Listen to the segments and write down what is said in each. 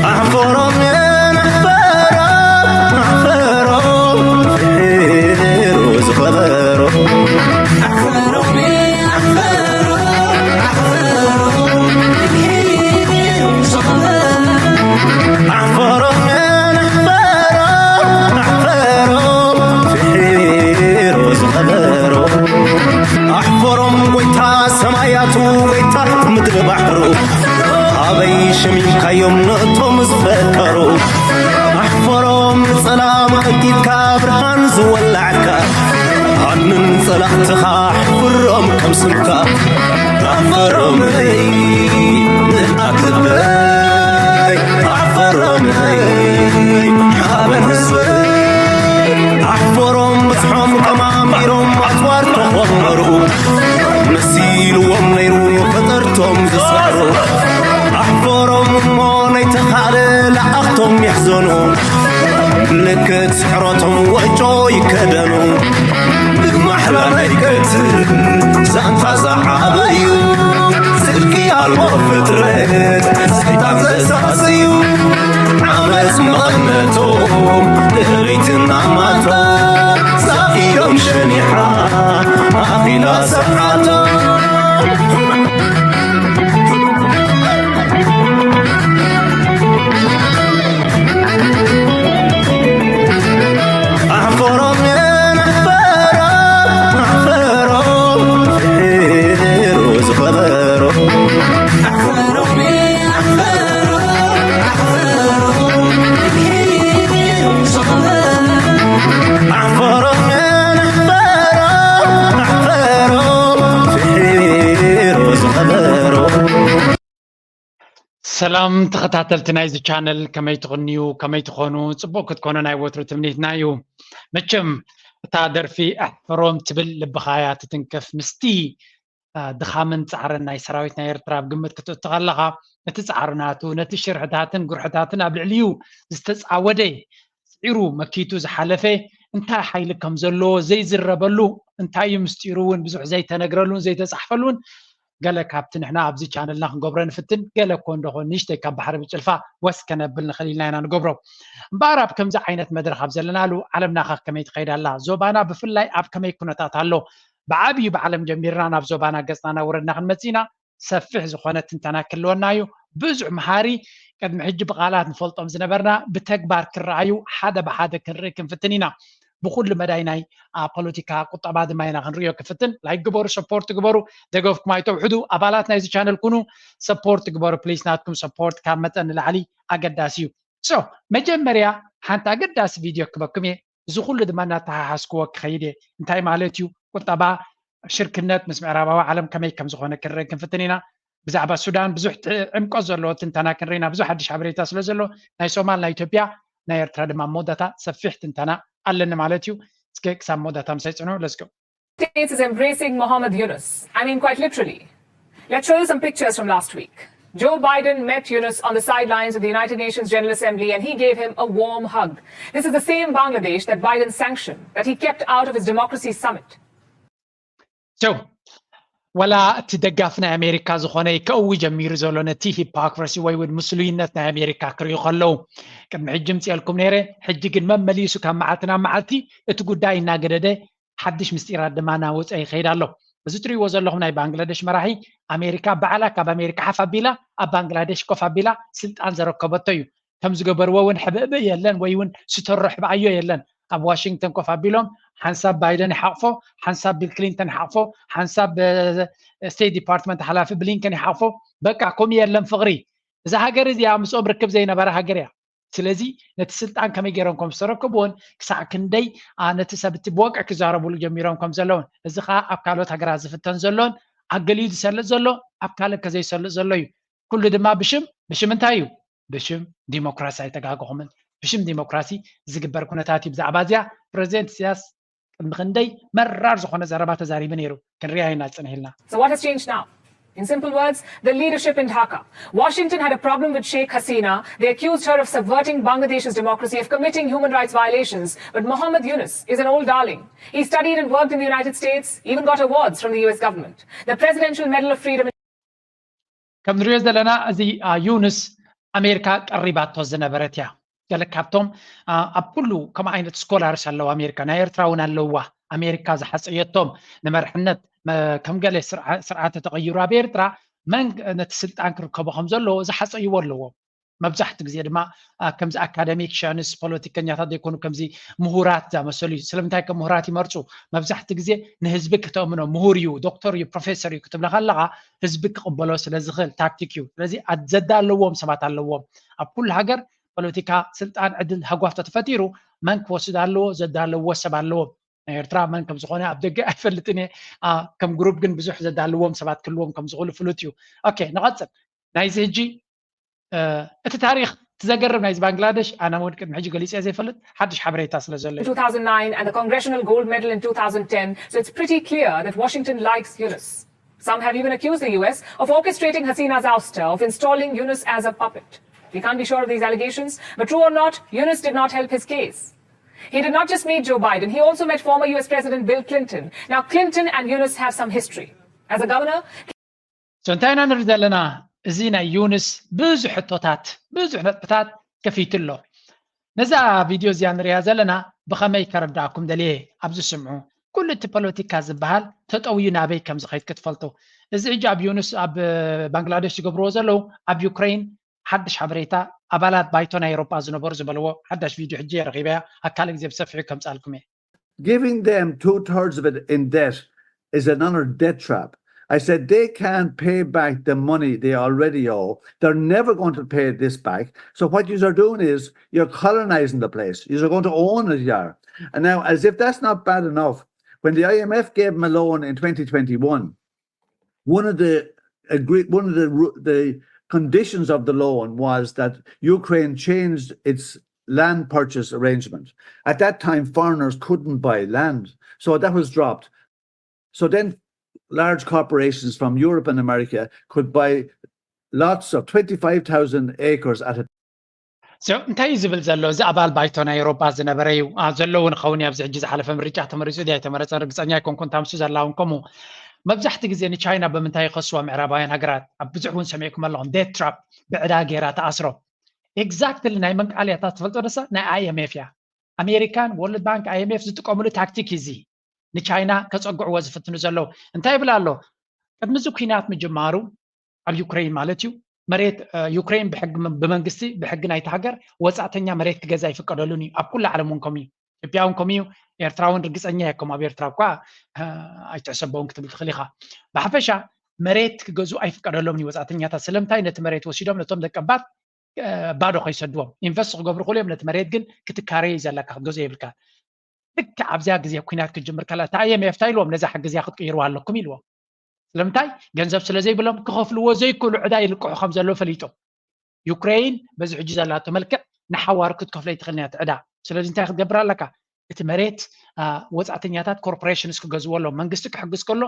ኣሕፈሮም ኣሕፈሮም ኣሕፈሮም ፍሒሩ ዝኸበሮ ኣሕፈሮም ኣሕፈሮም ኣሕፈሮም ኣሕፈሮም ኣሕፈሮም ኣሕፈሮም ፍሒሩ ዝኸበሮ ኣሕፈሮም ጎይታ ሰማያቱ ጎይታ ምድሪ ባሕሩ ኣበይ ሸሚምካዮም ነቶም ዝፈከሩ ኣሕፈሮም ንጸላም ቀዲድካ ብርሃን ዝወላዕካ ኣንን ጸላእትኻ ኣሕፍሮም ከም ስምካ ኣሕፈሮም ንኣትበይ ኣሕፈሮም ሓበን ህዝበይ ኣሕፈሮም ብዝሖም ተማሚሮም ኣጽዋር ተኾመሩ መሲልዎም ነይሩ ፈጠርቶም ዝሰሩ ኣሕፈሮም እሞ ናይተኻለ ለኣኽቶም ይሕዘኑ ምልክት ስሕረቶም ወጮ ይከደኑ ብማሕላ ናይ ቀትል ዛንታ ዝዓበዩ ስልኪ ኣልቦ ፍጥረት ሰይጣን ዘሳስዩ ዓመፅ መቐነቶም ድሕሪትና ማቶ ዛኢሎም ሸኒሓ ኣኺላ ሰዓቶም ኣሕፈሮም ኣሕፈሮም ኣሕፈሮም ፍሒሩ ዝኸበሮ ኣሕፈሮም ኣሕፈሮም ኣሕፈሮም ፍሒሩ ዝኸበሮ ኣሕፈሮም ኣሕፈሮም ፍሒሩ ዝኸበሮ ሰላም ተኸታተልቲ ናይዚ ቻነል ከመይ ትኽንዩ ከመይ ትኾኑ ጽቡቕ ክትኮኑ ናይ ወትሩ ትምኒትና እዩ መቸም እታ ደርፊ ኣሕፈሮም ትብል ልብኻያ ትትንክፍ ምስቲ ድኻምን ጻዕርን ናይ ሰራዊት ናይ ኤርትራ ኣብ ግምት ክትእቱ ከለኻ እቲ ጻዕሪ ናቱ ነቲ ሽርሕታትን ጉርሕታትን ኣብ ልዕሊኡ ዝተጻወደ ስዒሩ መኪቱ ዝሓለፈ እንታይ ሓይሊ ከም ዘለዎ ዘይዝረበሉ እንታይ እዩ ምስጢሩ እውን ብዙሕ ዘይተነግረሉን ዘይተጻሕፈሉን ገለ ካብቲ ንሕና ኣብዚ ቻነልና ክንገብሮ ንፍትን ገለ እኮ እንደኾን ንእሽተይ ካብ ባሕሪ ብጭልፋ ወስ ከነብል ንኽእል ኢልና ኢና ንገብሮ እምበኣር ኣብ ከምዚ ዓይነት መድረኽ ኣብ ዘለናሉ ዓለምና ኸ ከመይ ትኸይድ ኣላ ዞባና ብፍላይ ኣብ ከመይ ኩነታት ኣሎ ብዓብዩ ብዓለም ጀሚርና ናብ ዞባና ገፅና ናብ ወረድና ክንመፅእ ኢና ሰፊሕ ዝኾነ ትንተና ክህልወና እዩ ብዙሕ መሃሪ ቅድሚ ሕጂ ብቃላት ንፈልጦም ዝነበርና ብተግባር ክረኣዩ ሓደ ብሓደ ክንርኢ ክንፍትን ኢና ብኩሉ መዳይ ናይ ፖለቲካ ቁጠባ ድማ ኢና ክንሪኦ ክፍትን ላይክ ግበሩ ሰፖርት ግበሩ ደገፍኩም ኣይተውሕዱ ኣባላት ናይዚ ቻነል ኩኑ ሰፖርት ግበሩ ፕሊስ ናትኩም ሰፖርት ካብ መጠን ንላዕሊ ኣገዳሲ እዩ so መጀመርያ ሓንቲ ኣገዳሲ ቪድዮ ክበኩም እየ እዚ ኩሉ ድማ እናተሓሓዝክዎ ክኸይድ እየ እንታይ ማለት እዩ ቁጠባ ሽርክነት ምስ ምዕራባዊ ዓለም ከመይ ከም ዝኾነ ክንርኢ ክንፍትን ኢና ብዛዕባ ሱዳን ብዙሕ ዕምቆት ዘለዎ ትንተና ክንርኢ ኢና ብዙሕ ሓድሽ ሓበሬታ ስለ ዘሎ ናይ ሶማል ናይ ኢትዮጵያ ናይ ኤርትራ ድማ መወዳታ ሰፊሕ ትንተና ኣለኒ ማለት እዩ እስከ ክሳብ መወዳታ ምሳይ ፅንሑ let's go States is embracing Mohammed Yunus. I mean, quite literally. Let's show you some pictures from last week. Joe Biden met Yunus on the sidelines of the United Nations General Assembly and he gave him a warm hug. This is the same Bangladesh that Biden sanctioned, that he kept out of his democracy summit. So, ወላ እቲ ደጋፊ ናይ ኣሜሪካ ዝኾነ ከእዊ ጀሚሩ ዘሎ ነቲ ሂፖክረሲ ወይ እውን ምስሉይነት ናይ ኣሜሪካ ክርእዩ ከለዉ ቅድሚ ሕጂ ምፅኤልኩም ነይረ ሕጂ ግን መመሊሱ ካብ መዓልቲ ናብ መዓልቲ እቲ ጉዳይ እናገደደ ሓድሽ ምስጢራት ድማ እናወፀ ይኸይድ ኣሎ እዚ ትሪእዎ ዘለኹም ናይ ባንግላደሽ መራሒ ኣሜሪካ ባዕላ ካብ ኣሜሪካ ሓፍ ኣቢላ ኣብ ባንግላደሽ ኮፍ ኣቢላ ስልጣን ዘረከበቶ እዩ ከም ዝገበርዎ እውን ሕብእብእ የለን ወይ እውን ስተሮ ሕብኣዮ የለን ኣብ ዋሽንግተን ኮፍ ኣቢሎም ሓንሳብ ባይደን ይሓቕፎ ሓንሳብ ቢል ክሊንተን ይሓቕፎ ሓንሳብ ስቴት ዲፓርትመንት ሓላፊ ብሊንከን ይሓቕፎ በቃ ከምኡ የለን ፍቕሪ እዛ ሃገር እዚኣ ምስኦም ርክብ ዘይነበራ ሃገር እያ ስለዚ ነቲ ስልጣን ከመይ ገይሮም ከም ዝተረከብዎን ክሳዕ ክንደይ ነቲ ሰብ እቲ ብወግዒ ክዛረብሉ ጀሚሮም ከም ዘለውን እዚ ከዓ ኣብ ካልኦት ሃገራት ዝፍተን ዘሎን ኣብ ገሊኡ ዝሰልጥ ዘሎ ኣብ ካልእ ከዘይሰልጥ ዘሎ እዩ ኩሉ ድማ ብሽም ብሽም እንታይ እዩ ብሽም ዲሞክራሲ ኣይተጋገኹምን ብሽም ዲሞክራሲ ዝግበር ኩነታት እዩ ብዛዕባ እዚኣ ፕረዚደንት ኢሳያስ ቅድሚ ክንደይ መራር ዝኾነ ዘረባ ተዛሪቡ ነይሩ ክንሪኣ ኢና ዝፅንሕ ኢልና So what has changed now? In simple words, the leadership in Dhaka. Washington had a problem with Sheikh Hasina. They accused her of subverting Bangladesh's democracy, of committing human rights violations. But Mohammed Yunus is an old darling. He studied and worked in the United States, even got awards from the U S government. The Presidential Medal of Freedom. ከም ንሪኦ ዘለና እዚ ዩንስ ኣሜሪካ ቀሪባቶ ዝነበረት እያ። ገለ ካብቶም ኣብ ኩሉ ከምኡ ዓይነት ስኮላርስ ኣለዉ ኣሜሪካ፣ ናይ ኤርትራ እውን ኣለውዋ። ኣሜሪካ ዝሓፀየቶም ንመርሕነት ከም ገለ ስርዓተ ተቐይሩ ኣብ ኤርትራ መን ነቲ ስልጣን ክርከቦ ከም ዘለዎ ዝሓፀይዎ ኣለዎም። መብዛሕትኡ ግዜ ድማ ከምዚ ኣካደሚክሻንስ ፖለቲከኛታት ዘይኮኑ ከምዚ ምሁራት ዝኣመሰሉ እዩ። ስለምንታይ ከም ምሁራት ይመርፁ? መብዛሕትኡ ግዜ ንህዝቢ ክተእምኖ፣ ምሁር እዩ፣ ዶክተር እዩ፣ ፕሮፌሰር እዩ ክትብለካ ኣለካ ህዝቢ ክቕበሎ ስለ ዝኽእል ታክቲክ እዩ። ስለዚ ዘዳለዎም ሰባት ኣለዎም። ኣብ ኩሉ ሃገር ፖለቲካ ስልጣን ዕድል ሃጓፍ ተተፈጢሩ መን ክወስድ ኣለዎ ዘዳለዎ ሰብ ኣለዎም። ናይ ኤርትራ መን ከም ዝኾነ ኣብ ደገ ኣይፈልጥን እየ። ከም ግሩፕ ግን ብዙሕ ዘዳልዎም ሰባት ክህልዎም ከም ዝኽእሉ ፍሉጥ እዩ። ኦኬ፣ ንቐጽል። ናይዚ ሕጂ እቲ ታሪኽ፣ እቲ ዘገርም ናይዚ ባንግላደሽ፣ ኣነ እውን ቅድሚ ሕጂ ገሊጸ ዘይፈልጥ ሓድሽ ሓበሬታ ስለ ዘሎ እዩ። two thousand nine and the Congressional Gold Medal in two thousand ten, so it's pretty clear that Washington likes Yunus. Some have even accused the U S of orchestrating Hasina's ouster, of installing Yunus as a puppet. We can't be sure of these allegations, but true or not, Yunus did not help his case. He did not just meet Joe Biden, he also met former U S President Bill Clinton. Now, Clinton and Yunus have some history. As a governor, So እንታይ ኢና ንርኢ ዘለና? እዚ ናይ ዩንስ ብዙሕ ሕቶታት፣ ብዙሕ ነጥብታት ከፊቱ ኣሎ። ነዛ ቪድዮ እዚኣ ንሪኣ ዘለና ብኸመይ ከረዳእኩም ደልየ ኣብዚ ስምዑ። ኩሉ እቲ ፖለቲካ ዝበሃል ተጠውዩ ናበይ ከም ዝኸይድ ክትፈልጡ። እዚ ሕጂ ኣብ ዩንስ ኣብ ባንግላደሽ ዝገብርዎ ዘለዉ ኣብ ዩክሬን ሓድሽ ሓበሬታ ኣባላት ባይቶ ናይ ኤውሮጳ ዝነበሩ ዝበልዎ ሓዳሽ ቪድዮ ሕጂ እየ ረኺበያ። ኣብ ካልእ ግዜ ብሰፊሑ ከምጻልኩም እየ። Giving them two thirds of it in debt is another debt trap. I said they can't pay back the money they already owe. They're never going to pay this back. So what you are doing is you're colonizing the place. You are going to own it, you are. And now, as if that's not bad enough, when the I M F gave them a loan in twenty twenty-one, one of the agree one of the the conditions of the loan was that Ukraine changed its land purchase arrangement. At that time, foreigners couldn't buy land, so that was dropped. So then, large corporations from Europe and America could buy lots of twenty-five thousand acres at a So እንታይ እዩ ዝብል ዘሎ? እዚ ኣባል ባይቶ ናይ ኤውሮጳ ዝነበረ እዩ። ኣ፣ ዘለዎ ንኸውን እዩ። ኣብዚ ሕጂ ዝሓለፈ ምርጫ ተመሪጹ ድዩ ኣይተመረጸን ርግጸኛ ኣይኮንኩን። ታምሱ ዘላውን ከምኡ። መብዛሕትኡ ግዜ ንቻይና ብምንታይ ይኸስዋ ምዕራባውያን ሃገራት? ኣብ ብዙሕ እውን ሰሚዕኩም ኣለኹም። ዴት ትራፕ፣ ብዕዳ ገይራ ትኣስሮ። ኤግዛክትሊ ናይ መን ቃል እያ እታ ትፈልጦ ደሳ? ናይ ኣይ ኤም ኤፍ እያ። ኣሜሪካን ወርልድ ባንክ፣ ኣይ ኤም ኤፍ ዝጥቀምሉ ታክቲክ እዩ እዚ። ንቻይና ከጸግዕዎ ዝፍትኑ ዘለዉ። እንታይ ይብል ኣሎ? ቅድሚ እዚ ኲናት ምጅማሩ ኣብ ዩክሬን ማለት እዩ፣ መሬት ዩክሬን ብሕጊ ብመንግስቲ ብሕጊ ናይቲ ሃገር ወጻእተኛ መሬት ክገዛ ኣይፍቀደሉን እዩ። ኣብ ኩሉ ዓለም እውን ከምኡ እዩ። ኢትዮጵያ እውን ከምኡ እዩ። ኤርትራ እውን ርግጸኛ እየ ከም ኣብ ኤርትራ እኳ ኣይትሕሰቦውን ክትብል ትኽእል ኢኻ። ብሓፈሻ መሬት ክገዝኡ ኣይፍቀደሎምን እዩ ወጻእተኛታት። ስለምንታይ? ነቲ መሬት ወሲዶም ነቶም ደቀባት ባዶ ከይሰድዎም ኢንቨስት ክገብሩ ክእሉ እዮም። ነቲ መሬት ግን ክትካረይ ዘለካ ክትገዝኦ የብልካ። ልክዕ ኣብዚኣ ግዜ ኩናት ክትጅምር ከላ እታ ኣይ ኤም ኤፍ እንታይ ኢልዎም? ነዛ ሕጊ እዚኣ ክትቅይርዋ ኣለኩም ኢልዎም። ስለምንታይ? ገንዘብ ስለ ዘይብሎም ክኸፍልዎ ዘይክእሉ ዕዳ ይልቅሑ ከም ዘለዉ ፈሊጦም። ዩክሬን በዚ ሕጂ ዘላቶ መልክዕ ንሓዋሩ ክትከፍሎ ይትኽእል እያ እቲ ዕዳ። ስለዚ እንታይ ክትገብር ኣለካ? እቲ መሬት ወፃእተኛታት ኮርፖሬሽንስ ክገዝዎ ኣለዎም። መንግስቲ ክሕግዝ ከሎ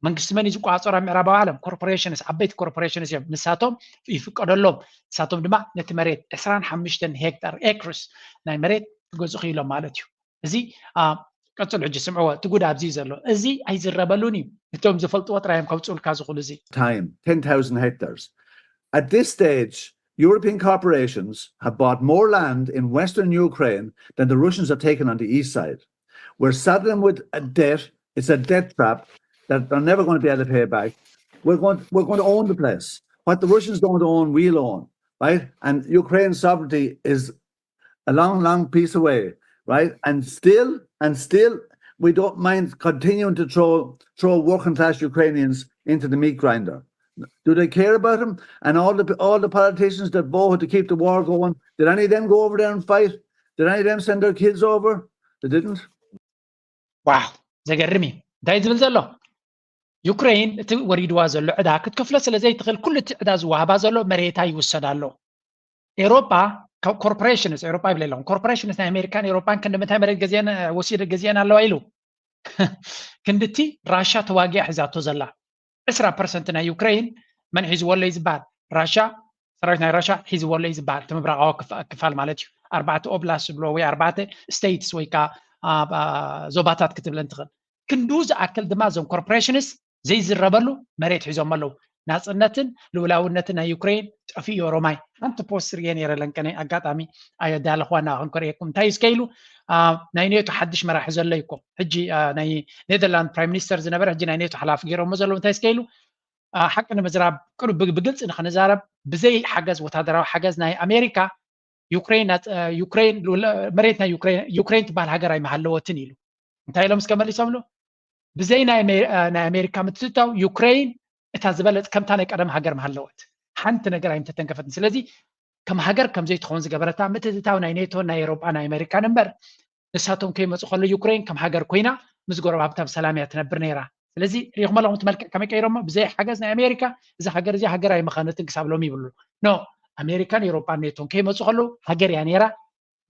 መንግስቲ መን እዩ ዝቆፃፀሮ? ኣብ ምዕራባዊ ዓለም ኮርፖሬሽንስ፣ ዓበይቲ ኮርፖሬሽንስ እዮም። ንሳቶም ይፍቀደሎም። ንሳቶም ድማ ነቲ መሬት ዕስራን ሓሙሽተን ሄክታር፣ ኤክርስ፣ ናይ መሬት ክገዝኡ ክኢሎም ማለት እዩ። እዚ ቀፅሉ ሕጂ ስምዕዎ፣ እቲ ጉድ ኣብዚ እዩ ዘሎ። እዚ ኣይዝረበሉን እዩ። እቶም ዝፈልጥዎ ጥራይ እዮም ከውፅኡልካ ዝኽእሉ። እዚ time, ten thousand hectares. At this stage, European corporations have bought more land in western Ukraine than the Russians have taken on the east side. We're saddling with a debt. It's a debt trap that they're never going to be able to pay back. We're going, we're going to own the place. What the Russians don't own, we'll own, right? And Ukraine's sovereignty is a long, long piece away, right? And still, and still, we don't mind continuing to throw throw working class Ukrainians into the meat grinder. Do they care about them? And all the all the politicians that voted to keep the war going, did any of them go over there and fight? Did any of them send their kids over? They didn't. ዋው፣ ዘገርም እዩ። እንታይ ዝብል ዘሎ? ዩክሬን እቲ ወሪድዋ ዘሎ ዕዳ ክትከፍሎ ስለ ዘይትኽእል ኩሉ እቲ ዕዳ ዝወሃባ ዘሎ መሬታ ይውሰድ ኣሎ። ኤሮጳ ኮርፖሬሽንስ፣ ኤሮጳ ይብል ኣለኹ፣ ኮርፖሬሽንስ ናይ ኣሜሪካን ኤሮጳን ክንዲ ምንታይ መሬት ገዚአን ወሲደ ገዚአን ኣለዋ ኢሉ ክንድቲ ራሻ ተዋጊኣ ሒዛቶ ዘላ። ዕስራ ፐርሰንት ናይ ዩክሬን መን ሒዝዎ ኣሎ እዩ ዝበሃል? ራሻ፣ ሰራዊት ናይ ራሻ ሒዝዎ ኣሎ እዩ ዝበሃል። እቲ ምብራቓዊ ክፋል ማለት እዩ። ኣርባዕተ ኦብላስት ዝብሎ ወይ ኣርባዕተ ስቴትስ ወይ ከዓ ዞባታት ክትብለን ትኽእል። ክንዱ ዝኣክል ድማ እዞም ኮርፖሬሽንስ ዘይዝረበሉ መሬት ሒዞም ኣለዉ። ናፅነትን ልኡላውነትን ናይ ዩክሬን ጠፊኡ ኦሮማይ። ሓንቲ ፖስት ርየ ነይረ ለንቀነ ኣጋጣሚ ኣየዳለኽዋ እና ክንኮርእየኩም እንታይ እስከ ኢሉ፣ ናይ ኔቶ ሓድሽ መራሒ ዘሎ እኮ ሕጂ ናይ ኔደርላንድ ፕራይም ሚኒስተር ዝነበረ ሕጂ ናይ ኔቶ ሓላፊ ገይሮሞ ዘለዉ እንታይ እስከ ኢሉ፣ ሓቂ ንምዝራብ ቅሩብ ብግልፂ ንክንዛረብ ብዘይ ሓገዝ ወታደራዊ ሓገዝ ናይ ኣሜሪካ ዩክሬን መሬት ናይ ዩክሬን ትበሃል ሃገር ኣይመሃለወትን ኢሉ። እንታይ ኢሎም እስከ መሊሶምሉ? ብዘይ ናይ ኣሜሪካ ምትትታው ዩክሬን እታ ዝበለፅ ከምታ ናይ ቀደም ሃገር መሃለወት ሓንቲ ነገር ኣይምተተንከፈትን። ስለዚ ከም ሃገር ከም ዘይትኸውን ዝገበረታ ምትትታው ናይ ኔቶ ናይ ኤሮጳ ናይ ኣሜሪካን እምበር ንሳቶም ከይመፁ ከሎ ዩክሬን ከም ሃገር ኮይና ምስ ጎረባብታ ብሰላም እያ ትነብር ነይራ። ስለዚ ሪኢኹም ኣለኹም እቲ መልክዕ ከመይ ቀይሮሞ ብዘይ ሓገዝ ናይ ኣሜሪካ እዛ ሃገር እዚኣ ሃገር ኣይመኸነትን ክሳብ ሎሚ ይብሉ። ኖ ኣሜሪካን ኤሮጳን ኔቶን ከይመፁ ከለዉ ሃገር እያ ነይራ።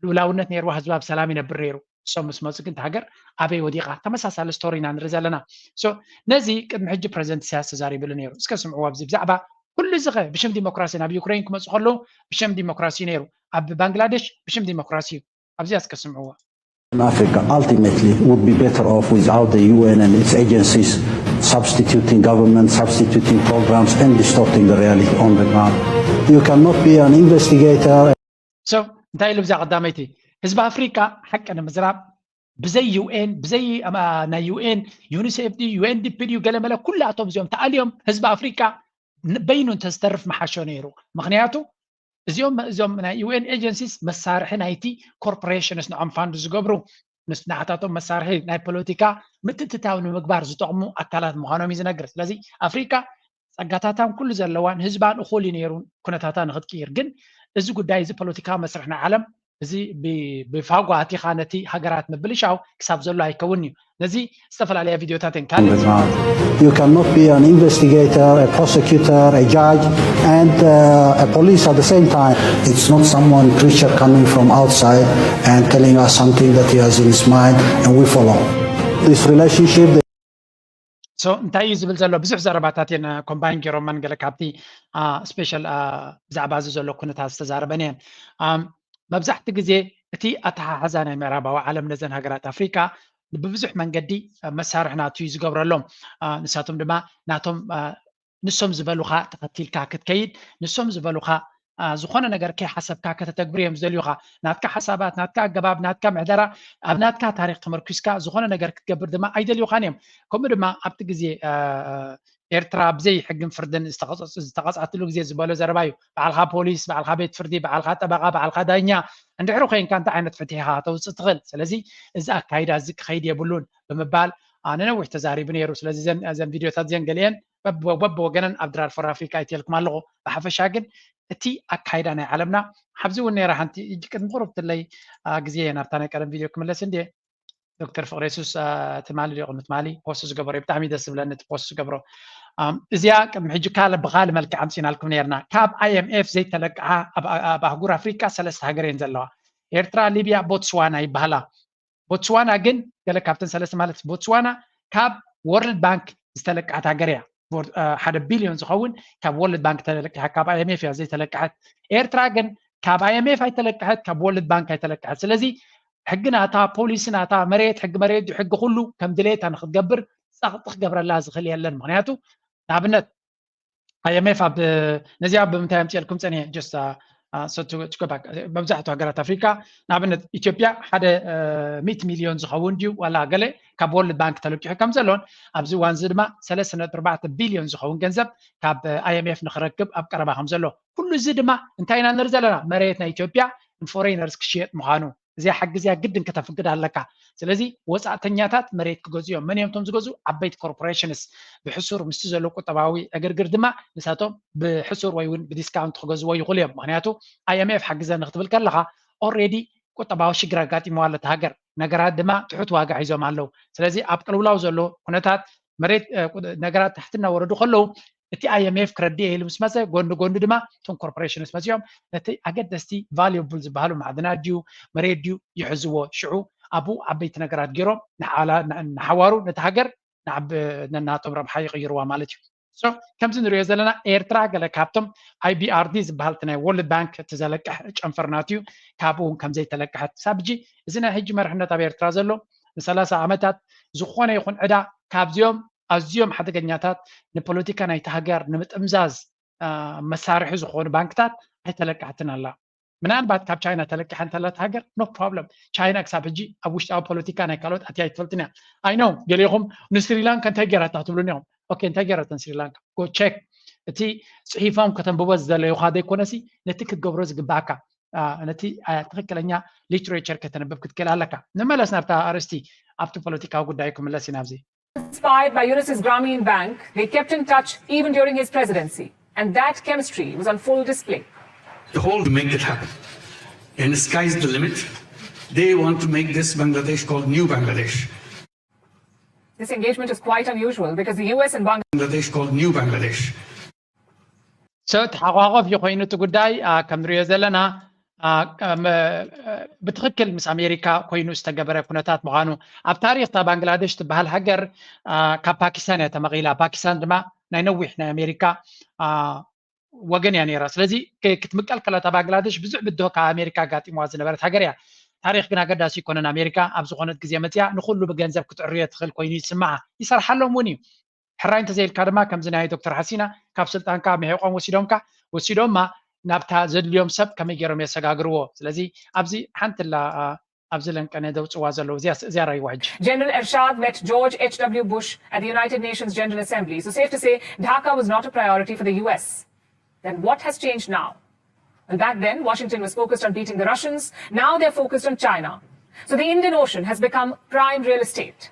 ልኡላውነት ነይርዋ ህዝባ ብሰላም ይነብር ነይሩ። እሶም ምስ መፁ ግን ሃገር ኣበይ ወዲቓ? ተመሳሳሊ ስቶሪ ኢና ንርኢ ዘለና። ነዚ ቅድሚ ሕጂ ፕረዚደንት ኢሳያስ ተዛሪብሉ ነይሩ። እስከ ስምዕዎ ኣብዚ ብዛዕባ ኩሉ እዚ ኸ ብሽም ዲሞክራሲ ናብ ዩክሬን ክመፁ ከለዉ ብሽም ዲሞክራሲ ነይሩ። ኣብ ባንግላዴሽ ብሽም ዲሞክራሲ እዩ። ኣብዚኣ እስከ ስምዕዎ። Africa ultimately would be better off without the U N and its agencies substituting government, substituting programs and distorting the reality on the ground. You cannot be an investigator. So እንታይ ኢሉ ብዛ ቀዳመይቲ ህዝቢ ኣፍሪቃ ሓቂ ንምዝራብ ብዘይ ዩኤን ብዘይ ናይ ዩኤን ዩኒሴፍ ድዩ ዩኤንዲፒ ድዩ ገለመለ ኩላቶም እዚኦም ተኣልዮም ህዝቢ ኣፍሪቃ በይኑ እንተዝተርፍ መሓሾ ነይሩ። ምክንያቱ እዚኦም እዞም ናይ ዩኤን ኤጀንሲስ መሳርሒ ናይቲ ኮርፖሬሽንስ ንዖም ፋንድ ዝገብሩ ንዓታቶም መሳርሒ ናይ ፖለቲካ ምትእትታው ንምግባር ዝጠቕሙ ኣካላት ምዃኖም እዩ ዝነግር። ስለዚ ኣፍሪካ ጸጋታታን ኩሉ ዘለዋን ህዝባን እኹል እዩ ነይሩ ኩነታታ ንክትቅይር። ግን እዚ ጉዳይ እዚ ፖለቲካዊ መስርሕ ናይ ዓለም እዚ ብፋጓ ኣቲኻ ነቲ ሃገራት ምብልሻው ክሳብ ዘሎ ኣይከውን እዩ። ነዚ ዝተፈላለያ ቪዲዮታት እየን ካልእ You cannot be an investigator, a prosecutor, a judge, and uh, a police at the same time. It's not someone creature coming from outside and telling us something that he has in his mind and we follow. This relationship. So እንታይ እዩ ዝብል ዘሎ ብዙሕ ዘረባታት እየን ኮምባይን ገይሮመን ገለ ካብቲ ስፔሻል ብዛዕባ እዚ ዘሎ ኩነታት ዝተዛረበን እየን። መብዛሕቲ ግዜ እቲ ኣተሓሕዛ ናይ ምዕራባዊ ዓለም ነዘን ሃገራት ኣፍሪካ ብብዙሕ መንገዲ መሳርሒ ናቱ እዩ ዝገብረሎም። ንሳቶም ድማ ናቶም ንሶም ዝበሉኻ ተኸቲልካ ክትከይድ ንሶም ዝበሉኻ ዝኾነ ነገር ከይሓሰብካ ከተተግብር እዮም ዝደልዩኻ። ናትካ ሓሳባት ናትካ ኣገባብ ናትካ ምሕደራ ኣብ ናትካ ታሪክ ተመርኪስካ ዝኾነ ነገር ክትገብር ድማ ኣይደልዩኻን እዮም። ከምኡ ድማ ኣብቲ ግዜ ኤርትራ ብዘይ ሕግን ፍርድን ዝተቐፀዐትሉ ግዜ ዝበሎ ዘረባ እዩ። በዓልካ ፖሊስ፣ በዓልካ ቤት ፍርዲ፣ በዓልካ ጠበቃ፣ በዓልካ ዳኛ እንድሕሪ ኮይንካ እንታይ ዓይነት ፍትሒ ኢኻ ከተውፅእ ትኽእል? ስለዚ እዚ ኣካይዳ እዚ ክኸይድ የብሉን ብምባል ነነዊሕ ተዛሪቡ ነይሩ። ስለዚ እዘን ቪድዮታት እዚአን ገሊአን በብወገነን ኣብ ድራር ፎር ኣፍሪካ ኣይትየልኩም ኣለኹ። ብሓፈሻ ግን እቲ ኣካይዳ ናይ ዓለምና ኣብዚ እውን ነይራ ሓንቲ እጅ ቅድሚ ቁሩብ ትለይ ግዜ ናብታ ናይ ቀደም ቪድዮ ክምለስ እንድየ። ዶክተር ፍቅረ የሱስ ትማሊ ዶ ቅድሚ ትማሊ ፖስት ዝገበሮ እዩ። ብጣዕሚ ደስ ዝብለኒ እቲ ፖስት ዝገብሮ። እዚኣ ቅድሚ ሕጂ ካልእ ብኻልእ መልክዕ ኣምፂናልኩም ነርና። ካብ ኣይኤምኤፍ ዘይተለቅዓ ኣብ ኣህጉር ኣፍሪቃ ሰለስተ ሃገር እየን ዘለዋ። ኤርትራ፣ ሊብያ፣ ቦትስዋና ይበሃላ። ቦትስዋና ግን ገለ ካብተን ሰለስተ ማለት ቦትስዋና ካብ ወርልድ ባንክ ዝተለቅዓት ሃገር እያ። ሓደ ቢልዮን ዝኸውን ካብ ወርልድ ባንክ ተለቂሓ ካብ ኣይኤምኤፍ እያ ዘይተለቅሐት። ኤርትራ ግን ካብ ኣይኤምኤፍ ኣይተለቅሐት ካብ ወርልድ ባንክ ኣይተለቅሐት። ስለዚ ሕጊ ናታ ፖሊሲ ናታ መሬት ሕጊ መሬት ሕጊ ኩሉ ከም ድሌታ ንክትገብር ጸቕጢ ክገብረላ ዝኽእል የለን። ምክንያቱ ንኣብነት ኣይኤምኤፍ ኣብ ነዚኣ ብምንታይ ኣምፅኤልኩም ፀኒሐ just መብዛሕትኡ ሃገራት ኣፍሪካ ንኣብነት ኢትዮጵያ ሓደ ሚእቲ ሚልዮን ዝኸውን ድዩ ዋላ ገለ ካብ ወርልድ ባንክ ተለቂሑ ከም ዘሎን ኣብዚ እዋን እዚ ድማ ሰለስተ ነጥቢ ኣርባዕተ ቢልዮን ዝኸውን ገንዘብ ካብ ኣይኤምኤፍ ንክረክብ ኣብ ቀረባ ከም ዘሎ ኩሉ እዚ ድማ እንታይ ኢና ንርኢ ዘለና መሬት ናይ ኢትዮጵያ ንፎሬነርስ ክሽየጥ ምዃኑ እዚኣ ሓቂ እዚኣ ግድን ከተፍቅድ ኣለካ። ስለዚ ወፃእተኛታት መሬት ክገዝኡ እዮም። መን እዮም እቶም ዝገዝኡ? ዓበይቲ ኮርፖሬሽንስ ብሕሱር ምስቲ ዘሎ ቁጠባዊ ዕግርግር ድማ ንሳቶም ብሕሱር ወይ እውን ብዲስካውንት ክገዝዎ ይኽእሉ እዮም። ምክንያቱ ኣይኤምኤፍ ሓግዘኒ ክትብል ከለካ ኦልሬዲ ቁጠባዊ ሽግር ኣጋጢምዋ ኣሎ እቲ ሃገር። ነገራት ድማ ትሑት ዋጋ ሒዞም ኣለዉ። ስለዚ ኣብ ቅልውላው ዘሎ ኩነታት መሬት ነገራት ታሕቲ እናወረዱ ከለዉ እቲ ኣይኤምኤፍ ክረድእ ኢሉ ምስ መፀ ጎኒ ጎኒ ድማ እቶም ኮርፖሬሽንስ መፂኦም ነቲ ኣገደስቲ ቫሉብል ዝበሃሉ ማዕድናት ድዩ መሬት ድዩ ይሕዝዎ። ሽዑ ኣብኡ ዓበይቲ ነገራት ገይሮም ንሓዋሩ ነቲ ሃገር ናቶም ረብሓ ይቕይርዋ ማለት እዩ። ከምዚ ንሪኦ ዘለና ኤርትራ ገለ ካብቶም ኣይቢኣርዲ ዝበሃል ናይ ወርልድ ባንክ እቲ ዘለቅሕ ጨንፈር ናት እዩ። ካብኡ እውን ከምዘይተለቅሐት ሳብ ሕጂ እዚ ናይ ሕጂ መርሕነት ኣብ ኤርትራ ዘሎ ንሰላሳ ዓመታት ዝኾነ ይኹን ዕዳ ካብዚኦም ኣዝዮም ሓደገኛታት ንፖለቲካ ናይቲ ሃገር ንምጥምዛዝ መሳርሒ ዝኾኑ ባንክታት ኣይተለቃሕትን ኣላ። ምናልባት ካብ ቻይና ተለቂሓ እንተላ እታ ሃገር no problem። ቻይና ክሳብ ሕጂ ኣብ ውሽጣዊ ፖለቲካ ናይ ካልኦት ኣትያ ኣይትፈልጥን እያ። I know ገሊኹም ንስሪላንካ እንታይ ገይራታ ትብሉኒ ኢኹም። ኦኬ እንታይ ገይራተን ስሪላንካ? Go check። እቲ ጽሒፎም ከተንብቦ ዝደለዩኻ ዘይኮነሲ ነቲ ክትገብሮ ዝግባኣካ ነቲ ትክክለኛ literature ከተንብብ ክትክእል ኣለካ። ንመለስ ናብታ ኣርእስቲ ኣብቲ ፖለቲካዊ ጉዳይ ክምለስ ኢና ኣብዚ። Inspired by Unisys Grameen Bank, they kept in touch even during his presidency, and that chemistry was on full display. The whole to make it happen. And the sky's the limit. They want to make this Bangladesh called New Bangladesh. This engagement is quite unusual because the U S and Bangladesh called New Bangladesh. So ተሓቋቆፍ እዩ ኮይኑ እቲ ጉዳይ ከም ንሪኦ ዘለና ብትኽክል ምስ ኣሜሪካ ኮይኑ ዝተገበረ ኩነታት ምዃኑ ኣብ ታሪክ እታ ባንግላደሽ ትበሃል ሃገር ካብ ፓኪስታን እያ ተመቒላ። ፓኪስታን ድማ ናይ ነዊሕ ናይ ኣሜሪካ ወገን እያ ነይራ። ስለዚ ክትምቀል ከላ እታ ባንግላደሽ ብዙሕ ብድሆ ካብ ኣሜሪካ ኣጋጢምዋ ዝነበረት ሃገር እያ። ታሪክ ግን ኣገዳሲ ይኮነን። ኣሜሪካ ኣብ ዝኾነት ግዜ መፅያ ንኩሉ ብገንዘብ ክትዕርዮ ትኽእል ኮይኑ ይስምዓ። ይሰርሓሎም እውን እዩ። ሕራይ እንተዘይልካ ድማ ከምዚ ናይ ዶክተር ሓሲና ካብ ስልጣንካ ምሒቆም ወሲዶምካ ወሲዶማ ናብታ ዘድልዮም ሰብ ከመይ ገይሮም የሰጋግርዎ። ስለዚ ኣብዚ ሓንቲ ላ ኣብዚ ለንቀነ ዘውፅዋ ዘለዉ እዚኣ ራይዋ ሕጂ። General Ershad met George H W Bush at the United Nations General Assembly. So safe to say, Dhaka was not a priority for the U S. Then what has changed now? Well, back then, Washington was focused on beating the Russians. Now they're focused on China. So the Indian Ocean has become prime real estate.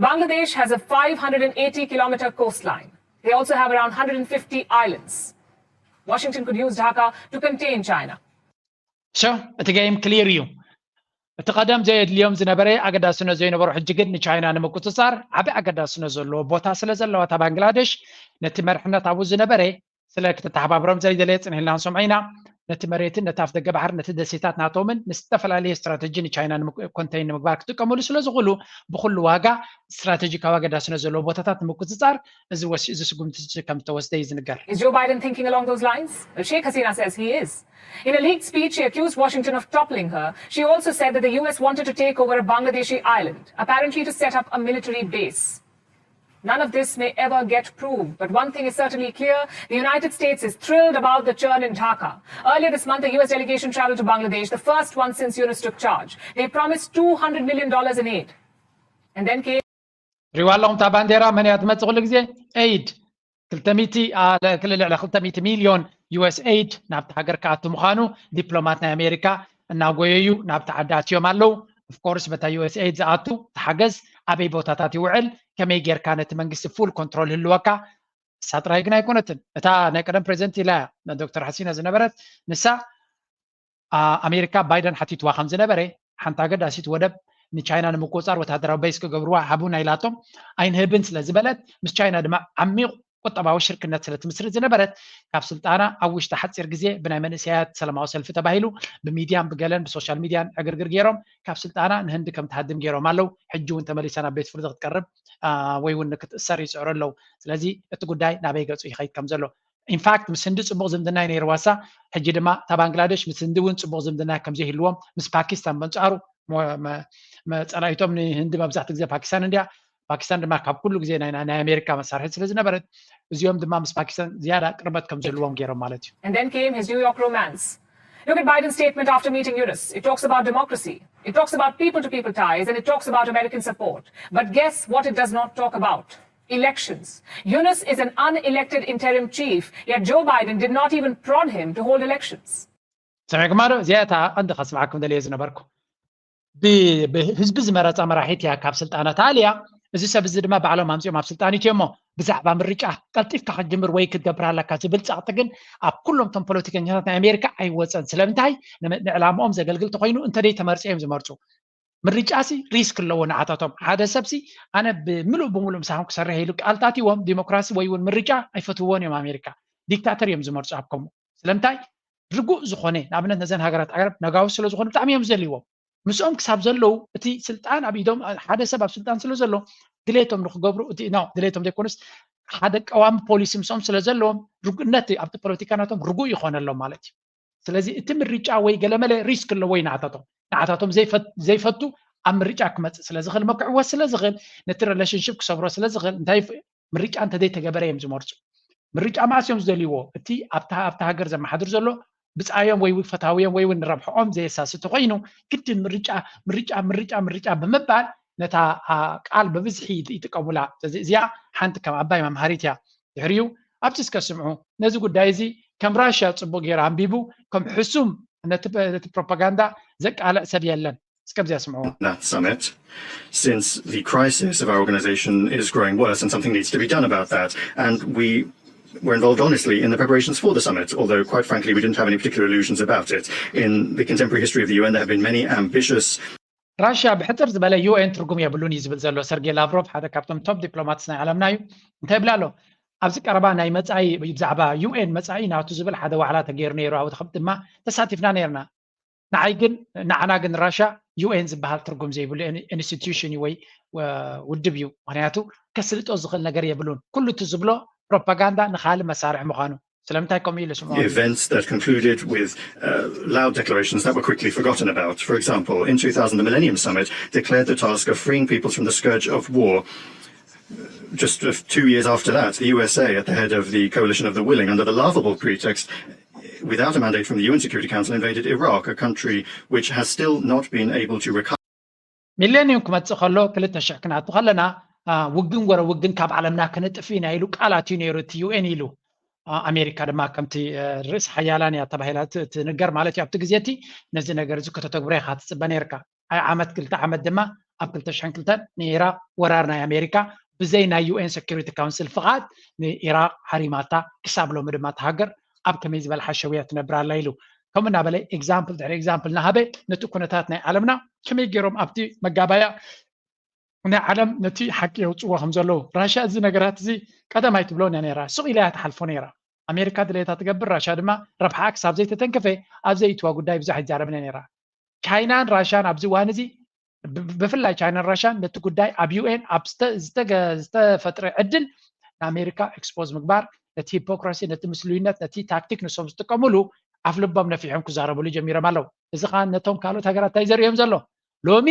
Bangladesh has a five hundred and eighty kilometer coastline. They also have around one hundred and fifty islands. Washington could use Dhaka to contain China. So እቲ game clear እዩ። እቲ ቀደም ዘየድልዮም ዝነበረ ኣገዳስነት ዘይነበሮ ሕጂ ግን ንቻይና ንምቁፅፃር ዓቢ ኣገዳስነት ዘለዎ ቦታ ስለ ዘለዋ እታ ባንግላደሽ ነቲ መርሕነት ኣብኡ ዝነበረ ስለ ክትተሓባብሮም ዘይደለየ ፅንሕ ኢልና ንሰምዖ ኢና። ነቲ መሬትን ነቲ ኣፍደገ ባሕር ነቲ ደሴታት ናቶምን ንዝተፈላለየ ስትራተጂ ንቻይና ኮንተይን ንምግባር ክጥቀመሉ ስለ ዝኽእሉ ብኩሉ ዋጋ ስትራተጂካዊ ኣገዳስነት ዘለዎ ቦታታት ንምቁፅፃር እዚ ስጉምቲ ከም ዝተወስደ እዩ ዝንገር። Is Joe Biden thinking along those lines? Well, Sheikh Hasina says he is. In a leaked speech, she accused Washington of toppling her. She also said that the U S wanted to take over a Bangladeshi island, apparently to set up a military base. None of this may ever get proved, but one thing is certainly clear. The United States is thrilled about the churn in Dhaka. Earlier this month, a U S delegation traveled to Bangladesh, the first one since Yunus took charge. They promised two hundred million dollars in aid. And then came ሪዋ ኣለኹም እታ ባንዴራ መን እያ ትመፅእ ኩሉ ግዜ aid ልዕሊ ክልተ ሚእቲ ሚልዮን U S aid ናብቲ ሃገር ክኣቱ ምዃኑ ዲፕሎማት ናይ ኣሜሪካ እናጎየዩ ናብቲ ዓዲ ኣትዮም ኣለዉ። Of course በታ U S aid ዝኣቱ ተሓገዝ ኣበይ ቦታታት ይውዕል፣ ከመይ ጌርካ ነቲ መንግስቲ full control ህልወካ። እሳ ጥራይ ግን ኣይኮነትን። እታ ናይ ቀደም ፕሬዚደንት ኢላ እያ ዶክተር ሓሲና ዝነበረት ንሳ ኣሜሪካ ባይደን ሓቲትዋ ከም ዝነበረ ሓንቲ ኣገዳሲት ወደብ ንቻይና ንምቁፅፃር ወታደራዊ base ክገብርዋ ሃቡና ኢላቶም ኣይንህብን ስለ ዝበለት ምስ ቻይና ድማ ዓሚቕ ቁጠባዊ ሽርክነት ስለ ትምስርት ዝነበረት ካብ ስልጣና ኣብ ውሽጢ ሓፂር ግዜ ብናይ መንእሰያት ሰላማዊ ሰልፊ ተባሂሉ ብሚድያን ብገለን ብሶሻል ሚድያን ዕግርግር ገይሮም ካብ ስልጣና ንህንዲ ከም ትሃድም ገይሮም ኣለዉ። ሕጂ እውን ተመሊሳ ናብ ቤት ፍርዲ ክትቀርብ ወይ እውን ንክትእሰር ይፅዕሩ ኣለዉ። ስለዚ እቲ ጉዳይ ናበይ ገፁ ይኸይድ ከም ዘሎ In fact ምስ ህንዲ ፅቡቕ ዝምድና እዩ ነይርዋ እሳ ሕጂ ድማ እታ ባንግላደሽ ምስ ህንዲ እውን ፅቡቕ ዝምድና ከም ዘይህልዎም ምስ ፓኪስታን በንፃሩ ጸላኢቶም ንህንዲ መብዛሕትኡ ግዜ ፓኪስታን እንድያ። ፓኪስታን ድማ ካብ ኩሉ ግዜ ናይ ኣሜሪካ መሳርሒ ስለ ዝነበረት እዚኦም ድማ ምስ ፓኪስታን ዝያዳ ቅርበት ከም ዝህልዎም ገይሮም ማለት እዩ። And then came his New York romance. Look at Biden's statement after meeting Yunus. It talks about democracy. It talks about people to people ties and it talks about American support. But guess what it does not talk about? Elections. Yunus is an unelected interim chief, yet Joe Biden did not even prod him to hold elections. ሰሚዕኩማ ዶ? እዚኣ እታ ቀንዲ ከስምዓኩም ደልየ ዝነበርኩ ህዝቢ ዝመረፃ መራሒት እያ ካብ ስልጣና ተኣልያ። እዚ ሰብ እዚ ድማ ባዕሎም ኣምፅኦም ኣብ ስልጣን እትዮ እሞ ብዛዕባ ምርጫ ቀልጢፍካ ክትጅምር ወይ ክትገብር ኣለካ ዝብል ፀቕጢ ግን ኣብ ኩሎም እቶም ፖለቲከኛታት ናይ ኣሜሪካ ኣይወፀን። ስለምንታይ? ንዕላምኦም ዘገልግል ተኮይኑ እንተደይ ተመርፂ እዮም ዝመርፁ። ምርጫ ሲ risk ኣለዎ ንዓታቶም። ሓደ ሰብ ሲ ኣነ ብምሉእ ብምሉእ ምሳኹም ክሰርሕ ኢሉ ቃል ታትዎም ዲሞክራሲ ወይ እውን ምርጫ ኣይፈትውዎን እዮም ኣሜሪካ። ዲክታተር እዮም ዝመርፁ ኣብ ከምኡ። ስለምንታይ? ርጉእ ዝኾነ ንኣብነት ነዘን ሃገራት ዓረብ ነጋውስ ስለ ዝኾኑ ብጣዕሚ እዮም ዝደልይዎም። ምስኦም ክሳብ ዘለዉ እቲ ስልጣን ኣብ ኢዶም ሓደ ሰብ ኣብ ስልጣን ስለ ዘሎ ድሌቶም ንክገብሩ እቲ ድሌቶም ዘይኮኑስ ሓደ ቀዋሚ ፖሊሲ ምስኦም ስለ ዘለዎም ርጉእነት ኣብቲ ፖለቲካ ናቶም ርጉእ ይኾነሎም ማለት እዩ። ስለዚ እቲ ምርጫ ወይ ገለመለ risk ኣለዎ እዩ ንዓታቶም ንዓታቶም ዘይፈቱ ኣብ ምርጫ ክመፅእ ስለ ዝኽእል መክዕወት ስለ ዝኽእል ነቲ relationship ክሰብሮ ስለ ዝኽእል እንታይ ምርጫ እንተዘይተገበረ እዮም ዝመርፁ። ምርጫ መዓስ እዮም ዝደልይዎ? እቲ ኣብታ ኣብታ ሃገር ዘመሓድር ዘሎ ብፃዮም ወይ እውን ፈታውዮም ወይ እውን ንረብሕኦም ዘየሳስቲ ኮይኑ ግድን ምርጫ ምርጫ ምርጫ ምርጫ ብምባል ነታ ቃል ብብዝሒ ይጥቀሙላ። ስለዚ እዚኣ ሓንቲ ከም ኣባይ መምሃሪት እያ። ድሕሪኡ ኣብቲ እስከ ስምዑ፣ ነዚ ጉዳይ እዚ ከም ራሽያ ፅቡቅ ገይሩ ኣንቢቡ ከም ሕሱም ነቲ ፕሮፓጋንዳ ዘቃልዕ ሰብ የለን። እስከ ብዚኣ ስምዑ። That summit, since the crisis of our organization is growing worse and something needs to be done about that. And we were involved, honestly, in the preparations for the summit, although, quite frankly, we didn't have any particular illusions about it. In the contemporary history of the U N, there have been many ambitious ራሽያ ብሕፅር ዝበለ ዩ ኤን ትርጉም የብሉን እዩ ዝብል ዘሎ ሰርጌ ላቭሮቭ፣ ሓደ ካብቶም ቶፕ ዲፕሎማትስ ናይ ዓለምና እዩ። እንታይ ይብል ኣሎ? ኣብዚ ቀረባ ናይ መፃኢ፣ ብዛዕባ ዩ ኤን መፃኢ ናቱ ዝብል ሓደ ዋዕላ ተገይሩ ነይሩ። ኣብኡ ድማ ተሳቲፍና ነይርና። ንዓይ ግን ንዓና ግን ራሽያ ዩ ኤን ዝበሃል ትርጉም ዘይብሉ ኢንስቲትዩሽን እዩ ወይ ውድብ እዩ። ምክንያቱ ከስልጦ ዝኽእል ነገር የብሉን። ኩሉ እቲ ዝብሎ ፕሮፓጋንዳ ንካልእ መሳርሒ ምዃኑ። ስለምንታይ ከምኡ ኢሉ ስምዖን? Events that concluded with uh, loud declarations that were quickly forgotten about. For example, in two thousand, the Millennium Summit declared the task of freeing peoples from the scourge of war. Just a f- two years after that, the U S A, at the head of the Coalition of the Willing, under the laughable pretext, without a mandate from the U N Security Council, invaded Iraq, a country which has still not been able to recover. ሚሌኒየም ክመፅእ ከሎ ክልተ ሽሕ ክንኣቱ ከለና ውግን ወረ ውግን ካብ ዓለምና ክነጥፍ ኢና ኢሉ ቃል ኣትዩ ነይሩ እቲ ዩ ኤን ኢሉ። ኣሜሪካ ድማ ከምቲ ርእሲ ሓያላን እያ ተባሂላ ትንገር ማለት እዩ። ኣብቲ ግዜ እቲ ነዚ ነገር እዚ ከተተግብሮ ኢኻ ትፅበ ነይርካ። ኣይ ዓመት ክልተ ዓመት ድማ ኣብ ክልተ ሽሕን ክልተን ንኢራቅ ወራር ናይ ኣሜሪካ ብዘይ ናይ ዩ ኤን ሴኩሪቲ ካውንስል ፍቓድ ንኢራቅ ሃሪማታ። ክሳብ ሎሚ ድማ እታ ሃገር ኣብ ከመይ ዝበለ ሓሸውያ ትነብር ኣላ ኢሉ ከምኡ እናበለ ኤግዛምፕል ድሕሪ ኤግዛምፕል እናሃበ ነቲ ኩነታት ናይ ዓለምና ከመይ ገይሮም ኣብቲ መጋባያ ናይ ዓለም ነቲ ሓቂ የውፅዎ ከም ዘለዉ። ራሽያ እዚ ነገራት እዚ ቀደም ኣይትብሎን እያ ነይራ፣ ስቕ ኢላ እያ ትሓልፎ ነይራ። ኣሜሪካ ድሌታ ትገብር፣ ራሽያ ድማ ረብሓኣ ክሳብ ዘይተተንከፈ ኣብ ዘእትዋ ጉዳይ ብዙሕ ኣይዛረብን እያ ነይራ። ቻይናን ራሽያን ኣብዚ እዋን እዚ ብፍላይ ቻይናን ራሽያን ነቲ ጉዳይ ኣብ ዩ ኤን ኣብ ዝተፈጥረ ዕድል ንኣሜሪካ ኤክስፖዝ ምግባር፣ ነቲ ሂፖክራሲ፣ ነቲ ምስሉይነት፣ ነቲ ታክቲክ ንሶም ዝጥቀምሉ ኣፍ ልቦም ነፊሖም ክዛረብሉ ጀሚሮም ኣለዉ። እዚ ከዓ ነቶም ካልኦት ሃገራት እንታይ ዘርእዮም ዘሎ? ሎሚ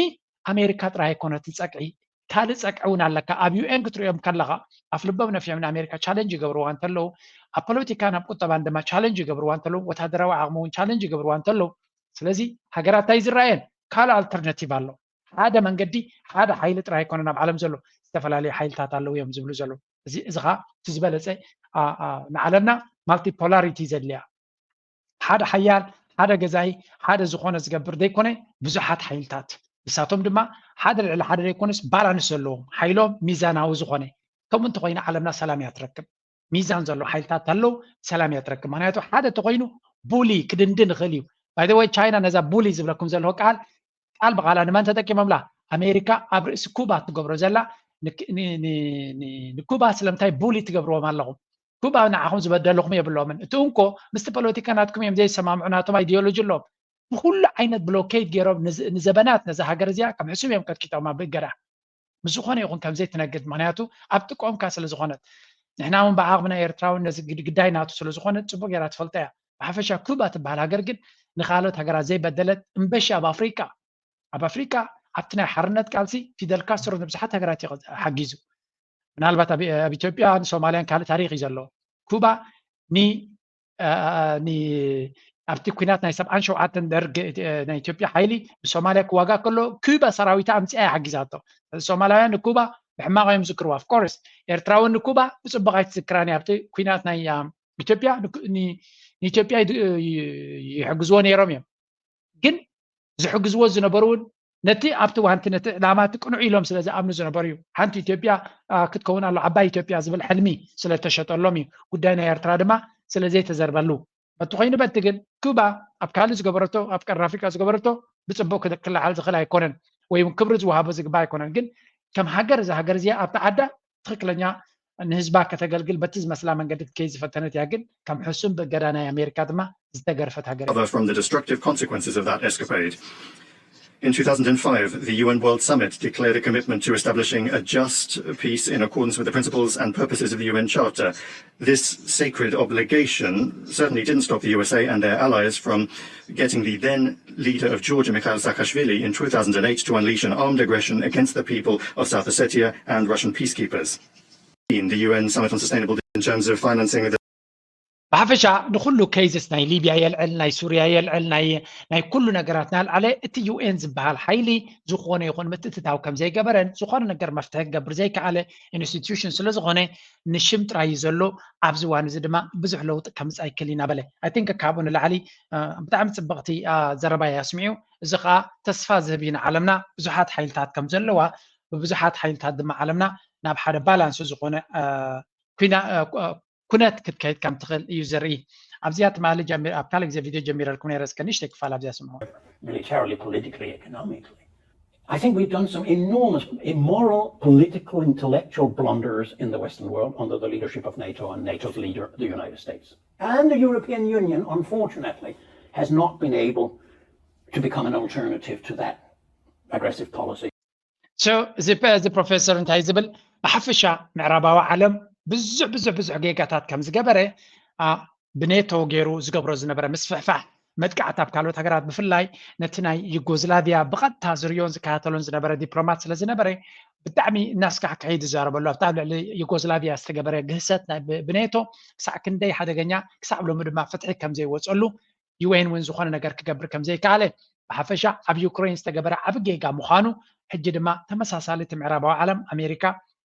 ኣሜሪካ ጥራይ ኣይኮነትን ፀግዒ፣ ካልእ ፀግዒ እውን ኣለካ። ኣብ ዩ ኤን ክትርእዮም ከለኻ ኣፍ ልቦም ነፊሖም ንኣሜሪካ ቻለንጅ ይገብርዋ እንተለዉ፣ ኣብ ፖለቲካን ኣብ ቁጠባን ድማ ቻለንጅ ይገብርዋ እንተለዉ፣ ወታደራዊ ዓቕሚ እውን ቻለንጅ ይገብርዋ እንተለዉ፣ ስለዚ ሃገራት እንታይ ዝረኣየን ካልእ ኣልተርናቲቭ ኣሎ። ሓደ መንገዲ ሓደ ሓይሊ ጥራይ ኣይኮነን ኣብ ዓለም ዘሎ፣ ዝተፈላለዩ ሓይልታት ኣለዉ እዮም ዝብሉ ዘለዉ። እዚ እዚ ከዓ እቲ ዝበለፀ ንዓለምና ማልቲፖላሪቲ ዘድልያ ሓደ ሓያል ሓደ ገዛኢ ሓደ ዝኾነ ዝገብር ዘይኮነ ብዙሓት ሓይልታት ንሳቶም ድማ ሓደ ልዕሊ ሓደ ዘይኮነስ ባላንስ ዘለዎም ሓይሎም ሚዛናዊ ዝኾነ ከምኡ እንተኮይኑ ዓለምና ሰላም እያ ትረክብ። ሚዛን ዘሎ ሓይልታት ኣለዉ ሰላም እያ ትረክብ። ምክንያቱ ሓደ ተኮይኑ ቡሊ ክድንድን ይኽእል እዩ። ባይዘወይ ቻይና ነዛ ቡሊ ዝብለኩም ዘለዎ ቃል ቃል ብቃላ ንመን ተጠቂሞምላ? ኣሜሪካ ኣብ ርእሲ ኩባ ትገብሮ ዘላ ንኩባ ስለምንታይ ቡሊ ትገብርዎም ኣለኹም? ኩባ ንዓኹም ዝበደልኹም የብሎምን። እቲ እንኮ ምስቲ ፖለቲካ ናትኩም እዮም ዘይሰማምዑ፣ ናቶም ኣይዲዮሎጂ ኣለዎም። ብኩሉ ዓይነት ብሎኬድ ገይሮም ንዘበናት ነዛ ሃገር እዚኣ ከም ሕሱም እዮም ቀጥቂጦማ ብእገዳ። ምስ ዝኾነ ይኹን ከምዘይ ትነግድ ምክንያቱ ኣብ ጥቆምካ ስለ ዝኾነት። ንሕና እውን ብዓቕምና ኤርትራውን ነዚ ግዳይ ናቱ ስለ ዝኾነ ፅቡቅ ገይራ ትፈልጦ እያ። ብሓፈሻ ኩባ ትበሃል ሃገር ግን ንካልኦት ሃገራት ዘይበደለት እምበሺ ኣብ ኣፍሪቃ ኣብ ኣፍሪቃ ኣብቲ ናይ ሓርነት ቃልሲ ፊደል ካስትሮ ንብዙሓት ሃገራት እዩ ሓጊዙ። ምናልባት ኣብ ኢትዮጵያ ንሶማልያን ካልእ ታሪክ እዩ ዘለዎ። ኩባ ን ኣብቲ ኩናት ናይ ሰብዓን ሸውዓተን ደርግ ናይ ኢትዮጵያ ሓይሊ ብሶማልያ ክዋጋ ከሎ ኩባ ሰራዊታ ኣምፅኣ ሓጊዛቶ። ሶማላውያን ንኩባ ብሕማቕ እዮም ዝክርዋ። ኦፍኮርስ ኤርትራ እውን ንኩባ ብፅቡቅ ኣይትዝክራን ኣብቲ ኩናት ናይ ኢትዮጵያ ንኢትዮጵያ ይሕግዝዎ ነይሮም እዮም። ግን ዝሕግዝዎ ዝነበሩ እውን ነቲ ኣብቲ ዋንቲ ነቲ ዕላማ እቲ ቅኑዕ ኢሎም ስለ ዝኣምኑ ዝነበሩ እዩ። ሓንቲ ኢትዮጵያ ክትከውን ኣሎ ዓባይ ኢትዮጵያ ዝብል ሕልሚ ስለተሸጠሎም እዩ። ጉዳይ ናይ ኤርትራ ድማ ስለዘይተዘርበሉ በቲ ኮይኑ በቲ ግን ኩባ ኣብ ካልእ ዝገበረቶ ኣብ ቀርኒ ኣፍሪቃ ዝገበረቶ ብፅቡቅ ክለዓል ዝኽእል ኣይኮነን ወይ እውን ክብሪ ዝወሃቦ ዝግባ ኣይኮነን። ግን ከም ሃገር እዛ ሃገር እዚኣ ኣብቲ ዓዳ ትኽክለኛ ንህዝባ ከተገልግል በቲ ዝመስላ መንገዲ ክትከይድ ዝፈተነት እያ። ግን ከም ሕሱም ብእገዳ ናይ ኣሜሪካ ድማ ዝተገርፈት ሃገር እያ። From the destructive consequences of that escapade. In two thousand and five, the U N World Summit declared a commitment to establishing a just peace in accordance with the principles and purposes of the U N Charter. This sacred obligation certainly didn't stop the U S A and their allies from getting the then leader of Georgia, Mikhail Saakashvili, in two thousand and eight to unleash an armed aggression against the people of South Ossetia and Russian peacekeepers. in the U N Summit on Sustainable in terms of financing the ብሓፈሻ ንኩሉ cases ናይ ሊብያ የልዕል፣ ናይ ሱርያ የልዕል፣ ናይ ናይ ኩሉ ነገራት ናልዓለ እቲ ዩ ኤን ዝበሃል ሓይሊ ዝኾነ ይኹን ምትእትታው ከም ዘይገበረን ዝኾነ ነገር መፍትሒ ክገብር ዘይከኣለ ኢንስቲትዩሽን ስለ ዝኾነ ንሽም ጥራይ እዩ ዘሎ። ኣብዚ እዋን እዚ ድማ ብዙሕ ለውጢ ከምፅእ ኣይክእል ኢና በለ። I think ካብኡ ንላዕሊ ብጣዕሚ ፅብቕቲ ዘረባ እያ ኣስሚዑ። እዚ ከዓ ተስፋ ዝህብ እዩ ንዓለምና ብዙሓት ሓይልታት ከም ዘለዋ፣ ብብዙሓት ሓይልታት ድማ ዓለምና ናብ ሓደ ባላንስ ዝኾነ ኩነት ክትከይድ ከም ትኽእል እዩ ዘርኢ። ኣብዚኣ ትማሊ ኣብ ካልእ ግዜ ቪድዮ ጀሚረልኩም ነይረ። እስከ ንእሽተይ ክፋል ኣብዚኣ ስምዑ። Militarily, politically, economically. I think we've done some enormous immoral, political, intellectual blunders in the Western world under the leadership of NATO and NATO's leader, the United States. And the European Union, unfortunately, has not been able to become an alternative to that aggressive policy. እዚ ፕሮፌሰር እንታይ ዝብል፣ ብሓፈሻ ምዕራባዊ ዓለም ብዙሕ ብዙሕ ብዙሕ ጌጋታት ከም ዝገበረ ብኔቶ ገይሩ ዝገብሮ ዝነበረ ምስፍሕፋሕ መጥቃዕቲ ኣብ ካልኦት ሃገራት ብፍላይ ነቲ ናይ ዩጎዝላቪያ ብቐጥታ ዝርዮን ዝከታተሎን ዝነበረ ዲፕሎማት ስለ ዝነበረ ብጣዕሚ እናስካሕክሐ ዝዛረበሉ ኣብታ ኣብ ልዕሊ ዩጎዝላቪያ ዝተገበረ ግህሰት ብኔቶ ክሳዕ ክንደይ ሓደገኛ ክሳብ ሎሚ ድማ ፍትሒ ከም ዘይወፀሉ ዩ ኤን እውን ዝኾነ ነገር ክገብር ከም ዘይከኣለ ብሓፈሻ ኣብ ዩክሬን ዝተገበረ ዓቢ ጌጋ ምዃኑ ሕጂ ድማ ተመሳሳሊ እቲ ምዕራባዊ ዓለም ኣሜሪካ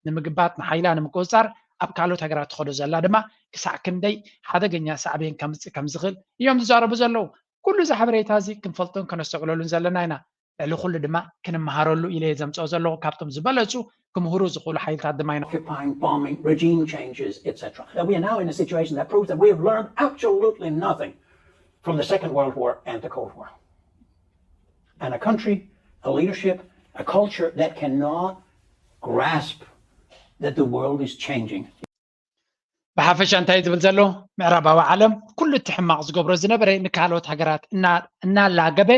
ንምግባጥ ንሓይላ ንምቁፅፃር ኣብ ካልኦት ሃገራት ትኸዶ ዘላ ድማ ክሳዕ ክንደይ ሓደገኛ ሳዕቤን ከምፅእ ከም ዝኽእል እዮም ዝዛረቡ ዘለዉ። ኩሉ እዚ ሓበሬታ እዚ ክንፈልጦን ከነስተውዕለሉን ዘለና ኢና። ልዕሊ ኩሉ ድማ ክንመሃረሉ ኢለ እየ ዘምፅኦ ዘለኹ። ካብቶም ዝበለፁ ክምህሩ ዝኽእሉ ሓይልታት ድማ ኢና። Occupying, bombing, regime changes, et cetera. That we are now in a situation that proves that we have learned absolutely nothing from the Second World War and the Cold War. And a country, a leadership, a culture that cannot grasp that the world is changing. ብሓፈሻ እንታይ ዝብል ዘሎ፣ ምዕራባዊ ዓለም ኩሉ እቲ ሕማቕ ዝገብሮ ዝነበረ ንካልኦት ሃገራት እናላገበ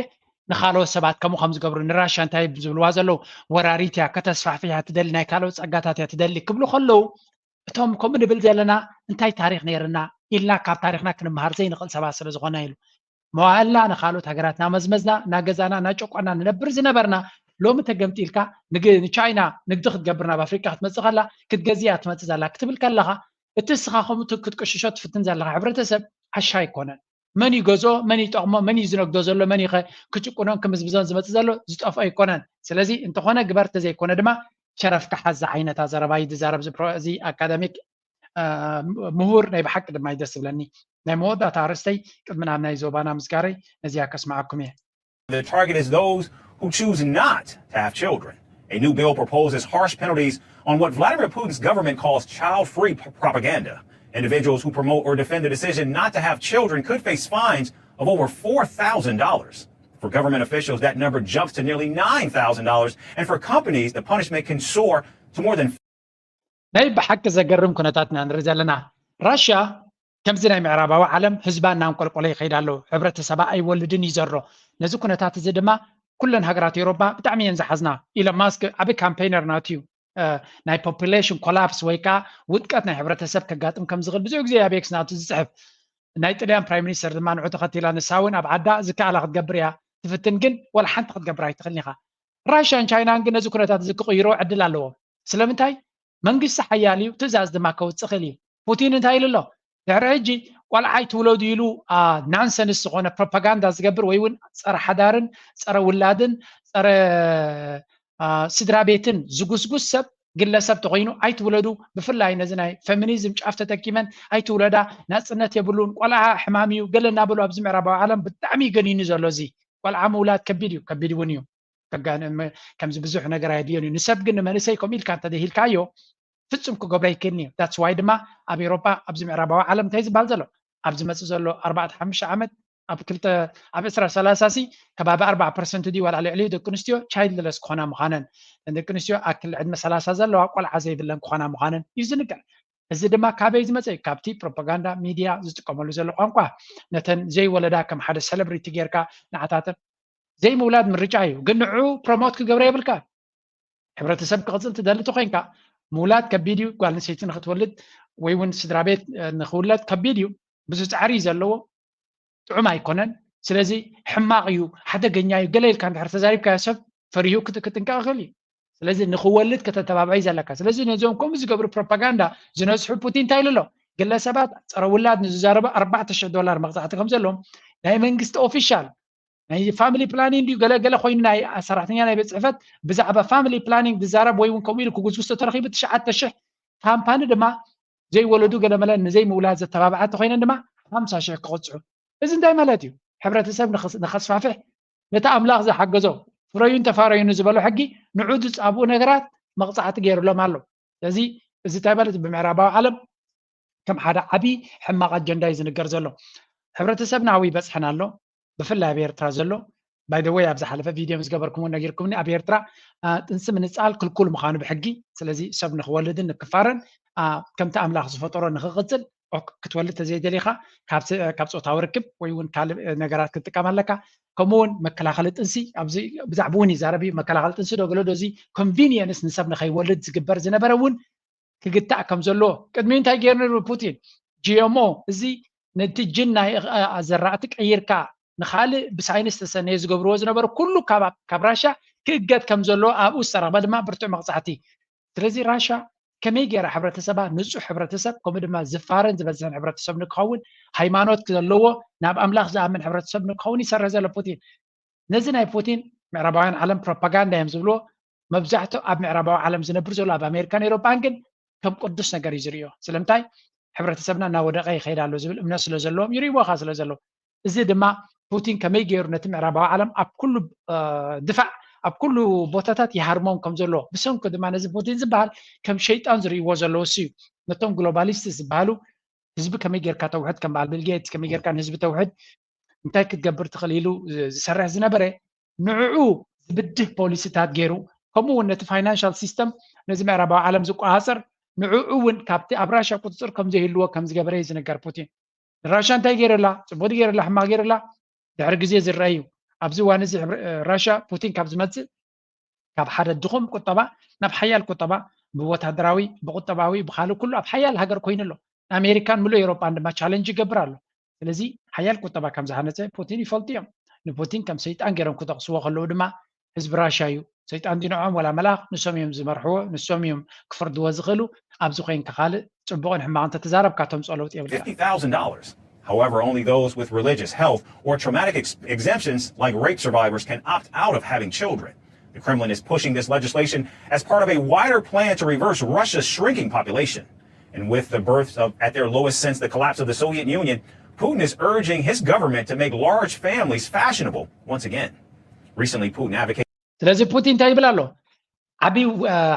ንካልኦት ሰባት ከምኡ ከም ዝገብሩ፣ ንራሻ እንታይ ዝብልዋ ዘለዉ፣ ወራሪት እያ፣ ከተስፋሕፍሕ እያ ትደሊ፣ ናይ ካልኦት ጸጋታት እያ ትደሊ ክብሉ ከለዉ፣ እቶም ከምኡ ንብል ዘለና እንታይ ታሪኽ ነይርና ኢልና ካብ ታሪኽና ክንመሃር ዘይንኽእል ሰባት ስለ ዝኾና ኢሉ። መዋእልና ንኻልኦት ሃገራት እናመዝመዝና እናገዛእና እናጨቆና ንነብር ዝነበርና፣ ሎሚ ተገምጢልካ ንቻይና ንግዲ ክትገብር ናብ ኣፍሪቃ ክትመፅእ ከላ ክትገዝእ እያ ትመፅእ ዘላ ክትብል ከለኻ፣ እቲ እስኻ ከምኡ ክትቅሽሾ ትፍትን ዘለኻ ሕብረተሰብ ዓሻ ኣይኮነን። መን እዩ ገዝኦ፣ መን እዩ ይጠቕሞ፣ መን እዩ ዝነግዶ ዘሎ፣ መን እዩ ክጭቁኖን ክምዝምዞን ዝመፅእ ዘሎ ዝጠፍኦ ኣይኮነን። ስለዚ እንተኾነ ግበር፣ እንተዘይኮነ ድማ ሸረፍካ ሓዝ ዓይነት ኣዘረባ እዩ ዝዛረብ እዚ ኣካዳሚክ ምሁር። ናይ ብሓቂ ድማ እዩ ደስ ዝብለኒ። ናይ መወዳእታ ኣርእስተይ ቅድሚ ናብ ናይ ዞባና ምስጋረይ ነዚኣ ከስምዓኩም እየ። The target is those who choose not to have children. A new bill proposes harsh penalties on what Vladimir Putin's government calls child-free propaganda. Individuals who promote or defend the decision not to have children could face fines of over four thousand dollars. For government officials, that number jumps to nearly nine thousand dollars, and for companies, the punishment can soar to more than ናይ ብሓቂ ዘገርም ኩነታት ኢና ንርኢ ዘለና። ራሽያ ከምዚ ናይ ምዕራባዊ ዓለም ህዝባ እናንቆልቆለ ይኸይድ ኣሎ። ሕብረተሰባ ኣይወልድን እዩ ዘሎ። ነዚ ኩነታት እዚ ድማ ኩለን ሃገራት ኤውሮጳ ብጣዕሚ እየን ዝሓዝና። ኢሎን ማስክ ዓቢ ካምፔይነር ናቱ እዩ። ናይ ፖፑሌሽን ኮላፕስ ወይ ከዓ ውድቀት ናይ ሕብረተሰብ ከጋጥም ከም ዝኽእል ብዙሕ ግዜ ኣብ ኤክስ ናቱ ዝፅሕፍ። ናይ ጥልያን ፕራይም ሚኒስተር ድማ ንዑ ተኸቲላ ንሳ እውን ኣብ ዓዳ ዝከኣላ ክትገብር እያ ትፍትን፣ ግን ወላ ሓንቲ ክትገብር ኣይትኽእልን ኢኻ። ራሽያን ቻይናን ግን ነዚ ኩነታት እዚ ክቕይሮ ዕድል ኣለዎም። ስለምንታይ? መንግስቲ ሓያል እዩ፣ ትእዛዝ ድማ ከውፅእ ክእል እዩ። ፑቲን እንታይ ኢሉ ኣሎ? ድሕሪ ሕጂ ቆልዓ ኣይትውለዱ ኢሉ ናንሰንስ ዝኾነ ፕሮፓጋንዳ ዝገብር ወይ እውን ፀረ ሓዳርን ፀረ ውላድን ፀረ ስድራ ቤትን ዝጉስጉስ ሰብ ግለሰብ ተኮይኑ ኣይትውለዱ። ብፍላይ ነዚ ናይ ፌሚኒዝም ጫፍ ተጠቂመን ኣይትውለዳ፣ ናፅነት የብሉን፣ ቆልዓ ሕማም እዩ ገለ እናበሉ ኣብዚ ምዕራባዊ ዓለም ብጣዕሚ ገኒኑ ዘሎ እዚ ቆልዓ ምውላድ ከቢድ እዩ፣ ከቢድ እውን እዩ። ከምዚ ብዙሕ ነገር ኣየድልዮን እዩ። ንሰብ ግን ንመንእሰይ ከምኡ ኢልካ እንተደሂልካዮ ፍጹም ክገብሮ ኣይክእልን እዩ። That's why ድማ ኣብ ኤውሮጳ ኣብዚ ምዕራባዊ ዓለም እንታይ ዝበሃል ዘሎ ኣብ ዝመጽእ ዘሎ ኣርባዕተ ሓሙሽተ ዓመት ኣብ ክልተ ኣብ ዕስራ ሰላሳ ሲ ከባቢ ኣርባዓ ፐርሰንት ድዩ ዋላ ልዕሊኡ ደቂ ኣንስትዮ ቻይልድለስ ክኾና ምዃነን፣ ደቂ ኣንስትዮ ኣብ ክሊ ዕድመ ሰላሳ ዘለዋ ቆልዓ ዘይብለን ክኾና ምዃነን እዩ ዝንገር። እዚ ድማ ካበይ ዝመጸ እዩ? ካብቲ ፕሮፓጋንዳ ሚድያ ዝጥቀመሉ ዘሎ ቋንቋ። ነተን ዘይወለዳ ከም ሓደ ሰለብሪቲ ጌርካ ንዓታተን ዘይምውላድ ምርጫ እዩ፣ ግን ንዑ ፕሮሞት ክገብረ የብልካ። ሕብረተሰብ ክቕፅል ትደሊ ተኮይንካ ምውላድ ከቢድ እዩ። ጓል ኣንስተይቲ ንክትወልድ ወይ እውን ስድራ ቤት ንክውለድ ከቢድ እዩ። ብዙ ፃዕሪ እዩ ዘለዎ። ጥዑም ኣይኮነን። ስለዚ ሕማቕ እዩ፣ ሓደገኛ እዩ ገለ ኢልካ እንድሕር ተዛሪብካዮ ሰብ ፈሪሁ ክጥንቀቕ ይኽእል እዩ። ስለዚ ንክወልድ ከተተባብዐ እዩ ዘለካ። ስለዚ ነዞም ከምኡ ዝገብሩ ፕሮፓጋንዳ ዝነዝሑ ፑቲን እንታይ ኢሉ ኣሎ? ግለሰባት ጸረ ውላድ ንዝዛረቡ ኣርባዕተ ሽሕ ዶላር መቕጻዕቲ ከም ዘለዎም ናይ መንግስቲ ኦፊሻል ናይ ፋሚሊ ፕላኒንግ ድዩ ገለገለ ኮይኑ ናይ ሰራሕተኛ ናይ ቤት ጽሕፈት ብዛዕባ ፋሚሊ ፕላኒንግ ዝዛረብ ወይ እውን ከምኡ ኢሉ ክጉዝጉዝ ተተረኺቡ ትሽዓተ ሽሕ ካምፓኒ ድማ ዘይወለዱ ገለመለ ንዘይምውላድ ዘተባብዓ ተኮይነን ድማ ሓምሳ ሽሕ ክቕፅዑ። እዚ እንታይ ማለት እዩ? ሕብረተሰብ ንኸስፋፍሕ ነቲ ኣምላኽ ዝሓገዞ ፍረዩን ተፋረዩን ዝበሎ ሕጊ ንዑ ዝፃብኡ ነገራት መቕፃዕቲ ገይሩሎም ኣሎ። ስለዚ እዚ እንታይ ማለት ብምዕራባዊ ዓለም ከም ሓደ ዓብዪ ሕማቕ ኣጀንዳ እዩ ዝንገር ዘሎ። ሕብረተሰብና ኣብኡ ይበፅሐን ኣሎ። ብፍላይ ኣብ ኤርትራ ዘሎ ባይ ዘ ወይ ኣብ ዝሓለፈ ቪድዮ ምስ ገበርኩምዎ ነጊርኩምኒ ኣብ ኤርትራ ጥንሲ ምንፃል ክልኩል ምዃኑ ብሕጊ። ስለዚ ሰብ ንክወልድን ንክፋረን ከምቲ ኣምላኽ ዝፈጠሮ ንክቕፅል ክትወልድ ተዘይደሊኻ ካብ ፆታዊ ርክብ ወይ እውን ካልእ ነገራት ክትጥቀም ኣለካ። ከምኡ እውን መከላኸሊ ጥንሲ ኣብዚ ብዛዕባ እውን ይዛረብ እዩ። መከላኸሊ ጥንሲ ዶ ገለ ዶ እዚ ኮንቪኒየንስ ንሰብ ንከይወልድ ዝግበር ዝነበረ እውን ክግታእ ከም ዘለዎ ቅድሚኡ እንታይ ገይሩ ነይሩ ፑቲን? ጂ ኤም ኦ እዚ ነቲ ጅን ናይ ዘራእቲ ቀይርካ ንካልእ ብሳይንስ ተሰነየ ዝገብርዎ ዝነበሩ ኩሉ ካብ ራሻ ክእገድ ከም ዘለዎ ኣብኡ ዝተረኽበ ድማ ብርቱዕ መቕፃዕቲ። ስለዚ ራሻ ከመይ ገይራ ሕብረተሰባ ንፁሕ ሕብረተሰብ ከምኡ ድማ ዝፋረን ዝበዝሕን ሕብረተሰብ ንክኸውን ሃይማኖት ዘለዎ ናብ ኣምላኽ ዝኣምን ሕብረተሰብ ንክኸውን ይሰርሕ ዘሎ ፑቲን። ነዚ ናይ ፑቲን ምዕራባውያን ዓለም ፕሮፓጋንዳ እዮም ዝብልዎ። መብዛሕትኡ ኣብ ምዕራባዊ ዓለም ዝነብር ዘሎ ኣብ ኣሜሪካን ኤሮፓን ግን ከም ቅዱስ ነገር እዩ ዝርእዮ። ስለምንታይ? ሕብረተሰብና እናወደቐ ይኸይድ ኣሎ ዝብል እምነት ስለ ዘለዎም ይርእይዎ ካ ስለ ዘለዉ። እዚ ድማ ፑቲን ከመይ ገይሩ ነቲ ምዕራባዊ ዓለም ኣብ ኩሉ ድፋዕ ኣብ ኩሉ ቦታታት ይሃርሞም ከም ዘሎ ብሰንኩ ድማ ነዚ ፑቲን ዝበሃል ከም ሸይጣን ዝርእይዎ ዘለዉ እሱ እዩ። ነቶም ግሎባሊስት ዝበሃሉ ህዝቢ ከመይ ጌርካ ተውሕድ ከም በዓል ቢል ጌትስ ከመይ ጌርካ ንህዝቢ ተውሕድ እንታይ ክትገብር ትኽእል ኢሉ ዝሰርሕ ዝነበረ ንዕኡ ዝብድህ ፖሊሲታት ገይሩ ከምኡ እውን ነቲ ፋይናንሻል ሲስተም ነዚ ምዕራባዊ ዓለም ዝቆሃፀር ንዕኡ እውን ካብቲ ኣብ ራሻ ቁፅፅር ከም ዘይህልዎ ከም ዝገበረ እዩ ዝነገር ፑቲን። ንራሻ እንታይ ገይረላ? ፅቡቅ ገይረላ ሕማቅ ገይረላ? ድሕሪ ግዜ ዝረአ እዩ። ኣብዚ እዋን እዚ ራሻ ፑቲን ካብ ዝመፅእ ካብ ሓደ ድኹም ቁጠባ ናብ ሓያል ቁጠባ ብወታደራዊ ብቁጠባዊ ብካልእ ኩሉ ኣብ ሓያል ሃገር ኮይኑ ኣሎ። ንኣሜሪካን ምሉእ ኤሮጳን ድማ ቻለንጅ ይገብር ኣሎ። ስለዚ ሓያል ቁጠባ ከም ዝሃነፀ ፑቲን ይፈልጡ እዮም። ንፑቲን ከም ሰይጣን ገይሮም ክጠቕስዎ ከለዉ ድማ ህዝቢ ራሻ እዩ ሰይጣን ድዩ ንዕኦም ወላ መልኣኽ ንሶም እዮም ዝመርሕዎ ንሶም እዮም ክፍርድዎ ዝኽእሉ። ኣብዚ ኮይንካ ካልእ ፅቡቕን ሕማቕን ተተዛረብካ ተምፅኦ ለውጢ የብልካ። Fifty thousand dollars. However, only those with religious, health, or traumatic ex- exemptions like rape survivors can opt out of having children. The Kremlin is pushing this legislation as part of a wider plan to reverse Russia's shrinking population. And with the births of, at their lowest since the collapse of the Soviet Union, Putin is urging his government to make large families fashionable once again. Recently, Putin advocated ስለዚ ፑቲን እንታይ ይብል ኣሎ? ዓብዪ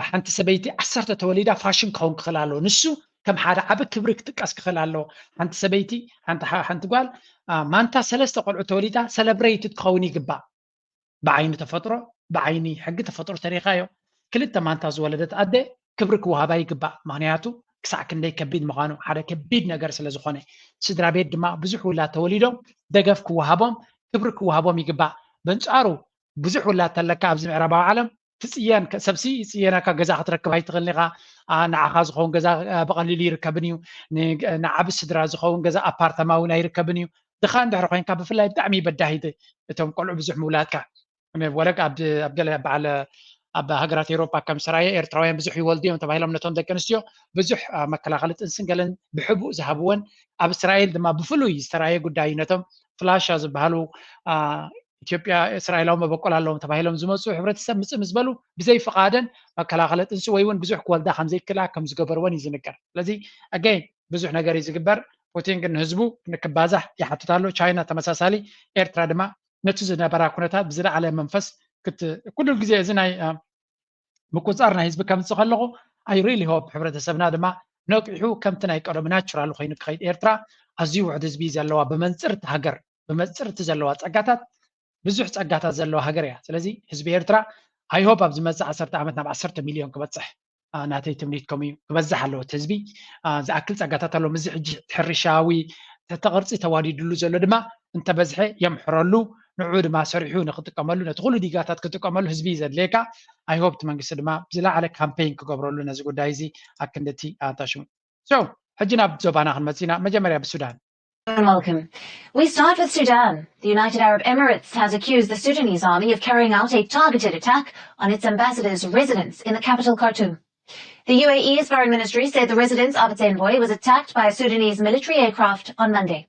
ሓንቲ ሰበይቲ ዓሰርተ ተወሊዳ ፋሽን ክኸውን ክኽእል ኣለዎ። ንሱ ከም ሓደ ዓቢ ክብሪ ክጥቀስ ክኽእል ኣለዎ። ሓንቲ ሰበይቲ ሓንቲ ጓል ማንታ ሰለስተ ቆልዑ ተወሊዳ ሰለብሬይትድ ክኸውን ይግባእ። ብዓይኒ ተፈጥሮ ብዓይኒ ሕጊ ተፈጥሮ ተሪኻዮ ክልተ ማንታ ዝወለደት ኣደ ክብሪ ክወሃባ ይግባእ። ምኽንያቱ ክሳዕ ክንደይ ከቢድ ምዃኑ ሓደ ከቢድ ነገር ስለ ዝኾነ ስድራ ቤት ድማ ብዙሕ ውላድ ተወሊዶም ደገፍ ክወሃቦም ክብሪ ክወሃቦም ይግባእ። በንጻሩ ብዙሕ ውላድ ተለካ ኣብዚ ምዕራባዊ ዓለም ትጽየን ሰብሲ ይጽየነካ ገዛ ክትረክብ ኣይትኽእልን ኢኻ። ንዓኻ ዝኸውን ገዛ ብቐሊሉ ይርከብን እዩ። ንዓቢ ስድራ ዝኸውን ገዛ ኣፓርተማ እውን ኣይርከብን እዩ። ድኻ እንድሕር ኮይንካ ብፍላይ ብጣዕሚ በዳሂ እቶም ቆልዑ ብዙሕ ምውላድካ ወለግ ኣብ ገለ በዓል ኣብ ሃገራት ኤሮፓ ከም ስራየ ኤርትራውያን ብዙሕ ይወልዱ እዮም ተባሂሎም ነቶም ደቂ ኣንስትዮ ብዙሕ መከላኸሊ ጥንስን ገለን ብሕቡእ ዝሃብወን ኣብ እስራኤል ድማ ብፍሉይ ዝተራየ ጉዳይ ነቶም ፍላሻ ዝበሃሉ ኢትዮጵያ እስራኤላዊ መበቆል ኣለዎም ተባሂሎም ዝመፁ ሕብረተሰብ ምፅእ ምስ በሉ ብዘይ ፍቓደን መከላኸሊ ጥንሲ ወይ እውን ብዙሕ ክወልዳ ከም ዘይክላ ከም ዝገበርወን እዩ ዝንገር። ስለዚ ኣገይን ብዙሕ ነገር እዩ ዝግበር። ፑቲን ግን ንህዝቡ ንክባዛሕ ይሓትት ኣሎ። ቻይና ተመሳሳሊ፣ ኤርትራ ድማ ነቲ ዝነበራ ኩነታት ብዝለዓለ መንፈስ ኩሉ ግዜ እዚ ናይ ምቁፃር ናይ ህዝቢ ከምፅእ ከለኹ I really hope ሕብረተሰብና ድማ ነቂሑ ከምቲ ናይ ቀደሙ ናቹራል ኮይኑ ክኸይድ። ኤርትራ ኣዝዩ ውሕድ ህዝቢ ዘለዋ ብመንፅርቲ ሃገር ብመንፅርቲ ዘለዋ ፀጋታት ብዙሕ ፀጋታት ዘለዋ ሃገር እያ። ስለዚ ህዝቢ ኤርትራ I hope ኣብ ዝመፅእ ዓሰርተ ዓመት ናብ ዓሰርተ ሚልዮን ክበፅሕ ናተይ ትምኒት ከምኡ እዩ። ክበዝሕ ኣለዎ እቲ ህዝቢ ዝኣክል ፀጋታት ኣለዎም። እዚ ሕጂ ሕርሻዊ ትሕተ ቅርፂ ተዋዲድሉ ዘሎ ድማ እንተበዝሐ የምሕረሉ ንዕኡ ድማ ሰሪሑ ንክጥቀመሉ ነቲ ኩሉ ዲጋታት ክጥቀመሉ ህዝቢ እዩ ዘድልየካ። I hope እቲ መንግስቲ ድማ ብዝለዓለ ካምፔይን ክገብረሉ ነዚ ጉዳይ እዚ ኣክንድቲ ኣንታሽሙ። So ሕጂ ናብ ዞባና ክንመፅእ ኢና። መጀመርያ ብሱዳን and welcome. We start with Sudan. The United Arab Emirates has accused the Sudanese army of carrying out a targeted attack on its ambassador's residence in the capital Khartoum. The U A E's foreign ministry said the residence of its envoy was attacked by a Sudanese military aircraft on Monday.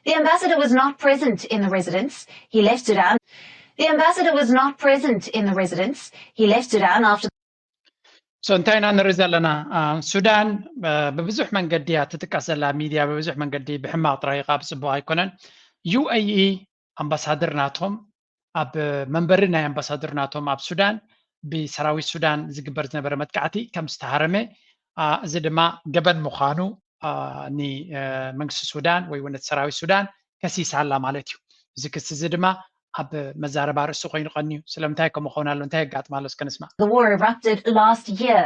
The ambassador was not present in the residence. He left Sudan. The ambassador was not present in the residence. He left Sudan after So እንታይ ኢና ንርኢ ዘለና? ሱዳን ብብዙሕ መንገዲ እያ ትጥቀስ ዘላ፣ ሚድያ ብብዙሕ መንገዲ ብሕማቕ ጥራይ፣ ካብ ጽቡቕ ኣይኮነን። ዩ ኤ ኢ ኣምባሳደር ናቶም ኣብ መንበሪ ናይ ኣምባሳደር ናቶም ኣብ ሱዳን ብሰራዊት ሱዳን ዝግበር ዝነበረ መጥቃዕቲ ከም ዝተሃረመ፣ እዚ ድማ ገበን ምዃኑ ንመንግስቲ ሱዳን ወይ እውን ሰራዊት ሱዳን ከሲሳ ኣላ ማለት እዩ። እዚ ክሲ እዚ ድማ ኣብ መዛረባ ርእሲ ኮይኑ ቀንዩ። ስለምንታይ ከምኡ ክኸውን ኣሎ? እንታይ የጋጥም ኣሎ? እስከ ንስማዕ። The war erupted last year.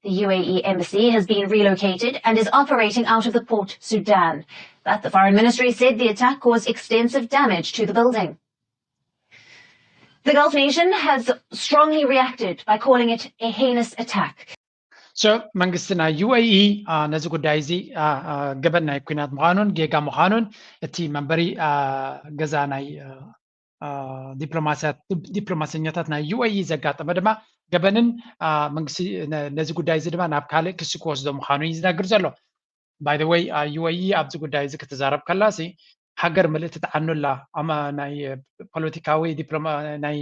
The U A E embassy has been relocated and is operating out of the port, Sudan. But the foreign ministry said the attack caused extensive damage to the building. The Gulf nation has strongly reacted by calling it a heinous attack. So መንግስቲ ናይ ዩ ኤ ኢ ነዚ ጉዳይ እዚ ገበን ናይ ኩናት ምዃኑን ጌጋ ምዃኑን፣ እቲ መንበሪ ገዛ ናይ ዲፕሎማሰኛታት ናይ ዩ ኤ ኢ ዘጋጠመ ድማ ገበንን መንግስቲ ነዚ ጉዳይ እዚ ድማ ናብ ካልእ ክሲ ክወስዶ ምዃኑ እዩ ዝነግር ዘሎ። By the way, ዩ ኤ ኢ ኣብዚ ጉዳይ እዚ ክትዛረብ ከላሲ ሃገር ምልእቲ ትዓኑላ። ናይ ፖለቲካዊ ናይ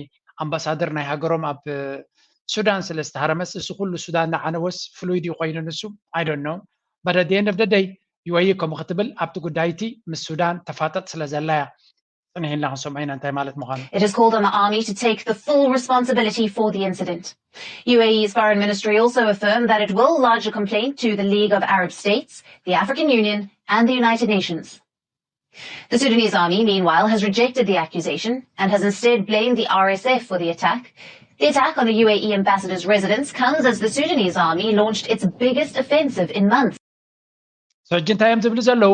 ኣምባሳደር ናይ ሃገሮም ኣብ ሱዳን ስለ ዝተሃረመስ፣ እዚ ኩሉ ሱዳን ንዓነወስ ፍሉይ ድዩ ኮይኑ ንሱ? I don't know, but at the end of the day ዩ ኤ ኢ ከምኡ ክትብል ኣብቲ ጉዳይ እቲ ምስ ሱዳን ተፋጠጥ ስለ ዘላ እያ። ጽንሕ ኢልና ክንሰምዖ ኢና እንታይ ማለት ምዃኑ። It has called on the army to take the full responsibility for the incident. U A E's foreign ministry also affirmed that it will lodge a complaint to the League of Arab States, the African Union, and the United Nations. The Sudanese army, meanwhile, has rejected the accusation and has instead blamed the R S F for the attack. The attack on the U A E ambassador's residence comes as the Sudanese army launched its biggest offensive in months. ሕጂ እንታይ እዮም ዝብሉ ዘለዉ?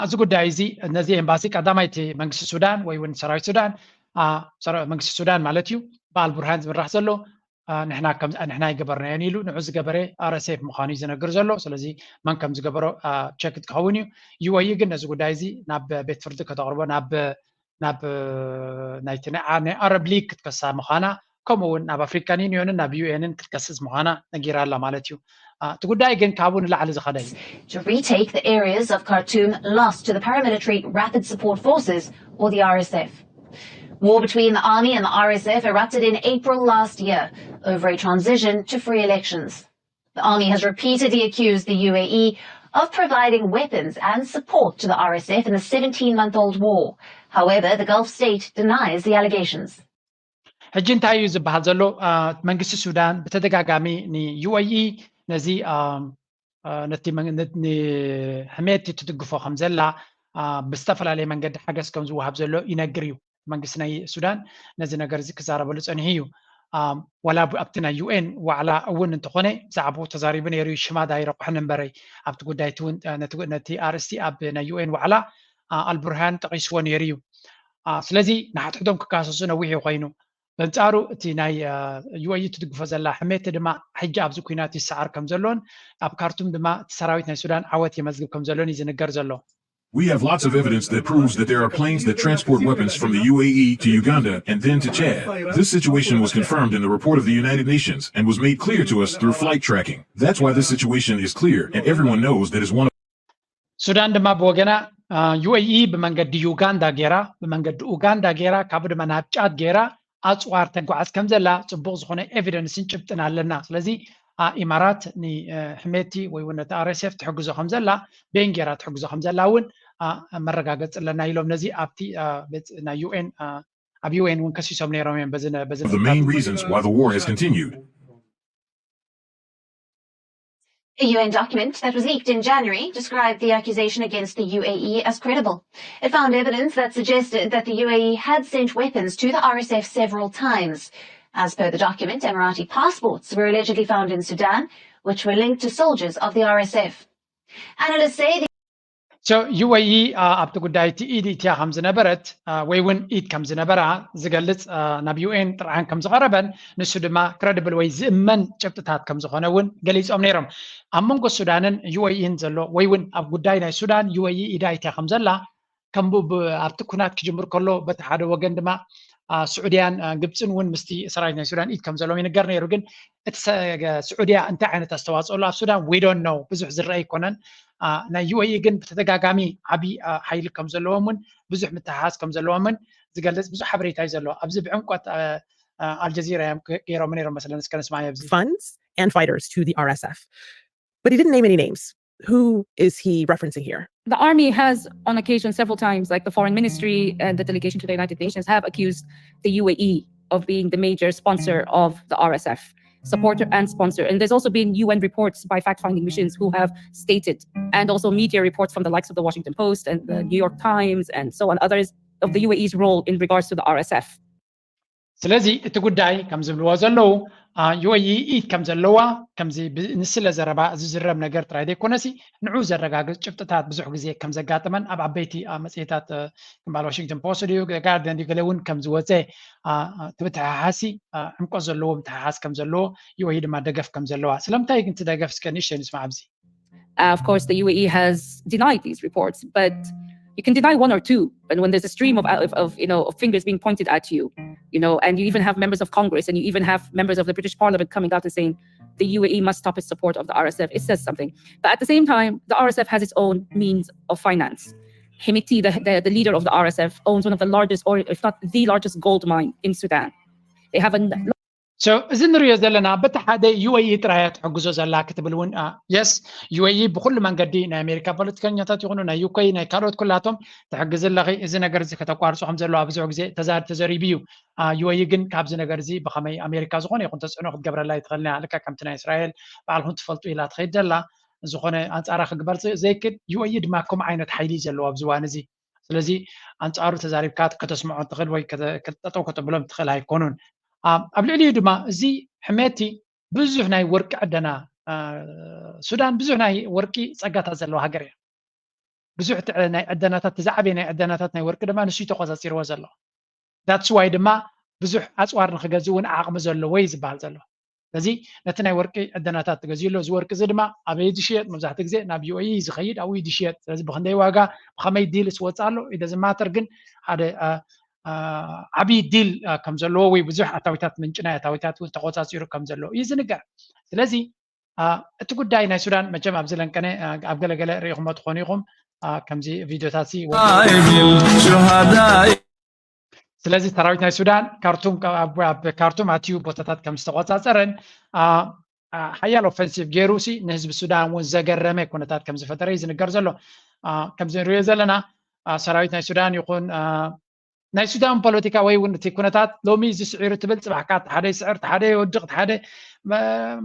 እዚ ጉዳይ እዚ ነዚ ኤምባሲ ቀዳማይቲ መንግስቲ ሱዳን ወይ እውን ሰራዊት ሱዳን፣ መንግስቲ ሱዳን ማለት እዩ፣ ብኣልቡርሃን ዝምራሕ ዘሎ ንሕና ኣይገበርናዮን ኢሉ ንዑ ዝገበረ ኣር ኤስ ኤፍ ምዃኑ እዩ ዝነግር ዘሎ። ስለዚ መን ከም ዝገበሮ ቸክ ክኸውን እዩ። ዩ ኤ ኢ ግን ነዚ ጉዳይ እዚ ናብ ቤት ፍርዲ ከተቕርቦ፣ ናብ ናይቲ ናይ ኣረብ ሊግ ክትከሳ ምዃና፣ ከምኡ እውን ናብ ኣፍሪካን ዩኒዮንን ናብ ዩ ኤንን ክትከስስ ምዃና ነጊራ ኣላ ማለት እዩ። እቲ ጉዳይ ግን ካብኡ ንላዕሊ ዝኸደ እዩ። To retake the areas of Khartoum lost to the paramilitary Rapid Support Forces, or the R S F. War between the army and the R S F erupted in April last year over a transition to free elections. The army has repeatedly accused the U A E of providing weapons and support to the R S F in the seventeen-month-old war. However, the Gulf state denies the allegations. ሕጂ እንታይ እዩ ዝበሃል ዘሎ? መንግስቲ ሱዳን ብተደጋጋሚ ን ዩ ኤ ኢ ነዚ ነቲ ንሕሜቲ ትድግፎ ከም ዘላ፣ ብዝተፈላለየ መንገዲ ሓገዝ ከም ዝወሃብ ዘሎ ይነግር እዩ። መንግስቲ ናይ ሱዳን ነዚ ነገር እዚ ክዛረበሉ ጸኒሑ እዩ። ዋላ ኣብቲ ናይ ዩ ኤን ዋዕላ እውን እንተኾነ ብዛዕባኡ ተዛሪቡ ነይሩ እዩ። ሽማ ዳይረቑሕን እምበረይ ኣብቲ ጉዳይ እቲ እውን ነቲ ኣርእስቲ ኣብ ናይ ዩ ኤን ዋዕላ ኣልቡርሃን ጠቒስዎ ነይሩ እዩ። ስለዚ ንሓድሕዶም ክካሰሱ ነዊሕ እዩ ኮይኑ። በንጻሩ እቲ ናይ ዩ ኤ ኢ ትድግፎ ዘላ ሕሜቲ ድማ ሕጂ ኣብዚ ኩናት ይሰዓር ከም ዘሎን ኣብ ካርቱም ድማ እቲ ሰራዊት ናይ ሱዳን ዓወት የመዝግብ ከም ዘሎን እዩ ዝንገር ዘሎ። We have lots of evidence that proves that there are planes that transport weapons from the U A E to Uganda and then to Chad. This situation was confirmed in the report of the United Nations and was made clear to us through flight tracking. That's why this situation is clear and everyone knows that is one of ሱዳን ድማ ብወገና ዩ ኤ ኢ ብመንገዲ ዩጋንዳ ገይራ፣ ብመንገዲ ኡጋንዳ ገይራ፣ ካብኡ ድማ ናብ ጫድ ገይራ ኣፅዋር ተጓዓዝ ከም ዘላ ፅቡቕ ዝኾነ ኤቪደንስን ጭብጥን ኣለና። ስለዚ ኢማራት ንሕሜቲ ወይ እውን ነቲ ኣር ኤስ ኤፍ ትሕግዞ ከም ዘላ፣ በይን ገይራ ትሕግዞ ከም ዘላ እውን መረጋገፂ ኣለና ኢሎም ነዚ ኣብቲ ናይ ዩ ኤን ኣብ ዩ ኤን እውን ከሲሶም ነይሮም እዮም። በዚ በዚ The main reasons why the war has continued. A U N document that was leaked in January described the accusation against the U A E as credible. It found evidence that suggested that the U A E had sent weapons to the R S F several times. As per the document, Emirati passports were allegedly found in Sudan, which were linked to soldiers of the R S F. Analysts say the So UAE ኣብቲ ጉዳይ እቲ ኢድ ኢትያ ከም ዝነበረት ወይ እውን ኢድ ከም ዝነበራ ዝገልፅ ናብ ዩኤን ጥርዓን ከም ዝቐረበን ንሱ ድማ ክረድብል ወይ ዝእመን ጭብጥታት ከም ዝኾነ እውን ገሊፆም ነይሮም። ኣብ መንጎ ሱዳንን ዩኤኢን ዘሎ ወይ እውን ኣብ ጉዳይ ናይ ሱዳን ዩኤኢ ኢዳ ኢትያ ከም ዘላ ከም ኣብቲ ኩናት ክጅምር ከሎ በቲ ሓደ ወገን ድማ ስዑድያን ግብፅን እውን ምስቲ ሰራዊት ናይ ሱዳን ኢድ ከም ዘለዎም ይንገር ነይሩ። ግን እቲ ስዑድያ እንታይ ዓይነት ኣስተዋፅኦ ኣሎ ኣብ ሱዳን ዊዶን ነው ብዙሕ ዝረአ ኣይኮነን። ናይ ዩኤኢ ግን ብተደጋጋሚ ዓብዪ ሓይሊ ከም ዘለዎም እውን ብዙሕ ምትሓሓዝ ከም ዘለዎም እውን ዝገልፅ ብዙሕ ሓበሬታ እዩ ዘሎ። ኣብዚ ብዕምቆት ኣልጀዚራ እዮም ገይሮም ነይሮም መስለን እስከ ንስማዕ ኣብዚ funds and fighters to the R S F. But he didn't name any names. Who is he referencing here? The army has, on occasion, several times, like the foreign ministry and the delegation to the United Nations, have accused the U A E of being the major sponsor of the R S F, supporter and sponsor. And there's also been U N reports by fact finding missions who have stated, and also media reports from the likes of the Washington Post and the New York Times and so on, others, of the U A E's role in regards to the R S F. ስለዚ እቲ ጉዳይ ከም ዝብልዎ ዘለዉ ዩኤኢ ኢድ ከም ዘለዋ ከምዚ ንስለ ዘረባ ዝዝረብ ነገር ጥራይ ዘይኮነሲ ንዑ ዘረጋግፅ ጭብጥታት ብዙሕ ግዜ ከም ዘጋጥመን ኣብ ዓበይቲ መፅሄታት ክምባል ዋሽንግተን ፖስት ድዩ ጋርዲያን ድዩ ገለ እውን ከም ዝወፀ እቲ ምትሓሓሲ ዕምቆት ዘለዎ ምትሓሓስ ከም ዘለዎ ዩኤኢ ድማ ደገፍ ከም ዘለዋ ስለምንታይ ግን እቲ ደገፍ እስከ ንእሽተይ ንስማዕ ኣብዚ Uh, of course, the U A E has denied these reports, but you can deny one or two. And when there's a stream of, of, of, you know, of fingers being pointed at you, you know, and you even have members of Congress and you even have members of the British Parliament coming out and saying the U A E must stop its support of the R S F, it says something. But at the same time, the R S F has its own means of finance. Hemeti, the, the, the leader of the R S F, owns one of the largest, or if not the largest, gold mine in Sudan. They have a So እዚ ንሪኦ ዘለና በቲ ሓደ ዩኤኢ ጥራያ ትሕግዞ ዘላ ክትብል እውን የስ ዩኤኢ ብኩሉ መንገዲ ናይ ኣሜሪካ ፖለቲከኛታት ይኹኑ ናይ ዩኬ ናይ ካልኦት ኩላቶም ትሕግዝ ኣለኺ። እዚ ነገር እዚ ከተቋርፁ ከም ዘለዋ ብዙሕ ግዜ ተዛር ተዘሪቡ እዩ። ዩኤኢ ግን ካብዚ ነገር እዚ ብኸመይ ኣሜሪካ ዝኾነ ይኹን ተፅዕኖ ክትገብረላ ይትኽእል ያ ልካ ከምቲ ናይ እስራኤል ባዕልኹም ትፈልጡ ኢላ ትኸይድ ዘላ ዝኾነ ኣንፃራ ክግበር ዘይክል ዩኤኢ ድማ ከምኡ ዓይነት ሓይሊ እዩ ዘለዎ ኣብዚ እዋን እዚ ስለዚ ኣንፃሩ ተዛሪብካ ከተስምዖ ትኽእል ወይ ጠጠው ከተብሎም ትኽእል ኣይኮኑን። ኣብ ልዕሊኡ ድማ እዚ ሕሜቲ ብዙሕ ናይ ወርቂ ዕደና ሱዳን ብዙሕ ናይ ወርቂ ፀጋታት ዘለዋ ሃገር እያ። ብዙሕ ናይ ዕደናታት ዝዓበየ ናይ ዕደናታት ናይ ወርቂ ድማ ንሱ ተቆፃፂርዎ ዘሎ that's why ድማ ብዙሕ ኣፅዋር ንክገዝእ እውን ዓቕሚ ዘለዎ እዩ ዝበሃል ዘሎ። ስለዚ ነቲ ናይ ወርቂ ዕደናታት ትገዝኡ ኣሎ። እዚ ወርቂ እዚ ድማ ኣበይ ዝሽየጥ? መብዛሕትኡ ግዜ ናብ ዩኤኢ ዝኸይድ ኣብኡ ዝሽየጥ። ስለዚ ብክንደይ ዋጋ ብኸመይ ዲል ስወፅእ ኣሎ ኢደ ዝማተር ግን ሓደ ዓብዪ ዲል ከም ዘለዎ ወይ ብዙሕ ኣታዊታት ምንጭ ናይ ኣታዊታት እውን ተቆፃፂሩ ከም ዘለዎ እዩ ዝንገር። ስለዚ እቲ ጉዳይ ናይ ሱዳን መቸም ኣብዚ ለንቀነ ኣብ ገለገለ ርኢኹሞ ትኾኑ ኢኹም ከምዚ ቪዲዮታት ስለዚ ሰራዊት ናይ ሱዳን ካርቱም ኣብ ካርቱም ኣትዩ ቦታታት ከም ዝተቆፃፀረን ሓያል ኦፈንሲቭ ገይሩ ሲ ንህዝቢ ሱዳን እውን ዘገረመ ኩነታት ከም ዝፈጠረ እዩ ዝንገር ዘሎ። ከምዚ ንሪኦ ዘለና ሰራዊት ናይ ሱዳን ይኹን ናይ ሱዳን ፖለቲካ ወይ እውን እቲ ኩነታት ሎሚ እዚ ስዒሩ ትብል ፅባሕካ ሓደ ይስዕር ሓደ ይወድቕ ሓደ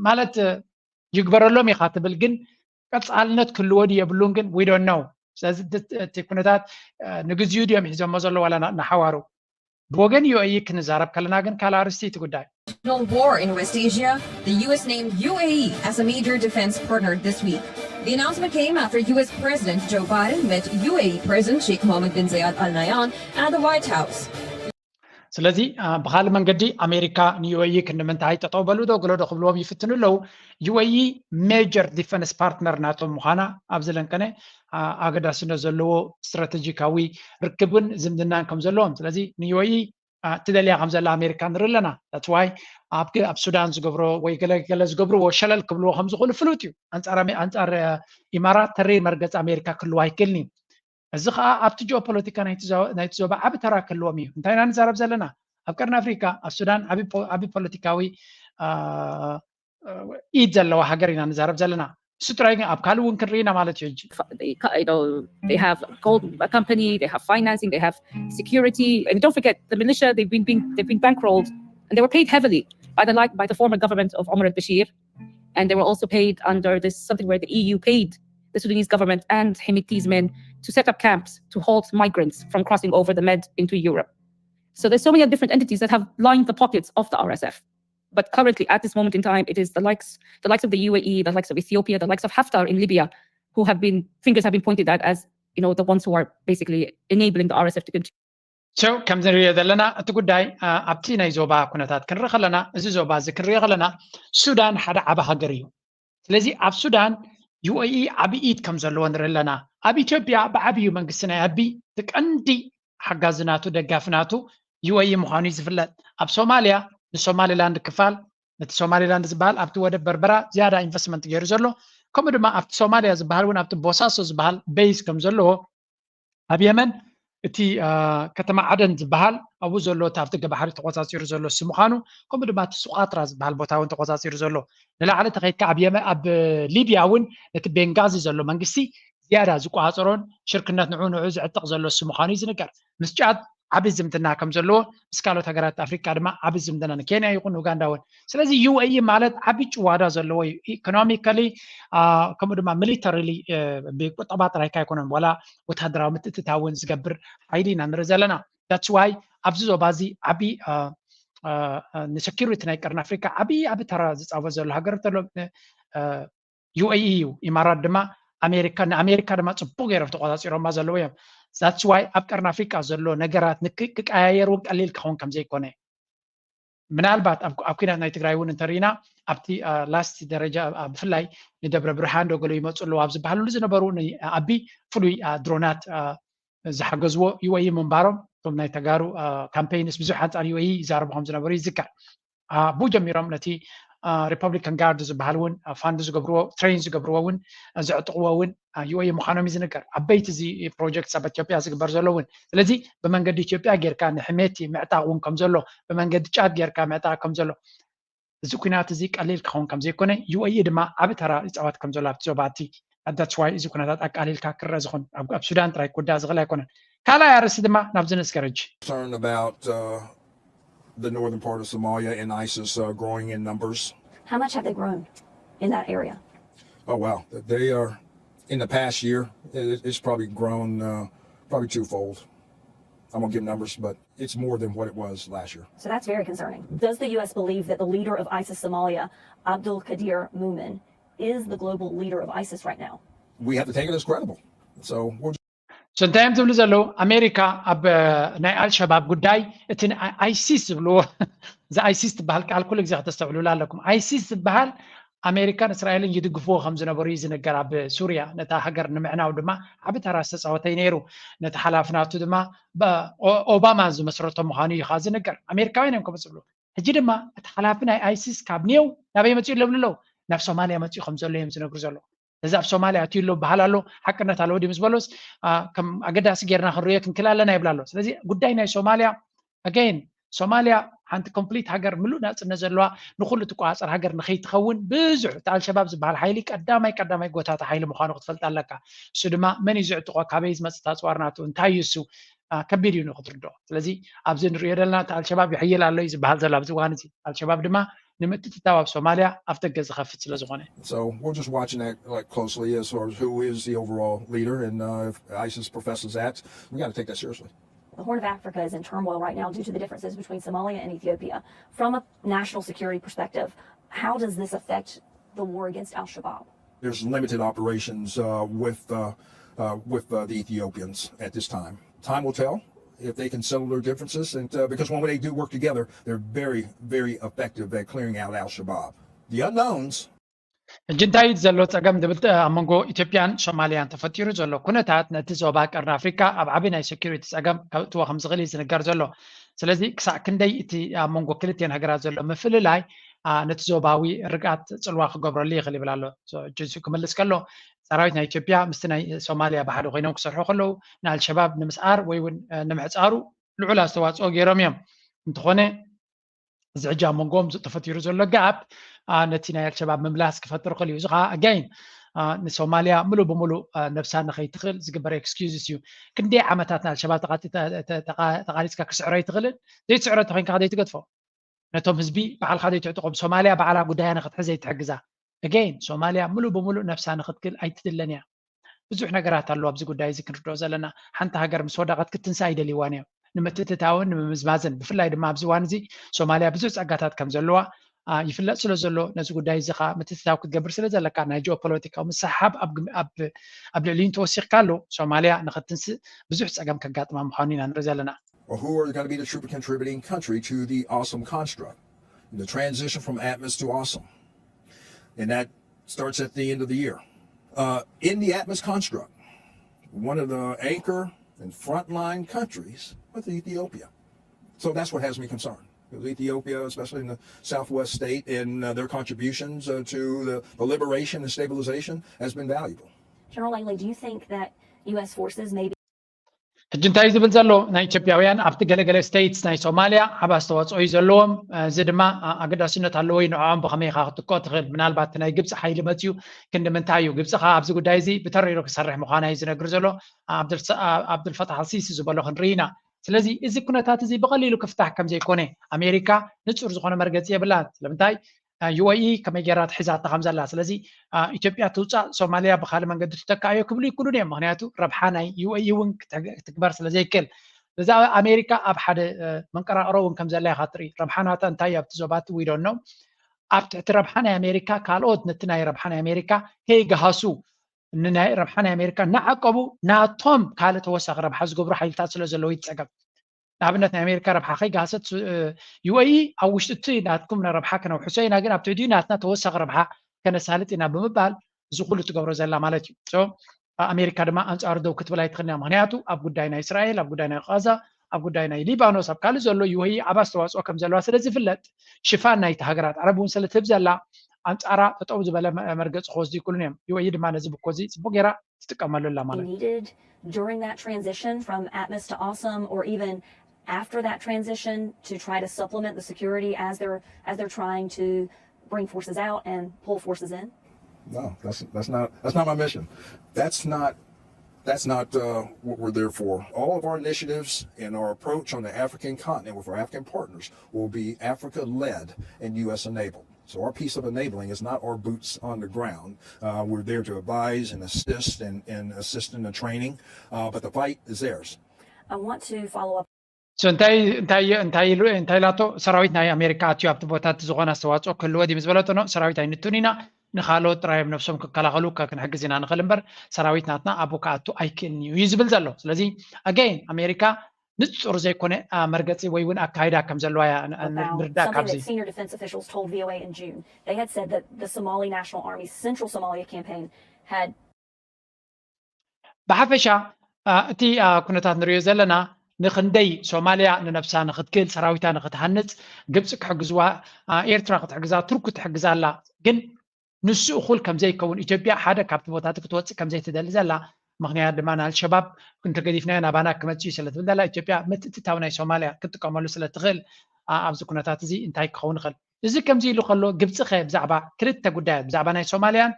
ማለት ይግበረሎም ኢኻ ትብል ግን ቀፃልነት ክህልዎ ድዩ የብሉን ግን we don't know። ስለዚ እቲ ኩነታት ንግዚኡ ድዮም ሒዞሞ ዘሎ ዋላ ንሓዋሩ ብወገን ዩኤኢ ክንዛረብ ከለና ግን ካልእ ኣርእስቲ እቲ ጉዳይ War in West Asia, the U S named U A E as a major defense partner this week. The announcement came after U S President Joe Biden met U A E President Sheikh Mohammed bin Zayed Al Nahyan at the White House. ስለዚ ብካልእ መንገዲ ኣሜሪካ ንዩኤኢ ክንዲ ምንታይ ጠጠው በሉ ዶ ገሎ ዶ ክብልዎም ይፍትኑ ኣለዉ። ዩኤኢ ሜጀር ዲፈንስ ፓርትነር ናቶም ምዃና ኣብዚ ለንቀነ ኣገዳስነት ዘለዎ ስትራቴጂካዊ ርክብን ዝምድናን ከም ዘለዎም ስለዚ ንዩኤኢ ትደልያ ከም ዘላ ኣሜሪካ ንርኢ ኣለና። That's why ኣብ ሱዳን ዝገብሮ ወይ ገለገለ ዝገብርዎ ሸለል ክብልዎ ከም ዝኽእሉ ፍሉጥ እዩ። ኣንፃር ኢማራት ተሪር መርገፂ ኣሜሪካ ክህልዎ ኣይክእልን እዩ። እዚ ከዓ ኣብቲ ጂኦፖለቲካ ናይቲ ዞባ ዓቢ ተራ ክህልዎም እዩ። እንታይ ኢና ንዛረብ ዘለና? ኣብ ቀርኒ ኣፍሪካ ኣብ ሱዳን ዓቢ ፖለቲካዊ ኢድ ዘለዋ ሃገር ኢና ንዛረብ ዘለና። እሱ ጥራይ ግን ኣብ ካልእ እውን ክንርኢ ኢና ማለት እዩ። ሕጂ they have gold company, they have financing, they have security, and don't forget the militia. They've been, been they've been bankrolled, and they were paid heavily by the like by the former government of Omar al-Bashir, and they were also paid under this something where the E U paid the Sudanese government and Hemedti's men to set up camps to halt migrants from crossing over the Med into Europe. So there's so many different entities that have lined the pockets of the R S F. But currently, at this moment in time, it is the likes the likes of the U A E, the likes of Ethiopia, the likes of Haftar in Libya, who have been fingers have been pointed at as you know, the ones who are basically enabling the R S F to continue. So ከምዚ ንሪኦ ዘለና እቲ ጉዳይ ኣብቲ ናይ ዞባ ኩነታት ክንርኢ ከለና፣ እዚ ዞባ እዚ ክንሪኦ ከለና፣ ሱዳን ሓደ ዓቢ ሃገር እዩ። ስለዚ ኣብ ሱዳን ዩ ኤ ኢ ዓቢ ኢድ ከም ዘለዎ ንርኢ ኣለና። ኣብ ኢትዮጵያ ብዓብዩ መንግስቲ ናይ ኣቢ እቲ ቀንዲ ሓጋዚ ናቱ፣ ደጋፊ ናቱ ዩ ኤ ኢ ምዃኑ እዩ ዝፍለጥ። ኣብ ሶማልያ ንሶማሊላንድ ክፋል፣ ነቲ ሶማሊላንድ ዝበሃል ኣብቲ ወደብ በርበራ ዝያዳ ኢንቨስትመንት ገይሩ ዘሎ፣ ከምኡ ድማ ኣብቲ ሶማልያ ዝበሃል እውን ኣብቲ ቦሳሶ ዝበሃል ቤዝ ከም ዘለዎ፣ ኣብ የመን እቲ ከተማ ዓደን ዝበሃል ኣብኡ ዘሎ እቲ ኣብ ደገ ባሕሪ ተቆፃፂሩ ዘሎ እሱ ምዃኑ፣ ከምኡ ድማ እቲ ሱቃጥራ ዝበሃል ቦታ እውን ተቆፃፂሩ ዘሎ፣ ንላዕሊ ተኸይድካ ኣብ የመን ኣብ ሊብያ እውን ነቲ ቤንጋዚ ዘሎ መንግስቲ ዝያዳ ዝቆፃፀሮን ሽርክነት ንዑ ንዑ ዝዕጥቕ ዘሎ እሱ ምዃኑ እዩ ዝንገር። ምስ ጫድ ዓቢ ዝምድና ከም ዘለዎ፣ ምስ ካልኦት ሃገራት ኣፍሪካ ድማ ዓቢ ዝምድና፣ ንኬንያ ይኹን ኡጋንዳ እውን። ስለዚ ዩ ኤ ኢ ማለት ዓቢ ጭዋዳ ዘለዎ እዩ፣ ኢኮኖሚካሊ ከምኡ ድማ ሚሊተሪሊ። ብቁጠባ ጥራይካ ኣይኮነን፣ ዋላ ወታደራዊ ምትእትታውን ዝገብር ሓይሊ ኢና ንርኢ ዘለና። That's why ኣብዚ ዞባ እዚ ዓቢ ንሰኪሪቲ ናይ ቀርኒ ኣፍሪካ ዓቢ ዓቢ ተራ ዝፃወት ዘሎ ሃገር ተሎ ዩ ኤ ኢ እዩ። ኢማራት ድማ ኣሜሪካ፣ ንኣሜሪካ ድማ ፅቡቅ ገይሮም ተቆፃፂሮማ ዘለዎ እዮም። That's why ኣብ ቀርኒ ኣፍሪካ ዘሎ ነገራት ክቀያየር እውን ቀሊል ክኸውን ከም ዘይኮነ፣ ምናልባት ኣብ ኩናት ናይ ትግራይ እውን እንተሪኢና፣ ኣብቲ ላስት ደረጃ ብፍላይ ንደብረ ብርሃን ዶ ገሎ ይመፁ ኣለዉ ኣብ ዝበሃልሉ ዝነበሩ ኣቢ ፍሉይ ድሮናት ዝሓገዝዎ ዩ ኤ ኢ ምንባሮም፣ እቶም ናይ ተጋሩ ካምፔይንስ ብዙሕ ኣንፃር ዩ ኤ ኢ ይዛረቡ ከም ዝነበሩ ይዝከር። ኣብኡ ጀሚሮም ነቲ ሪፐብሊካን ጋርድ ዝበሃል እውን ፋንድ ዝገብርዎ፣ ትሬን ዝገብርዎ እውን፣ ዘዕጥቕዎ እውን ዩ ኤ ኢ ምዃኖም እዩ ዝንገር። ዓበይቲ እዚ ፕሮጀክት ኣብ ኢትዮጵያ ዝግበር ዘሎ እውን። ስለዚ ብመንገዲ ኢትዮጵያ ጌርካ ንሕሜቲ ምዕጣቕ እውን ከም ዘሎ፣ ብመንገዲ ጫድ ጌርካ ምዕጣቕ ከም ዘሎ፣ እዚ ኩናት እዚ ቀሊል ክኸውን ከም ዘይኮነ፣ ዩ ኤ ኢ ድማ ዓቢ ተራ ይፃወት ከም ዘሎ ኣብቲ ዞባ እቲ። That's why እዚ ኩነታት ኣቃሊልካ ክረአ ዝኹን ኣብ ሱዳን ጥራይ ክውዳእ ዝኽእል ኣይኮነን። ካልኣይ ኣርእስቲ ድማ ናብዚ ንስገር ሕጂ። Concern about uh, the northern part of Somalia and ISIS uh, growing in numbers. How much have they grown in that area? Oh wow, they are in the past year. It's probably grown uh, probably twofold. I'm gonna give numbers, but it's more than what it was last year. So that's very concerning. Does the U S believe that the leader of ISIS Somalia, Abdul Qadir Mumin, is the global leader of ISIS right now? We have to take it as credible. So we'll So እንታይ እዮም ዝብሉ ዘለዉ? ኣሜሪካ ኣብ ናይ ኣልሸባብ ጉዳይ፣ እቲ ኣይሲስ ዝብልዎ፣ እዚ ኣይሲስ ትበሃል ቃል ኩሉ ግዜ ከተስተውዕሉላ ኣለኩም። ኣይሲስ ዝበሃል ኣሜሪካን እስራኤልን ይድግፍዎ ከም ዝነበሩ እዩ ዝንገር። ኣብ ሱርያ ነታ ሃገር ንምዕናው ድማ ዓቢ ተራ ዝተፃወተ እዩ ነይሩ። ነቲ ሓላፊ ናቱ ድማ ኦባማ ዝመስረቶ ምዃኑ እዩ ከዓ ዝንገር። ኣሜሪካውያን እዮም ከምኡ ዝብሉ። ሕጂ ድማ እቲ ሓላፊ ናይ ኣይሲስ ካብ ኔው ናበይ መፅኡ ኣለብሉ ኣለዉ? ናብ ሶማልያ መፅኡ ከም ዘሎ እዮም ዝነግሩ ዘለዉ። እዚ ኣብ ሶማልያ ኣትዩ ኣሎ በሃል ኣሎ፣ ሓቅነት ኣለዎ ድዩ ምስ በሎስ፣ ከም ኣገዳሲ ጌርና ክንሪኦ ክንክል ኣለና ይብል ኣሎ። ስለዚ ጉዳይ ናይ ሶማልያ ኣገይን፣ ሶማልያ ሓንቲ ኮምፕሊት ሃገር፣ ምሉእ ናፅነት ዘለዋ፣ ንኩሉ ትቆፃፀር ሃገር ንከይትኸውን ብዙሕ እቲ ኣልሸባብ ዝበሃል ሓይሊ ቀዳማይ ቀዳማይ ጎታቲ ሓይሊ ምዃኑ ክትፈልጥ ኣለካ። እሱ ድማ መን እዩ ዝዕጥቆ፣ ካበይ ዝመፅእ ታፅዋር ናቱ፣ እንታይ እዩ እሱ፣ ከቢድ እዩ ንክትርድኦ። ስለዚ ኣብዚ ንሪኦ ዘለና እቲ ኣልሸባብ ይሕይል ኣሎ እዩ ዝበሃል ዘሎ ኣብዚ እዋን እዚ። ኣልሸባብ ድማ ንምትእትታው ኣብ ሶማልያ ኣፍ ደገ ዝኸፍት ስለ ዝኾነ። So we're just watching that like closely as far as who is the overall leader and uh, if ISIS professes that, we got to take that seriously. The Horn of Africa is in turmoil right now due to the differences between Somalia and Ethiopia. From a national security perspective, how does this affect the war against Al Shabaab? There's limited operations uh, with uh, uh, with uh, the Ethiopians at this time. Time will tell if they can settle their differences, and uh, because when they do work together, they're very, very effective at clearing out Al Shabaab. The unknowns. ሕጂ እንታይ እዩ ዘሎ ፀገም ዝብል ኣብ መንጎ ኢትዮጵያን ሶማልያን ተፈጢሩ ዘሎ ኩነታት ነቲ ዞባ ቀርኒ ኣፍሪካ ኣብ ዓቢ ናይ ሴኩሪቲ ፀገም ከእትዎ ከም ዝኽእል እዩ ዝንገር ዘሎ። ስለዚ ክሳዕ ክንደይ እቲ ኣብ መንጎ ክልቲኤን ሃገራት ዘሎ ምፍልላይ ነቲ ዞባዊ ርግኣት ፅልዋ ክገብረሉ ይኽእል ይብል ኣሎ። ክምልስ ከሎ ሰራዊት ናይ ኢትዮጵያ ምስቲ ናይ ሶማልያ ብሓደ ኮይኖም ክሰርሑ ከለዉ ንኣልሸባብ ንምስዓር ወይ እውን ንምሕፃሩ ልዑል ኣስተዋፅኦ ገይሮም እዮም። እንተኾነ እዚ ሕጂ ኣብ መንጎም ተፈጢሩ ዘሎ ጋፕ ነቲ ናይ ኣልሸባብ ምምላስ ክፈጥር ክእል እዩ። እዚ ከዓ ኣጋይን ንሶማልያ ምሉእ ብምሉእ ነብሳ ንኸይትኽእል ዝግበር ኤክስኪውዝስ እዩ። ክንደይ ዓመታት ንኣልሸባብ ተቓሊስካ ክስዕሮ ኣይትኽእልን። ዘይትስዕሮ እንተኮይንካ ከ ዘይትገድፎ፣ ነቶም ህዝቢ ባዕልካ ዘይትዕጥቆም፣ ሶማልያ ባዕላ ጉዳያ ንክትሕዝ ዘይትሕግዛ፣ ኣጋይን ሶማልያ ምሉእ ብምሉእ ነብሳ ንክትክል ኣይትድለን እያ። ብዙሕ ነገራት ኣሎ ኣብዚ ጉዳይ እዚ ክንርድኦ ዘለና። ሓንቲ ሃገር ምስ ወደቐት ክትንሳ ኣይደልይዋን እዮም፣ ንምትእትታውን ንምምዝማዝን። ብፍላይ ድማ ኣብዚ እዋን እዚ ሶማልያ ብዙሕ ፀጋታት ከም ዘለዋ ይፍለጥ ስለ ዘሎ ነዚ ጉዳይ እዚ ከዓ ምትእትታው ክትገብር ስለ ዘለካ ናይ ጂኦፖለቲካዊ ምስሕሓብ ኣብ ልዕሊኡ እንተወሲኽካ ኣሎ ሶማልያ ንክትንስእ ብዙሕ ፀገም ከጋጥማ ምዃኑ ኢና ንርኢ ዘለና። Or who are going to be the trooper contributing country to the AUSSOM construct? The transition from ATMIS to AUSSOM. And that starts at the end of the year. Uh, in the ATMIS construct, one of the anchor and frontline countries was Ethiopia. So that's what has me concerned. Because Ethiopia, especially in the southwest state, and uh, their contributions uh, to the, the liberation and stabilization has been valuable. General Langley, do you think that U S forces may be ሕጂ እንታይ ዝብል ዘሎ ናይ ኢትዮጵያውያን ኣብቲ ገለገለ ስቴትስ ናይ ሶማልያ ዓብ ኣስተዋፅኦ እዩ ዘለዎም። እዚ ድማ ኣገዳስነት ኣለዎ እዩ። ንዕኦም ብኸመይ ኢኻ ክትክኦ ትኽእል? ምናልባት ናይ ግብፂ ሓይሊ መፅዩ ክንዲ ምንታይ እዩ? ግብፂ ኸዓ ኣብዚ ጉዳይ እዚ ብተሪሩ ክሰርሕ ምዃና እዩ ዝነግር ዘሎ። ኣብዱልፈታሕ ኣልሲሲ ዝበሎ ክንርኢ ኢና። ስለዚ እዚ ኩነታት እዚ ብቐሊሉ ክፍታሕ ከም ዘይኮነ ኣሜሪካ ንፁር ዝኾነ መርገፂ የብላን። ስለምንታይ ዩኤኢ ከመይ ገይራ ትሒዛታ ከም ዘላ። ስለዚ ኢትዮጵያ ትውፃእ ሶማልያ ብካልእ መንገዲ ትተካእዮ ክብሉ ይክእሉን እዮም። ምክንያቱ ረብሓ ናይ ዩኤኢ እውን ክትግበር ስለ ዘይክእል። ብዛዕባ ኣሜሪካ ኣብ ሓደ መንቀራቅሮ እውን ከም ዘላ ኢካ ትርኢ። ረብሓ ናታ እንታይ ኣብቲ ዞባ እቲ ዊዶን ነው ኣብ ትሕቲ ረብሓ ናይ ኣሜሪካ ካልኦት ነቲ ናይ ረብሓ ናይ ኣሜሪካ ከይገሃሱ ንናይ ረብሓ ናይ ኣሜሪካ እናዓቀቡ ናቶም ካልእ ተወሳኺ ረብሓ ዝገብሩ ሓይልታት ስለ ዘለዉ ይፀገም። ንኣብነት ናይ ኣሜሪካ ረብሓ ከይጋሰት ዩኤኢ ኣብ ውሽጢ እቲ ናትኩም ረብሓ ከነውሕሶ ኢና ግን ኣብ ትሕዲኡ ናትና ተወሳኺ ረብሓ ከነሳልጥ ኢና ብምባል እዚ ኩሉ ትገብሮ ዘላ ማለት እዩ። ኣሜሪካ ድማ ኣንፃሩ ደው ክትብል ኣይትኽእልን እያ። ምክንያቱ ኣብ ጉዳይ ናይ እስራኤል፣ ኣብ ጉዳይ ናይ ቃዛ፣ ኣብ ጉዳይ ናይ ሊባኖስ፣ ኣብ ካልእ ዘሎ ዩኤኢ ዓብ ኣስተዋፅኦ ከም ዘለዋ ስለ ዝፍለጥ ሽፋን ናይቲ ሃገራት ዓረብ እውን ስለ ትህብ ዘላ ኣንፃራ ጠጠው ዝበለ መርገፂ ክወስዱ ይክእሉን እዮም። ዩኤኢ ድማ ነዚ ብኮ እዚ ፅቡቅ ገይራ ትጥቀመሉ ኣላ ማለት እዩ። Needed during that transition from ATMIS to AUSSOM, or even after that transition, to try to supplement the security as they're as they're trying to bring forces out and pull forces in? No, that's that's not that's not my mission. That's not that's not uh, what we're there for. All of our initiatives and our approach on the African continent with our African partners will be Africa led and U S enabled. So our piece of enabling is not our boots on the ground. Uh, we're there to advise and assist and, and assist in the training, uh, but the fight is theirs. I want to follow up. እንታይ እንታይ እንታይ ኢሉ እንታይ ኢላቶ? ሰራዊት ናይ ኣሜሪካ ኣትዩ ኣብቲ ቦታ እቲ ዝኾነ ኣስተዋፅኦ ክህልዎ ድዩ ምስ በለቶ፣ ኖ፣ ሰራዊት ኣይንቱን ኢና፣ ንካልኦት ጥራይ እዮም ነብሶም ክከላኸሉ ከ ክንሕግዝ ኢና ንኽእል እምበር ሰራዊት ናትና ኣብኡ ክኣቱ ኣይክእልን እዩ እዩ ዝብል ዘሎ። ስለዚ ኣገይን ኣሜሪካ ንፁር ዘይኮነ መርገፂ ወይ እውን ኣካይዳ ከም ዘለዋ እያ ንርዳእ። ካብዚ senior defense officials told V O A in June. They had said that the Somali National Army's Central Somalia campaign had ብሓፈሻ እቲ ኩነታት ንሪኦ ዘለና ንክንደይ ሶማልያ ንነብሳ ንክትክል ሰራዊታ ንክትሃንፅ ግብፂ ክሕግዝዋ ኤርትራ ክትሕግዛ ቱርኪ ትሕግዛ ኣላ ግን ንሱ እኹል ከም ዘይከውን ኢትዮጵያ ሓደ ካብቲ ቦታቲ ክትወፅእ ከም ዘይትደሊ ዘላ ምክንያት ድማ ንኣልሸባብ እንተገዲፍናዮ ናባና ክመፅእ እዩ ስለ ትብል ዘላ ኢትዮጵያ ምትእትታው ናይ ሶማልያ ክትጥቀመሉ ስለ ትኽእል ኣብዚ ኩነታት እዚ እንታይ ክኸውን ይኽእል? እዚ ከምዚ ኢሉ ከሎ ግብፂ ከ ብዛዕባ ክልተ ጉዳያት ብዛዕባ ናይ ሶማልያን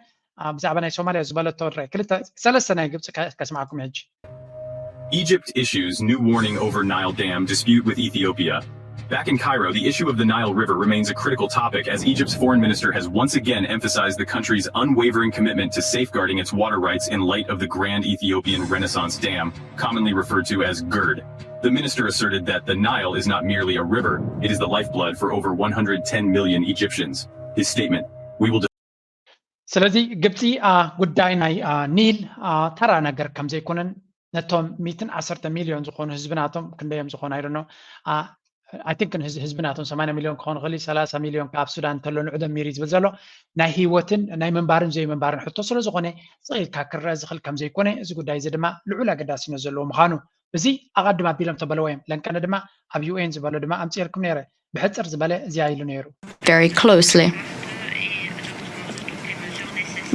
ብዛዕባ ናይ ሶማልያ ዝበለቶ ረ ክልተ ሰለስተ ናይ ግብፂ ከስማዕኩም ሕጂ። Egypt issues new warning over Nile dam dispute with Ethiopia. Back in Cairo, the issue of the Nile River remains a critical topic as Egypt's foreign minister has once again emphasized the country's unwavering commitment to safeguarding its water rights in light of the Grand Ethiopian Renaissance Dam, commonly referred to as GERD. The minister asserted that the Nile is not merely a river, it is the lifeblood for over one hundred ten million Egyptians. His statement, we will ስለዚ ግብፂ ጉዳይ ናይ ኒል ተራ ነገር ከም ዘይኮነን ነቶም ሚትን ዓሰርተ ሚልዮን ዝኾኑ ህዝቢ ናቶም ክንደዮም ዝኾኑ ኣይደኖ I think ህዝቢ ናቶም ሰማንያ ሚልዮን ክኾኑ ክእል ሰላሳ ሚልዮን ካብ ሱዳን እንተሎ ንዑ ደሚሩ ዝብል ዘሎ ናይ ህይወትን ናይ ምንባርን ዘይምንባርን ሕቶ ስለ ዝኾነ ስቕ ኢልካ ክረአ ዝኽእል ከም ዘይኮነ እዚ ጉዳይ እዚ ድማ ልዑል ኣገዳስነት ዘለዎ ምዃኑ እዚ ኣቐድም ኣቢሎም ተበለዎ እዮም ለንቀነ ድማ ኣብ ዩኤን ዝበሎ ድማ ኣምፅኤልኩም ነይረ ብሕፅር ዝበለ እዚኣ ኢሉ ነይሩ። Very closely.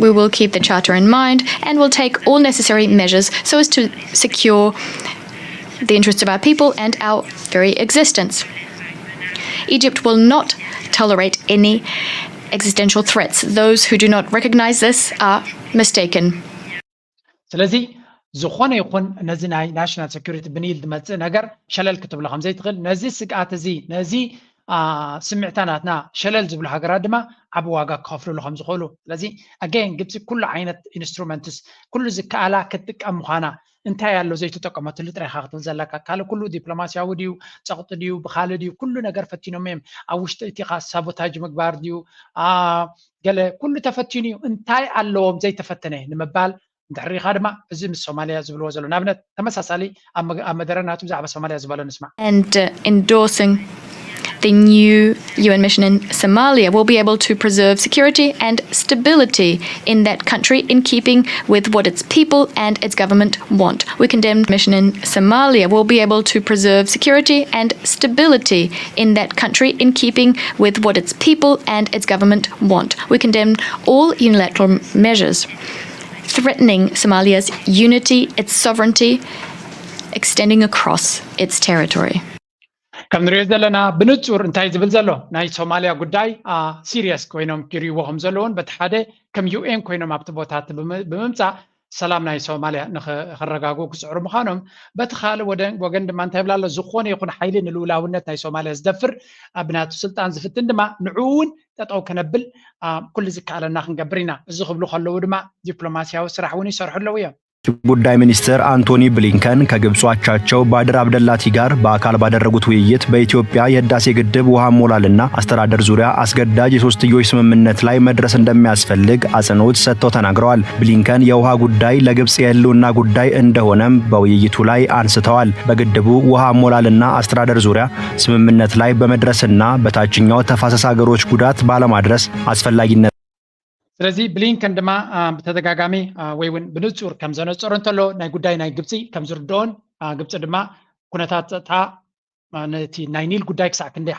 We will keep the Charter in mind and will take all necessary measures so as to secure the interests of our people and our very existence. Egypt will not tolerate any existential threats. Those who do not recognize this are mistaken. ስለዚ ዝኾነ ይኹን ነዚ ናይ ናሽናል ሴኩሪቲ ብኒል ዝመፅእ ነገር ሸለል ክትብሎ ከም ዘይትኽእል ነዚ ስግኣት እዚ ነዚ ስምዕታ ናትና ሸለል ዝብሉ ሃገራት ድማ ዓብ ዋጋ ክኸፍልሉ ከም ዝኽእሉ ስለዚ ኣገይን ግብፂ ኩሉ ዓይነት ኢንስትሩመንትስ ኩሉ ዝከኣላ ክትጥቀም ምዃና እንታይ ኣሎ ዘይተጠቀመትሉ ጥራይ ኢኻ ክትብል ዘለካ። ካልእ ኩሉ ዲፕሎማሲያዊ ድዩ፣ ጸቕጢ ድዩ፣ ብኻልእ ድዩ፣ ኩሉ ነገር ፈቲኖም እዮም። ኣብ ውሽጢ እቲ ኢኻ ሳቦታጅ ምግባር ድዩ፣ ኣ፣ ገለ ኩሉ ተፈቲኑ እዩ። እንታይ ኣለዎም ዘይተፈተነ ንምባል፣ እንድሕር ሪኢኻ ድማ እዚ ምስ ሶማልያ ዝብልዎ ዘሎ ንኣብነት ተመሳሳሊ ኣብ መ-፣ ኣብ መደረ ናቱ ብዛዕባ ሶማልያ ዝበሎ ንስማዕ። and uh, endorsing the new U N mission in Somalia will be able to preserve security and stability in that country in keeping with what its people and its government want. We condemn mission in Somalia will be able to preserve security and stability in that country in keeping with what its people and its government want. We condemn all unilateral measures threatening Somalia's unity, its sovereignty, extending across its territory. ከም ንሪኦ ዘለና ብንጹር እንታይ ዝብል ዘሎ ናይ ሶማልያ ጉዳይ ሲሪየስ ኮይኖም ይርእይዎ ከም ዘለውን በቲ ሓደ ከም ዩ ኤን ኮይኖም ኣብቲ ቦታ እቲ ብምምጻእ ሰላም ናይ ሶማልያ ንኽረጋግኡ ክጽዕሩ ምዃኖም በቲ ካልእ ወደ- ወገን ድማ እንታይ ይብላ ኣሎ ዝኾነ ይኹን ሓይሊ ንልኡላውነት ናይ ሶማልያ ዝደፍር ብናቱ ስልጣን ዝፍትን ድማ ንዕኡ እውን ጠጠው ከነብል ኩሉ ዝከኣለና ክንገብር ኢና። እዚ ክብሉ ከለዉ ድማ ዲፕሎማሲያዊ ስራሕ እውን ይሰርሑ ኣለዉ እዮም። ጉዳይ ሚኒስትር አንቶኒ ብሊንከን ከግብፁ አቻቸው ባድር አብደላቲ ጋር በአካል ባደረጉት ውይይት በኢትዮጵያ የህዳሴ ግድብ ውሃ አሞላልና አስተዳደር ዙሪያ አስገዳጅ የሶስትዮሽ ስምምነት ላይ መድረስ እንደሚያስፈልግ አጽንኦት ሰጥተው ተናግረዋል። ብሊንከን የውሃ ጉዳይ ለግብፅ የህልውና ጉዳይ እንደሆነም በውይይቱ ላይ አንስተዋል። በግድቡ ውሃ አሞላልና አስተዳደር ዙሪያ ስምምነት ላይ በመድረስና በታችኛው ተፋሰስ ሀገሮች ጉዳት ባለማድረስ አስፈላጊነት ስለዚ ብሊንከን ድማ ብተደጋጋሚ ወይ እውን ብንጹር ከም ዘነጸሮ እንተሎ ናይ ጉዳይ ናይ ግብፂ ከም ዝርድኦን ግብፂ ድማ ኩነታት ፀጥታ ነቲ ናይ ኒል ጉዳይ ክሳዕ ክንደይ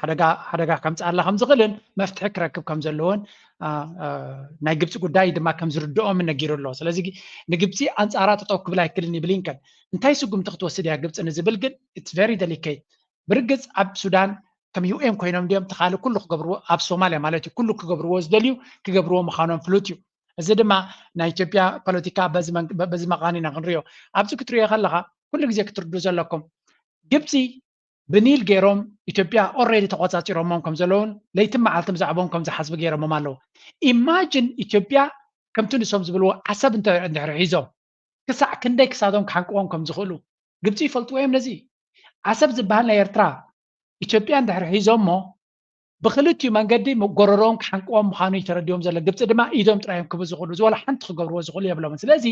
ሓደጋ ከምፅኣላ ከም ዝኽእልን መፍትሒ ክረክብ ከም ዘለዎን ናይ ግብፂ ጉዳይ ድማ ከም ዝርድኦም ነጊሩ ኣሎ። ስለዚ ንግብፂ ኣንፃራ ጠጠው ክብል ኣይክልን ብሊንከን እንታይ ስጉምቲ ክትወስድ እያ ግብፂ ንዝብል ግን it's very delicate። ብርግፅ ኣብ ሱዳን ከም ዩ ኤን ኮይኖም ድዮም ተኻሊ ኩሉ ክገብርዎ ኣብ ሶማልያ ማለት እዩ ኩሉ ክገብርዎ ዝደልዩ ክገብርዎ ምዃኖም ፍሉጥ እዩ። እዚ ድማ ናይ ኢትዮጵያ ፖለቲካ በዚ መቃኒና ክንሪኦ ኣብዚ ክትሪኦ ከለካ ኩሉ ግዜ ክትርዱ ዘለኩም ግብፂ ብኒል ገይሮም ኢትዮጵያ already ተቆፃፂሮሞም ከም ዘለውን ለይትን መዓልትን ብዛዕባኦም ከም ዝሓስቡ ገይሮሞም ኣለዉ። Imagine ኢትዮጵያ ከምቲ ንሶም ዝብልዎ ዓሰብ እንድሕር ሒዞም ክሳዕ ክንደይ ክሳቶም ክሓንቅዎም ከም ዝኽእሉ ግብፂ ይፈልጥዎ እዮም። ነዚ ዓሰብ ዝበሃል ናይ ኤርትራ ኢትዮጵያ እንድሕር ሒዞሞ ብክልቲኡ መንገዲ ጎረሮኦም ክሓንቅዎም ምዃኑ እዩ ተረዲኦም ዘሎ። ግብፂ ድማ ኢዶም ጥራዮም ክቡ ዝኽእሉ ዝበለ ሓንቲ ክገብርዎ ዝኽእሉ የብሎምን። ስለዚ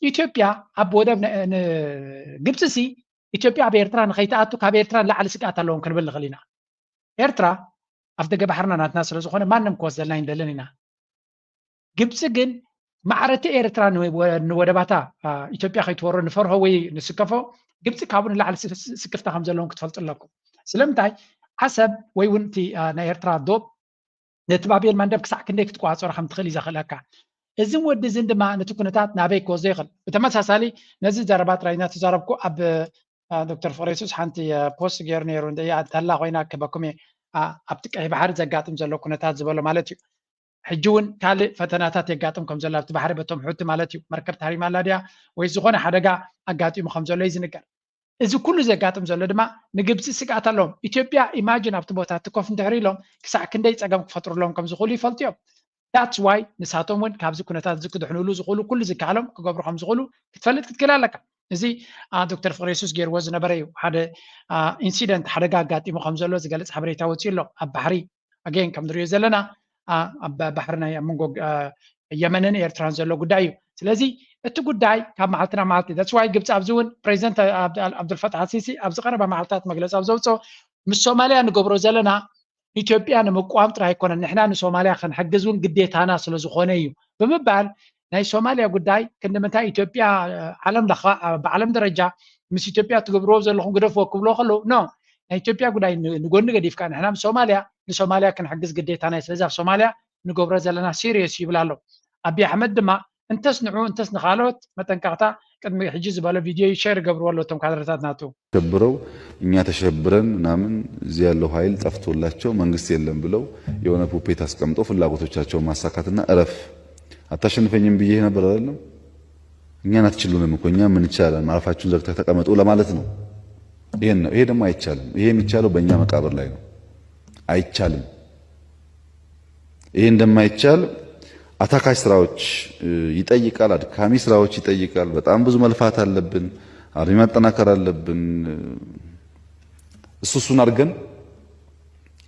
ኢትዮጵያ ኣብ ወደብ ግብፂ ሲ ኢትዮጵያ ኣብ ኤርትራ ንኸይትኣቱ ካብ ኤርትራ ንላዕሊ ስግኣት ኣለዎም ክንብል ንኽእል ኢና። ኤርትራ ኣፍ ደገ ባሕርና ናትና ስለ ዝኾነ ማንም ክወስደልና ኣይንደልን ኢና። ግብፂ ግን ማዕረቲ ኤርትራ ንወደባታ ኢትዮጵያ ከይትወሮ ንፈርሆ ወይ ንስከፎ ግብፂ ካብኡ ንላዕሊ ስክፍታ ከም ዘለዎም ክትፈልጡ ኣለኩም። ስለምንታይ ዓሰብ ወይ እውን እቲ ናይ ኤርትራ ዶብ ነቲ ባቤል መንደብ ክሳዕ ክንደይ ክትቆፃፀሮ ከም ትኽእል እዩ ዘኽእለካ። እዝን ወዲ እዝን ድማ ነቲ ኩነታት ናበይ ክወስዶ ይኽእል። ብተመሳሳሊ ነዚ ዘረባ ጥራይ እናተዛረብኩ ኣብ ዶክተር ፍቅሬሱስ ሓንቲ ፖስት ገይሩ ነይሩ እንተላ ኮይና ክበኩም ኣብቲ ቀይ ባሕሪ ዘጋጥም ዘሎ ኩነታት ዝበሎ ማለት እዩ። ሕጂ እውን ካልእ ፈተናታት የጋጥም ከም ዘሎ ኣብቲ ባሕሪ በቶም ሑቲ ማለት እዩ መርከብ ታሪማ ኣላ ድያ ወይ ዝኾነ ሓደጋ ኣጋጢሙ ከም ዘሎ እዩ ዝንገር። እዚ ኩሉ ዘጋጥም ዘሎ ድማ ንግብፂ ስግኣት ኣለዎም። ኢትዮጵያ imagine ኣብቲ ቦታ እቲ ኮፍ እንድሕር ኢሎም ክሳዕ ክንደይ ፀገም ክፈጥሩሎም ከም ዝኽእሉ ይፈልጡ እዮም። That's why ንሳቶም እውን ካብዚ ኩነታት እዚ ክድሕንሉ ዝኽእሉ ኩሉ ዝከኣሎም ክገብሩ ከም ዝኽእሉ ክትፈልጥ ክትክእል ኣለካ። እዚ ዶክተር ፍቅሬሱስ ገይርዎ ዝነበረ እዩ። ሓደ ኢንሲደንት ሓደጋ ኣጋጢሙ ከም ዘሎ ዝገልፅ ሓበሬታ ወፂኡ ኣሎ ኣብ ባሕሪ። ኣገን ከም ንሪኦ ዘለና ኣብ ባሕሪ ናይ ኣብ መንጎ የመንን ኤርትራን ዘሎ ጉዳይ እዩ። ስለዚ እቲ ጉዳይ ካብ መዓልቲ ናብ መዓልቲ that's why ግብፂ ኣብዚ እውን ፕሬዚደንት ኣብዱልፈታሕ ኣልሲሲ ኣብዚ ቀረባ መዓልታት መግለፂ ኣብ ዘውፅኦ ምስ ሶማልያ ንገብሮ ዘለና ኢትዮጵያ ንምቋም ጥራይ ኣይኮነን ንሕና ንሶማልያ ክንሕግዝ እውን ግዴታና ስለ ዝኾነ እዩ ብምባል ናይ ሶማልያ ጉዳይ ክንዲ ምንታይ ኢትዮጵያ ዓለም ለኻ ብዓለም ደረጃ ምስ ኢትዮጵያ ትገብርዎ ዘለኹም ግደፍዎ ክብልዎ ከለዉ no ናይ ኢትዮጵያ ጉዳይ ንጎኒ ገዲፍካ ንሕና ምስ ሶማልያ ንሶማልያ ክንሕግዝ ግዴታና እዩ። ስለዚ ኣብ ሶማልያ ንገብሮ ዘለና serious ይብል ኣሎ። ኣቢ ኣሕመድ ድማ እንተስ ንዑ እንተስ ንኻልኦት መጠንቀቕታ ቅድሚ ሕጂ ዝበሎ ቪድዮ share ይገብርዎ ኣለዉ እቶም ካድረታት ናቱ። ሸብረው እኛ ተሸብረን ምናምን እዚህ ያለው ኃይል ጠፍቶላቸው መንግስት የለም ብለው የሆነ puppet አስቀምጠው ፍላጎቶቻቸውን ማሳካትና እረፍ አታሸንፈኝም ብዬ ነበር አይደለም። እኛን አትችሉንም እኮ እኛ ምን ይቻላል ማረፋችሁን ዘግታ ተቀመጡ ለማለት ነው። ይሄን ነው። ይሄ ደግሞ አይቻልም። ይሄ የሚቻለው በእኛ መቃብር ላይ ነው። አይቻልም። ይሄ እንደማይቻል አታካች ስራዎች ይጠይቃል፣ አድካሚ ስራዎች ይጠይቃል። በጣም ብዙ መልፋት አለብን፣ አርሚ ማጠናከር አለብን። እሱ እሱን አድርገን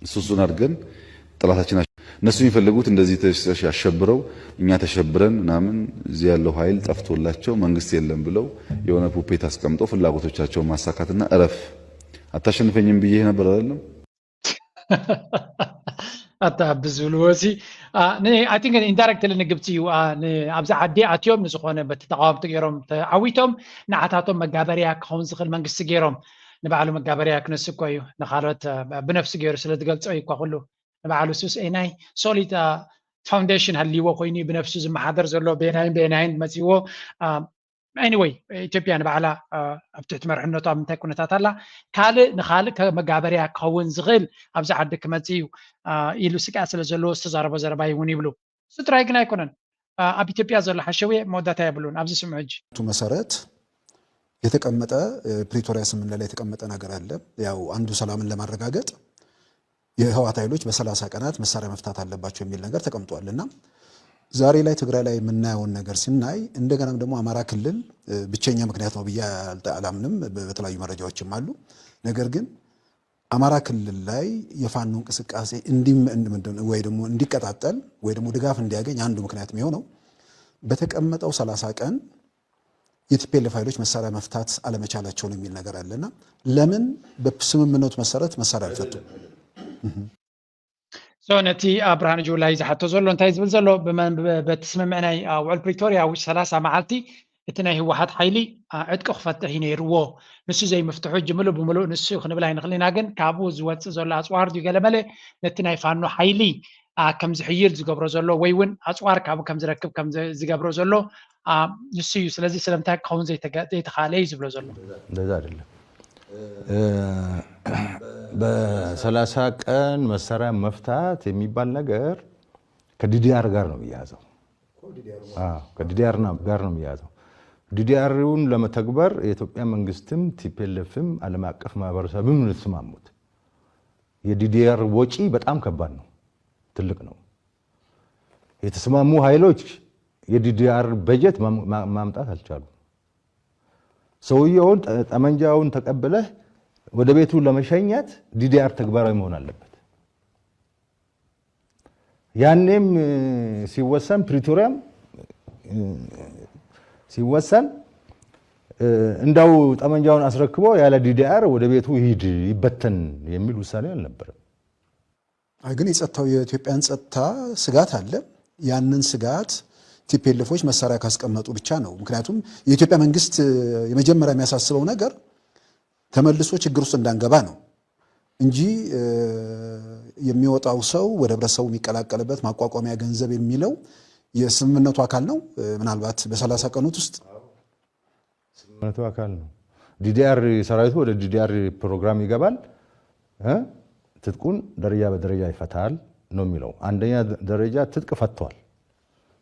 እሱ እሱን አድርገን ጠላታችን እነሱ የሚፈልጉት እንደዚህ አሸብረው እኛ ተሸብረን ምናምን እዚህ ያለው ኃይል ጠፍቶላቸው መንግስት የለም ብለው የሆነ ፑፔት አስቀምጠው ፍላጎቶቻቸውን ማሳካትና እረፍ አታሸንፈኝም ብዬ ነበር አይደለም። ኣታ ብዝብልዎ ሲ ንኣይ ቲንክ ኢንዳይረክትሊ ንግብፂ እዩ። ኣብዚ ዓዲ ኣትዮም ንዝኾነ በቲ ተቃወምቲ ገይሮም ተዓዊቶም ንዓታቶም መጋበርያ ክኸውን ዝኽእል መንግስቲ ገይሮም ንባዕሉ መጋበርያ ክነስኮ እዩ ንካልኦት ብነፍሱ ገይሩ ስለ ዝገልፆ እዩ እኳ ኩሉ ንባዕሉ ሱስ ናይ ሶሊድ ፋውንዴሽን ሃልይዎ ኮይኑ ብነፍሱ ዝመሓደር ዘሎ ቤናይን ቤናይን መፅዎ anyway ኢትዮጵያ ንባዕላ ኣብ ትሕቲ መርሕነቱ ኣብ ምንታይ ኩነታት ኣላ ካልእ ንካልእ መጋበርያ ክኸውን ዝኽእል ኣብዚ ዓዲ ክመፅእ እዩ ኢሉ ስግኣት ስለ ዘለዎ ዝተዛረቦ ዘረባ እውን ይብሉ። እሱ ጥራይ ግን ኣይኮነን ኣብ ኢትዮጵያ ዘሎ ሓሸውየ መወዳእታ የብሉን። ኣብዚ ስምዑ ሕጂ መሰረት የተቀመጠ ፕሪቶሪያ ስምምነት ላይ የተቀመጠ ነገር አለ። ያው አንዱ ሰላምን ለማረጋገጥ የህወሓት ኃይሎች በሰላሳ ቀናት መሳሪያ መፍታት አለባቸው የሚል ነገር ተቀምጧል እና ዛሬ ላይ ትግራይ ላይ የምናየውን ነገር ስናይ እንደገናም ደግሞ አማራ ክልል ብቸኛ ምክንያት ነው ብዬ አላምንም። በተለያዩ መረጃዎችም አሉ። ነገር ግን አማራ ክልል ላይ የፋኖ እንቅስቃሴ ወይ ደግሞ እንዲቀጣጠል ወይ ደግሞ ድጋፍ እንዲያገኝ አንዱ ምክንያት የሚሆነው በተቀመጠው ሰላሳ ቀን የቲፒኤልኤፍ ኃይሎች መሳሪያ መፍታት አለመቻላቸው ነው የሚል ነገር አለና ለምን በስምምነቱ መሰረት መሳሪያ አልፈቱም? ነቲ ብርሃነ ጁላ እዩ ዝሓቶ ዘሎ እንታይ ዝብል ዘሎ በቲ ስምምዕ ናይ ውዕል ፕሪቶርያ ውሽ ሰላሳ መዓልቲ እቲ ናይ ህወሓት ሓይሊ ዕጥቂ ክፈትሕ እዩ ነይርዎ። ንሱ ዘይምፍትሑ ሕጂ ምሉእ ብምሉእ ንሱ ክንብል ኣይንኽእል ኢና፣ ግን ካብኡ ዝወፅእ ዘሎ ኣፅዋር ድዩ ገለመለ ነቲ ናይ ፋኖ ሓይሊ ከም ዝሕይል ዝገብሮ ዘሎ ወይ እውን ኣፅዋር ካብኡ ከም ዝረክብ ከም ዝገብሮ ዘሎ ንሱ እዩ። ስለዚ ስለምንታይ ክኸውን ዘይተኻለ እዩ ዝብሎ ዘሎ። እንደዛ አይደለም። በሰላሳ ቀን መሳሪያ መፍታት የሚባል ነገር ከዲዲአር ጋር ነው የሚያያዘው። ከዲዲአር ጋር ነው የሚያያዘው። ዲዲአርን ለመተግበር የኢትዮጵያ መንግስትም ቲፒኤልኤፍም ዓለም አቀፍ ማህበረሰብም ነው የተስማሙት። የዲዲአር ወጪ በጣም ከባድ ነው፣ ትልቅ ነው። የተስማሙ ኃይሎች የዲዲአር በጀት ማምጣት አልቻሉም። ሰውየውን ጠመንጃውን ተቀብለህ ወደ ቤቱ ለመሸኘት ዲዲአር ተግባራዊ መሆን አለበት። ያኔም ሲወሰን ፕሪቶሪያም ሲወሰን እንዳው ጠመንጃውን አስረክቦ ያለ ዲዲአር ወደ ቤቱ ይሂድ ይበተን የሚል ውሳኔ አልነበረም። አይ ግን የጸጥታው የኢትዮጵያን ጸጥታ ስጋት አለ። ያንን ስጋት ቲፒኤልኤፎች መሳሪያ ካስቀመጡ ብቻ ነው። ምክንያቱም የኢትዮጵያ መንግስት የመጀመሪያ የሚያሳስበው ነገር ተመልሶ ችግር ውስጥ እንዳንገባ ነው እንጂ የሚወጣው ሰው ወደ ህብረተሰቡ የሚቀላቀልበት ማቋቋሚያ ገንዘብ የሚለው የስምምነቱ አካል ነው። ምናልባት በሰላሳ ቀኑት ውስጥ ስምምነቱ አካል ነው። ዲዲአር ሰራዊቱ ወደ ዲዲአር ፕሮግራም ይገባል፣ ትጥቁን ደረጃ በደረጃ ይፈታል ነው የሚለው። አንደኛ ደረጃ ትጥቅ ፈቷል።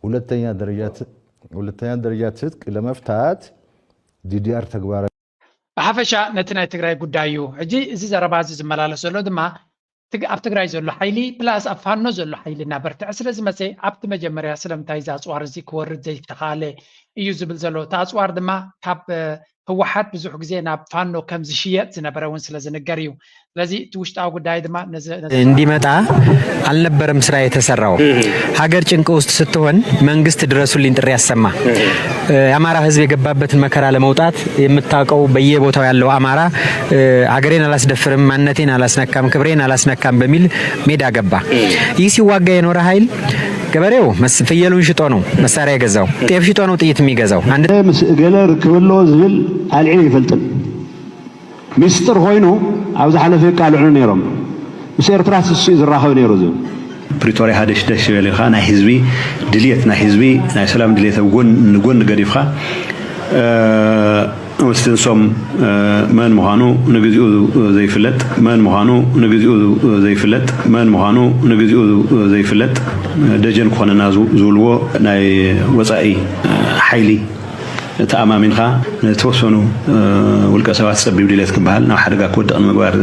ሁለተኛ ደረጃ ትጥቅ ለመፍታት ዲዲአር ተግባራዊ ብሓፈሻ ነቲ ናይ ትግራይ ጉዳይ እዩ። ሕጂ እዚ ዘረባ እዚ ዝመላለስ ዘሎ ድማ ኣብ ትግራይ ዘሎ ሓይሊ ፕላስ ኣብ ፋኖ ዘሎ ሓይሊ እናበርትዐ ስለ ዝመፀ ኣብቲ መጀመርያ ስለምንታይ እዚ ኣፅዋር እዚ ክወርድ ዘይተኻለ እዩ ዝብል ዘሎ። እቲ ኣፅዋር ድማ ካብ ህወሓት ብዙሕ ግዜ ናብ ፋኖ ከም ዝሽየጥ ዝነበረ እውን ስለ ዝንገር እዩ። ስለዚህ ውሽጣዊ ጉዳይ ድማ እንዲመጣ አልነበረም ስራ የተሰራው። ሀገር ጭንቅ ውስጥ ስትሆን መንግስት ድረሱልኝ ጥሪ ያሰማ። የአማራ ህዝብ የገባበትን መከራ ለመውጣት የምታውቀው በየቦታው ያለው አማራ ሀገሬን አላስደፍርም፣ ማንነቴን አላስነካም፣ ክብሬን አላስነካም በሚል ሜዳ ገባ። ይህ ሲዋጋ የኖረ ኃይል ገበሬው ፍየሉን ሽጦ ነው መሳሪያ የገዛው፣ ጤፍ ሽጦ ነው ጥይት የሚገዛው። አንድ ምስ እገለ ርክብ ኣለዎ ዝብል ኣልዒሉ ይፈልጥን። ሚስጥር ኮይኑ ኣብ ዝሓለፈ የቃልዑ ነይሮም። ምስ ኤርትራ ስሱ እዩ ዝራኸብ ነይሩ ዝብል። ፕሪቶርያ ሃደሽደሽ ዝበለ ኢኻ ናይ ህዝቢ ድልየት ናይ ህዝቢ ናይ ሰላም ድልየት ኣብ ጎን ንጎን ገዲፍኻ ምስቲ ንሶም መን ምዃኑ ንግዚኡ ዘይፍለጥ መን ምዃኑ ንግዚኡ ዘይፍለጥ መን ምዃኑ ንግዚኡ ዘይፍለጥ ደጀን ክኾነና ዝብልዎ ናይ ወፃኢ ሓይሊ ተኣማሚንካ ንተወሰኑ ውልቀ ሰባት ፀቢብ ድሌት ክበሃል ናብ ሓደጋ ክወድቕ ንምግባር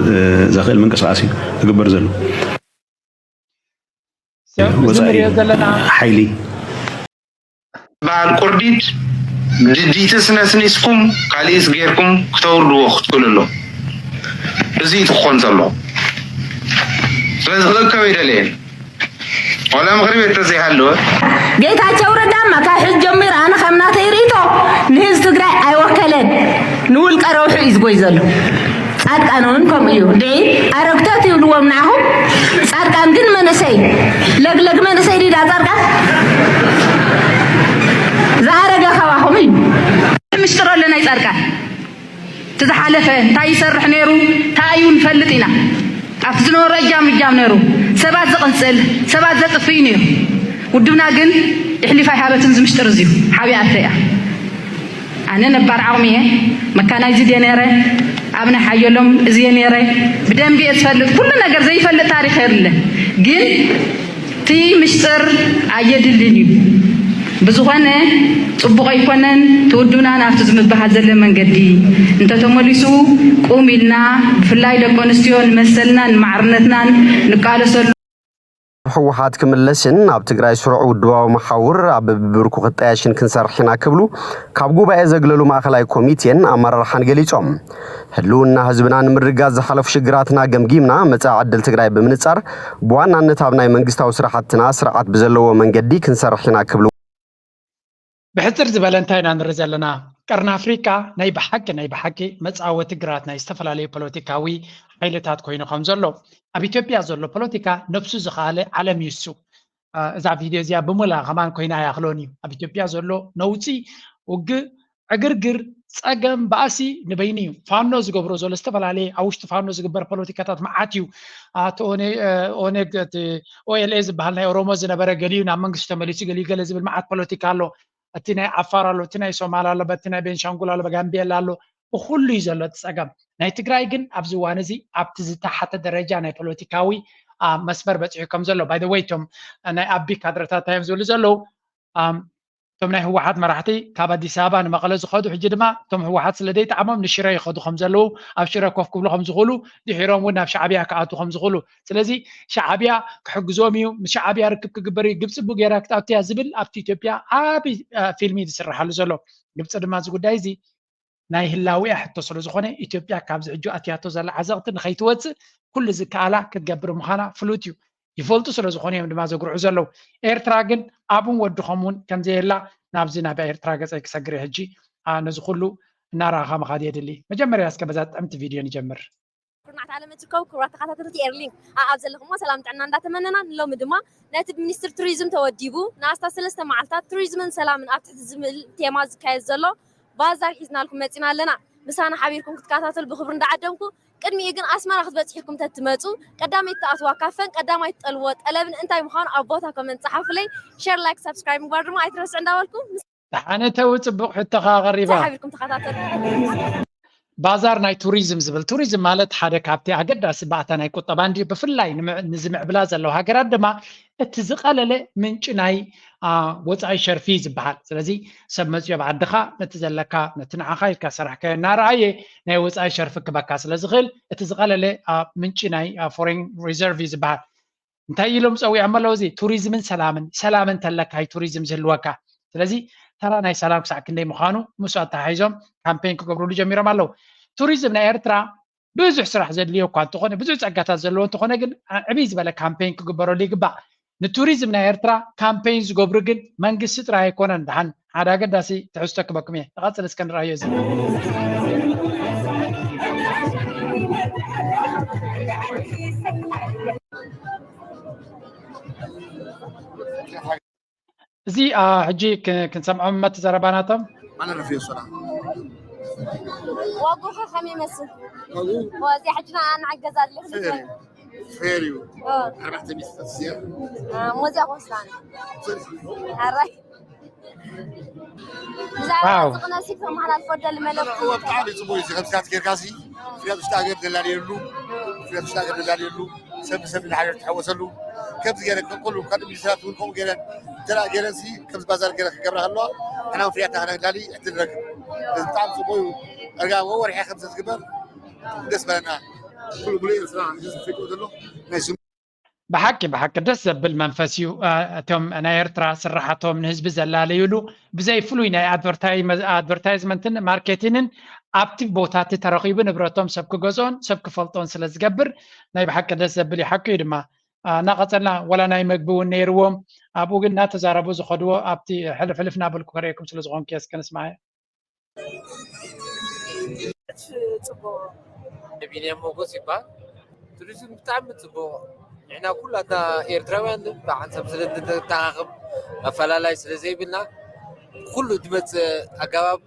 ዘኽእል ምንቅስቃስ እዩ ዝግበር ዘሎ። ወፃኢ ሓይሊ ዝበሃል ቁርዲድ ድዲትስ ነስኒስኩም ካሊእስ ጌርኩም ክተውርድዎ ክትክእሉ ኣሎ። እዚ እዩ ክኾን ዘሎ። ስለዚ ክእከብ ኣይደለየን። ዋላ ምኽሪ ቤት ተዘይሃለወ። ጌታቸው ረዳማ ካብ ሕዚ ጀሚሩ ኣነ ከም ናተይ ርእይቶ ንህዝቢ ትግራይ ኣይወከለን፣ ንውልቀ ረብሑ እዩ ዝጎይ ዘሎ። ፃድቃን እውን ከምኡ እዩ። እንዴ ኣረግቶት ይብልዎም ንዓኹም። ፃድቃን ግን መንእሰይ ለግለግ መንእሰይ ዲዳ ፃድቃን ዝኣረገ ከባኹም እዩ። ምሽጥር ኣሎ ናይ ፃድቃን እቲ ዝሓለፈ እንታይ ይሰርሕ ነይሩ እንታይ እዩ ንፈልጥ ኢና። ኣብቲ ዝነበሮ እጃም እጃም ነይሩ ሰባት ዝቕንፅል ሰባት ዘጥፍእ እዩ ነይሩ። ውድብና ግን ይሕሊፍ ኣይሃበትን። ዝምሽጥር እዚዩ ሓቢኣቶ እያ። ኣነ ነባር ዓቕሚ እየ መካናይዝድ እየ ነይረ። ኣብ ናይ ሓየሎም እዚ እየ ነይረ። ብደንቢ እየ ዝፈልጥ። ኩሉ ነገር ዘይፈልጥ ታሪክ የብለ። ግን እቲ ምሽጥር ኣየድልን እዩ። ብዝኾነ ፅቡቕ ኣይኮነን። ትውዱና ናብቲ ዝምበሃል ዘለ መንገዲ እንተተመሊሱ ቁም ኢልና ብፍላይ ደቂ ኣንስትዮ ንመሰልናን ንማዕርነትናን ንቃለሰሉ። ህወሓት ክምለስን ኣብ ትግራይ ስሩዕ ውድባዊ መሓውር ኣብ ብብርኩ ክጣየሽን ክንሰርሕ ኢና ክብሉ ካብ ጉባኤ ዘግለሉ ማእኸላይ ኮሚቴን ኣመራርሓን ገሊፆም። ህልውና ህዝብና ንምርግጋፅ ዝሓለፉ ሽግራትና ገምጊምና መፃኢ ዕድል ትግራይ ብምንፃር ብዋናነት ኣብ ናይ መንግስታዊ ስራሕትና ስርዓት ብዘለዎ መንገዲ ክንሰርሕ ኢና ክብሉ ብሕፅር ዝበለ እንታይ ኢና ንርኢ ዘለና? ቀርኒ ኣፍሪቃ ናይ ብሓቂ ናይ ብሓቂ መፃወቲ ግራት ናይ ዝተፈላለዩ ፖለቲካዊ ሓይልታት ኮይኑ ከም ዘሎ ኣብ ኢትዮጵያ ዘሎ ፖለቲካ ነብሱ ዝኸኣለ ዓለም እዩ እሱ። እዛ ቪድዮ እዚኣ ብሙላ ከማን ኮይና ኣይኣኽሎን እዩ። ኣብ ኢትዮጵያ ዘሎ ነውፂ፣ ውግእ፣ ዕግርግር፣ ፀገም፣ ባእሲ ንበይኑ እዩ። ፋኖ ዝገብሮ ዘሎ ዝተፈላለየ ኣብ ውሽጢ ፋኖ ዝግበር ፖለቲካታት መዓት እዩ። ኣቲ ኦነግ ኦኤልኤ ዝበሃል ናይ ኦሮሞ ዝነበረ ገሊዩ ናብ መንግስቲ ተመሊሱ ገሊዩ ገለ ዝብል መዓት ፖለቲካ ኣሎ። እቲ ናይ ዓፋር ኣሎ፣ እቲ ናይ ሶማል ኣሎ፣ በቲ ናይ ቤንሻንጉል ኣሎ፣ በጋምቤላ ኣሎ፣ ብኩሉ እዩ ዘሎ እቲ ፀገም። ናይ ትግራይ ግን ኣብዚ እዋን እዚ ኣብቲ ዝተሓተ ደረጃ ናይ ፖለቲካዊ መስመር በፂሑ ከም ዘሎ ባይ ወይ እቶም ናይ ኣቢ ካድረታት እዮም ዝብሉ ዘለዉ። እቶም ናይ ህወሓት መራሕቲ ካብ ኣዲስ ኣበባ ንመቐለ ዝኸዱ ሕጂ ድማ እቶም ህወሓት ስለ ዘይጠዓሞም ንሽረ ይኸዱ ከም ዘለዉ ኣብ ሽረ ኮፍ ክብሉ ከም ዝኽእሉ ድሒሮም እውን ናብ ሻዕብያ ክኣቱ ከም ዝኽእሉ ስለዚ ሻዕብያ ክሕግዞም እዩ ምስ ሻዕብያ ርክብ ክግበር እዩ ግብፂ ቡ ገይራ ክትኣቱ እያ ዝብል ኣብቲ ኢትዮጵያ ዓብዪ ፊልም እዩ ዝስርሓሉ ዘሎ ግብፂ ድማ እዚ ጉዳይ እዚ ናይ ህላዊኣ ሕቶ ስለ ዝኾነ ኢትዮጵያ ካብዚ ሕጂ ኣትያቶ ዘላ ዓዘቕቲ ንኸይትወፅእ ኩሉ ዝከኣላ ክትገብር ምዃና ፍሉጥ እዩ ይፈልጡ ስለ ዝኾኑ እዮም ድማ ዘጉርዑ ዘለዉ ኤርትራ ግን ኣብን ወድኾም እውን ከምዘየላ ናብዚ ናብ ኤርትራ ገፀይ ክሰግር እየ ሕጂ ነዚ ኩሉ እናረኣኻ ምኻድ የድሊ መጀመርያ እስከ በዛ ጥዕምቲ ቪድዮ ንጀምር ኩርናዕቲ ዓለም እትርከቡ ክቡራት ተኸታተልቲ ኤርሊንክ ኣብ ዘለኹሞ ሰላም ጥዕና እንዳተመነና ንሎሚ ድማ ነቲ ብሚኒስትር ቱሪዝም ተወዲቡ ንኣስታት ሰለስተ መዓልታት ቱሪዝምን ሰላምን ኣብ ትሕቲ ዝብል ቴማ ዝካየድ ዘሎ ባዛር ሒዝናልኩም መፂና ኣለና። ምሳና ሓቢርኩም ክትከታተሉ ብክብሪ እንዳዓደምኩ ቅድሚኡ ግን ኣስመራ ክትበፅሑ ኢልኩም ተትመፁ ቀዳመይቲ ትኣትዋ ካፈን ቀዳማይ ትጠልብዎ ጠለብን እንታይ ምዃኑ ኣብ ቦታ ኮመንት ፀሓፉለይ። ሸር ላይክ ሳብስክራይብ ምግባር ድማ ኣይትረስዑ እንዳበልኩ ምስ ደሓነ ተው ፅቡቕ ሕቶኻ ኣቐሪባ። ሓቢርኩም ተኸታተሉ። ባዛር ናይ ቱሪዝም ዝብል ቱሪዝም ማለት ሓደ ካብቲ ኣገዳሲ ባእታ ናይ ቁጠባ እንድዩ ብፍላይ ንዝምዕብላ ዘለዋ ሃገራት ድማ እቲ ዝቐለለ ምንጪ ናይ ወፃኢ ሸርፊ ዝበሃል ስለዚ ሰብ መፅዮ ኣብ ዓድኻ ነቲ ዘለካ ነቲ ንዓኻ ኢልካ ሰራሕካዮ እናረኣየ ናይ ወፃኢ ሸርፊ ክበካ ስለ ዝኽእል እቲ ዝቐለለ ምንጪ ናይ ፎሬን ሪዘርቭ እዩ ዝበሃል እንታይ ኢሎም ፀዊዖም ኣለዉ እዚ ቱሪዝምን ሰላምን ሰላም እንተለካ ዩ ቱሪዝም ዝህልወካ ስለዚ ተራ ናይ ሰላም ክሳዕ ክንደይ ምዃኑ ምስ ኣተሓሒዞም ካምፔን ክገብሩሉ ጀሚሮም ኣለዉ ቱሪዝም ናይ ኤርትራ ብዙሕ ስራሕ ዘድልዮ እኳ እንተኾነ ብዙሕ ፀጋታት ዘለዎ እንተኾነ ግን ዕብይ ዝበለ ካምፔን ክግበረሉ ይግባእ ንቱሪዝም ናይ ኤርትራ ካምፔን ዝገብሩ ግን መንግስቲ ጥራይ ኣይኮነን ደሓን ሓደ ኣገዳሲ ትሕዝቶ ክበኩም እየ ንቐፅል እስከ ንርኣዮ እዚ እዚ ሕጂ ክንሰምዖም መቲ ዘረባናቶም ኣነ ረፊዮ ሰላም ዋጉኸ ከመይ ይመስል ዋጉ እዚኣ ሕጂ ንዓገዛ ኣለ ፌር እዩ ኣርባዕተ ሚስት ተስያ ሞዚያ ኮስታን ኣራይ ብዛዕባ እዚ ቅነሲ ክተመሓላልፎ ደሊ መለክቲ ብጣዕሚ ፅቡቅ እዩ ከምስታት ጌርካ ሲ ፍርያት ውሽጢ ሃገር ደላልየሉ ፍርያት ውሽጢ ሃገር ደላልየሉ ሰብ ሰብ ንሓደ ትሓወሰሉ ከምዚ ገይረ ከኩሉ ካልእ ሚኒስትራት እውን ከምኡ ገይረ እንተ ገይረ ሲ ከምዚ ባዛር ገይረ ክገብራ ከለዋ ሕና ፍርያትና ክነግላሊ ዕድል ንረክብ እዚ ብጣዕሚ ፅቡቅ እዩ ዕርጋ ወርሒ ከምዚ ዝግበር ደስ በለና ኩሉ ሙሉእ ኤርትራ ህዝቢ ፍልቁ ዘሎ ናይ ብሓቂ ብሓቂ ደስ ዘብል መንፈስ እዩ። እቶም ናይ ኤርትራ ስራሓቶም ንህዝቢ ዘላለዩሉ ብዘይ ፍሉይ ናይ ኣድቨርታይዝመንትን ማርኬቲንን ኣብቲ ቦታ እቲ ተረኺቡ ንብረቶም ሰብ ክገዝኦን ሰብ ክፈልጦን ስለ ዝገብር ናይ ብሓቂ ደስ ዘብል እዩ። ሓቂ እዩ ድማ። እናቐፀልና ወላ ናይ መግቢ እውን ነይርዎም ኣብኡ ግን እናተዛረቡ ዝኸድዎ ኣብቲ ሕልፍ ሕልፍ እናበልኩ ከርእየኩም ስለ ዝኾንኩ እስከ ንስማዕ። ቢንያም ሞጎስ ይበሃል። ቱሪዝም ብጣዕሚ ፅቡቕ። ንሕና ኩላትና ኤርትራውያን ብሓንሳብ ስለ እንተተኣኻኽብ ኣፈላላይ ስለ ዘይብልና ኩሉ ዝመፅእ ኣገባብ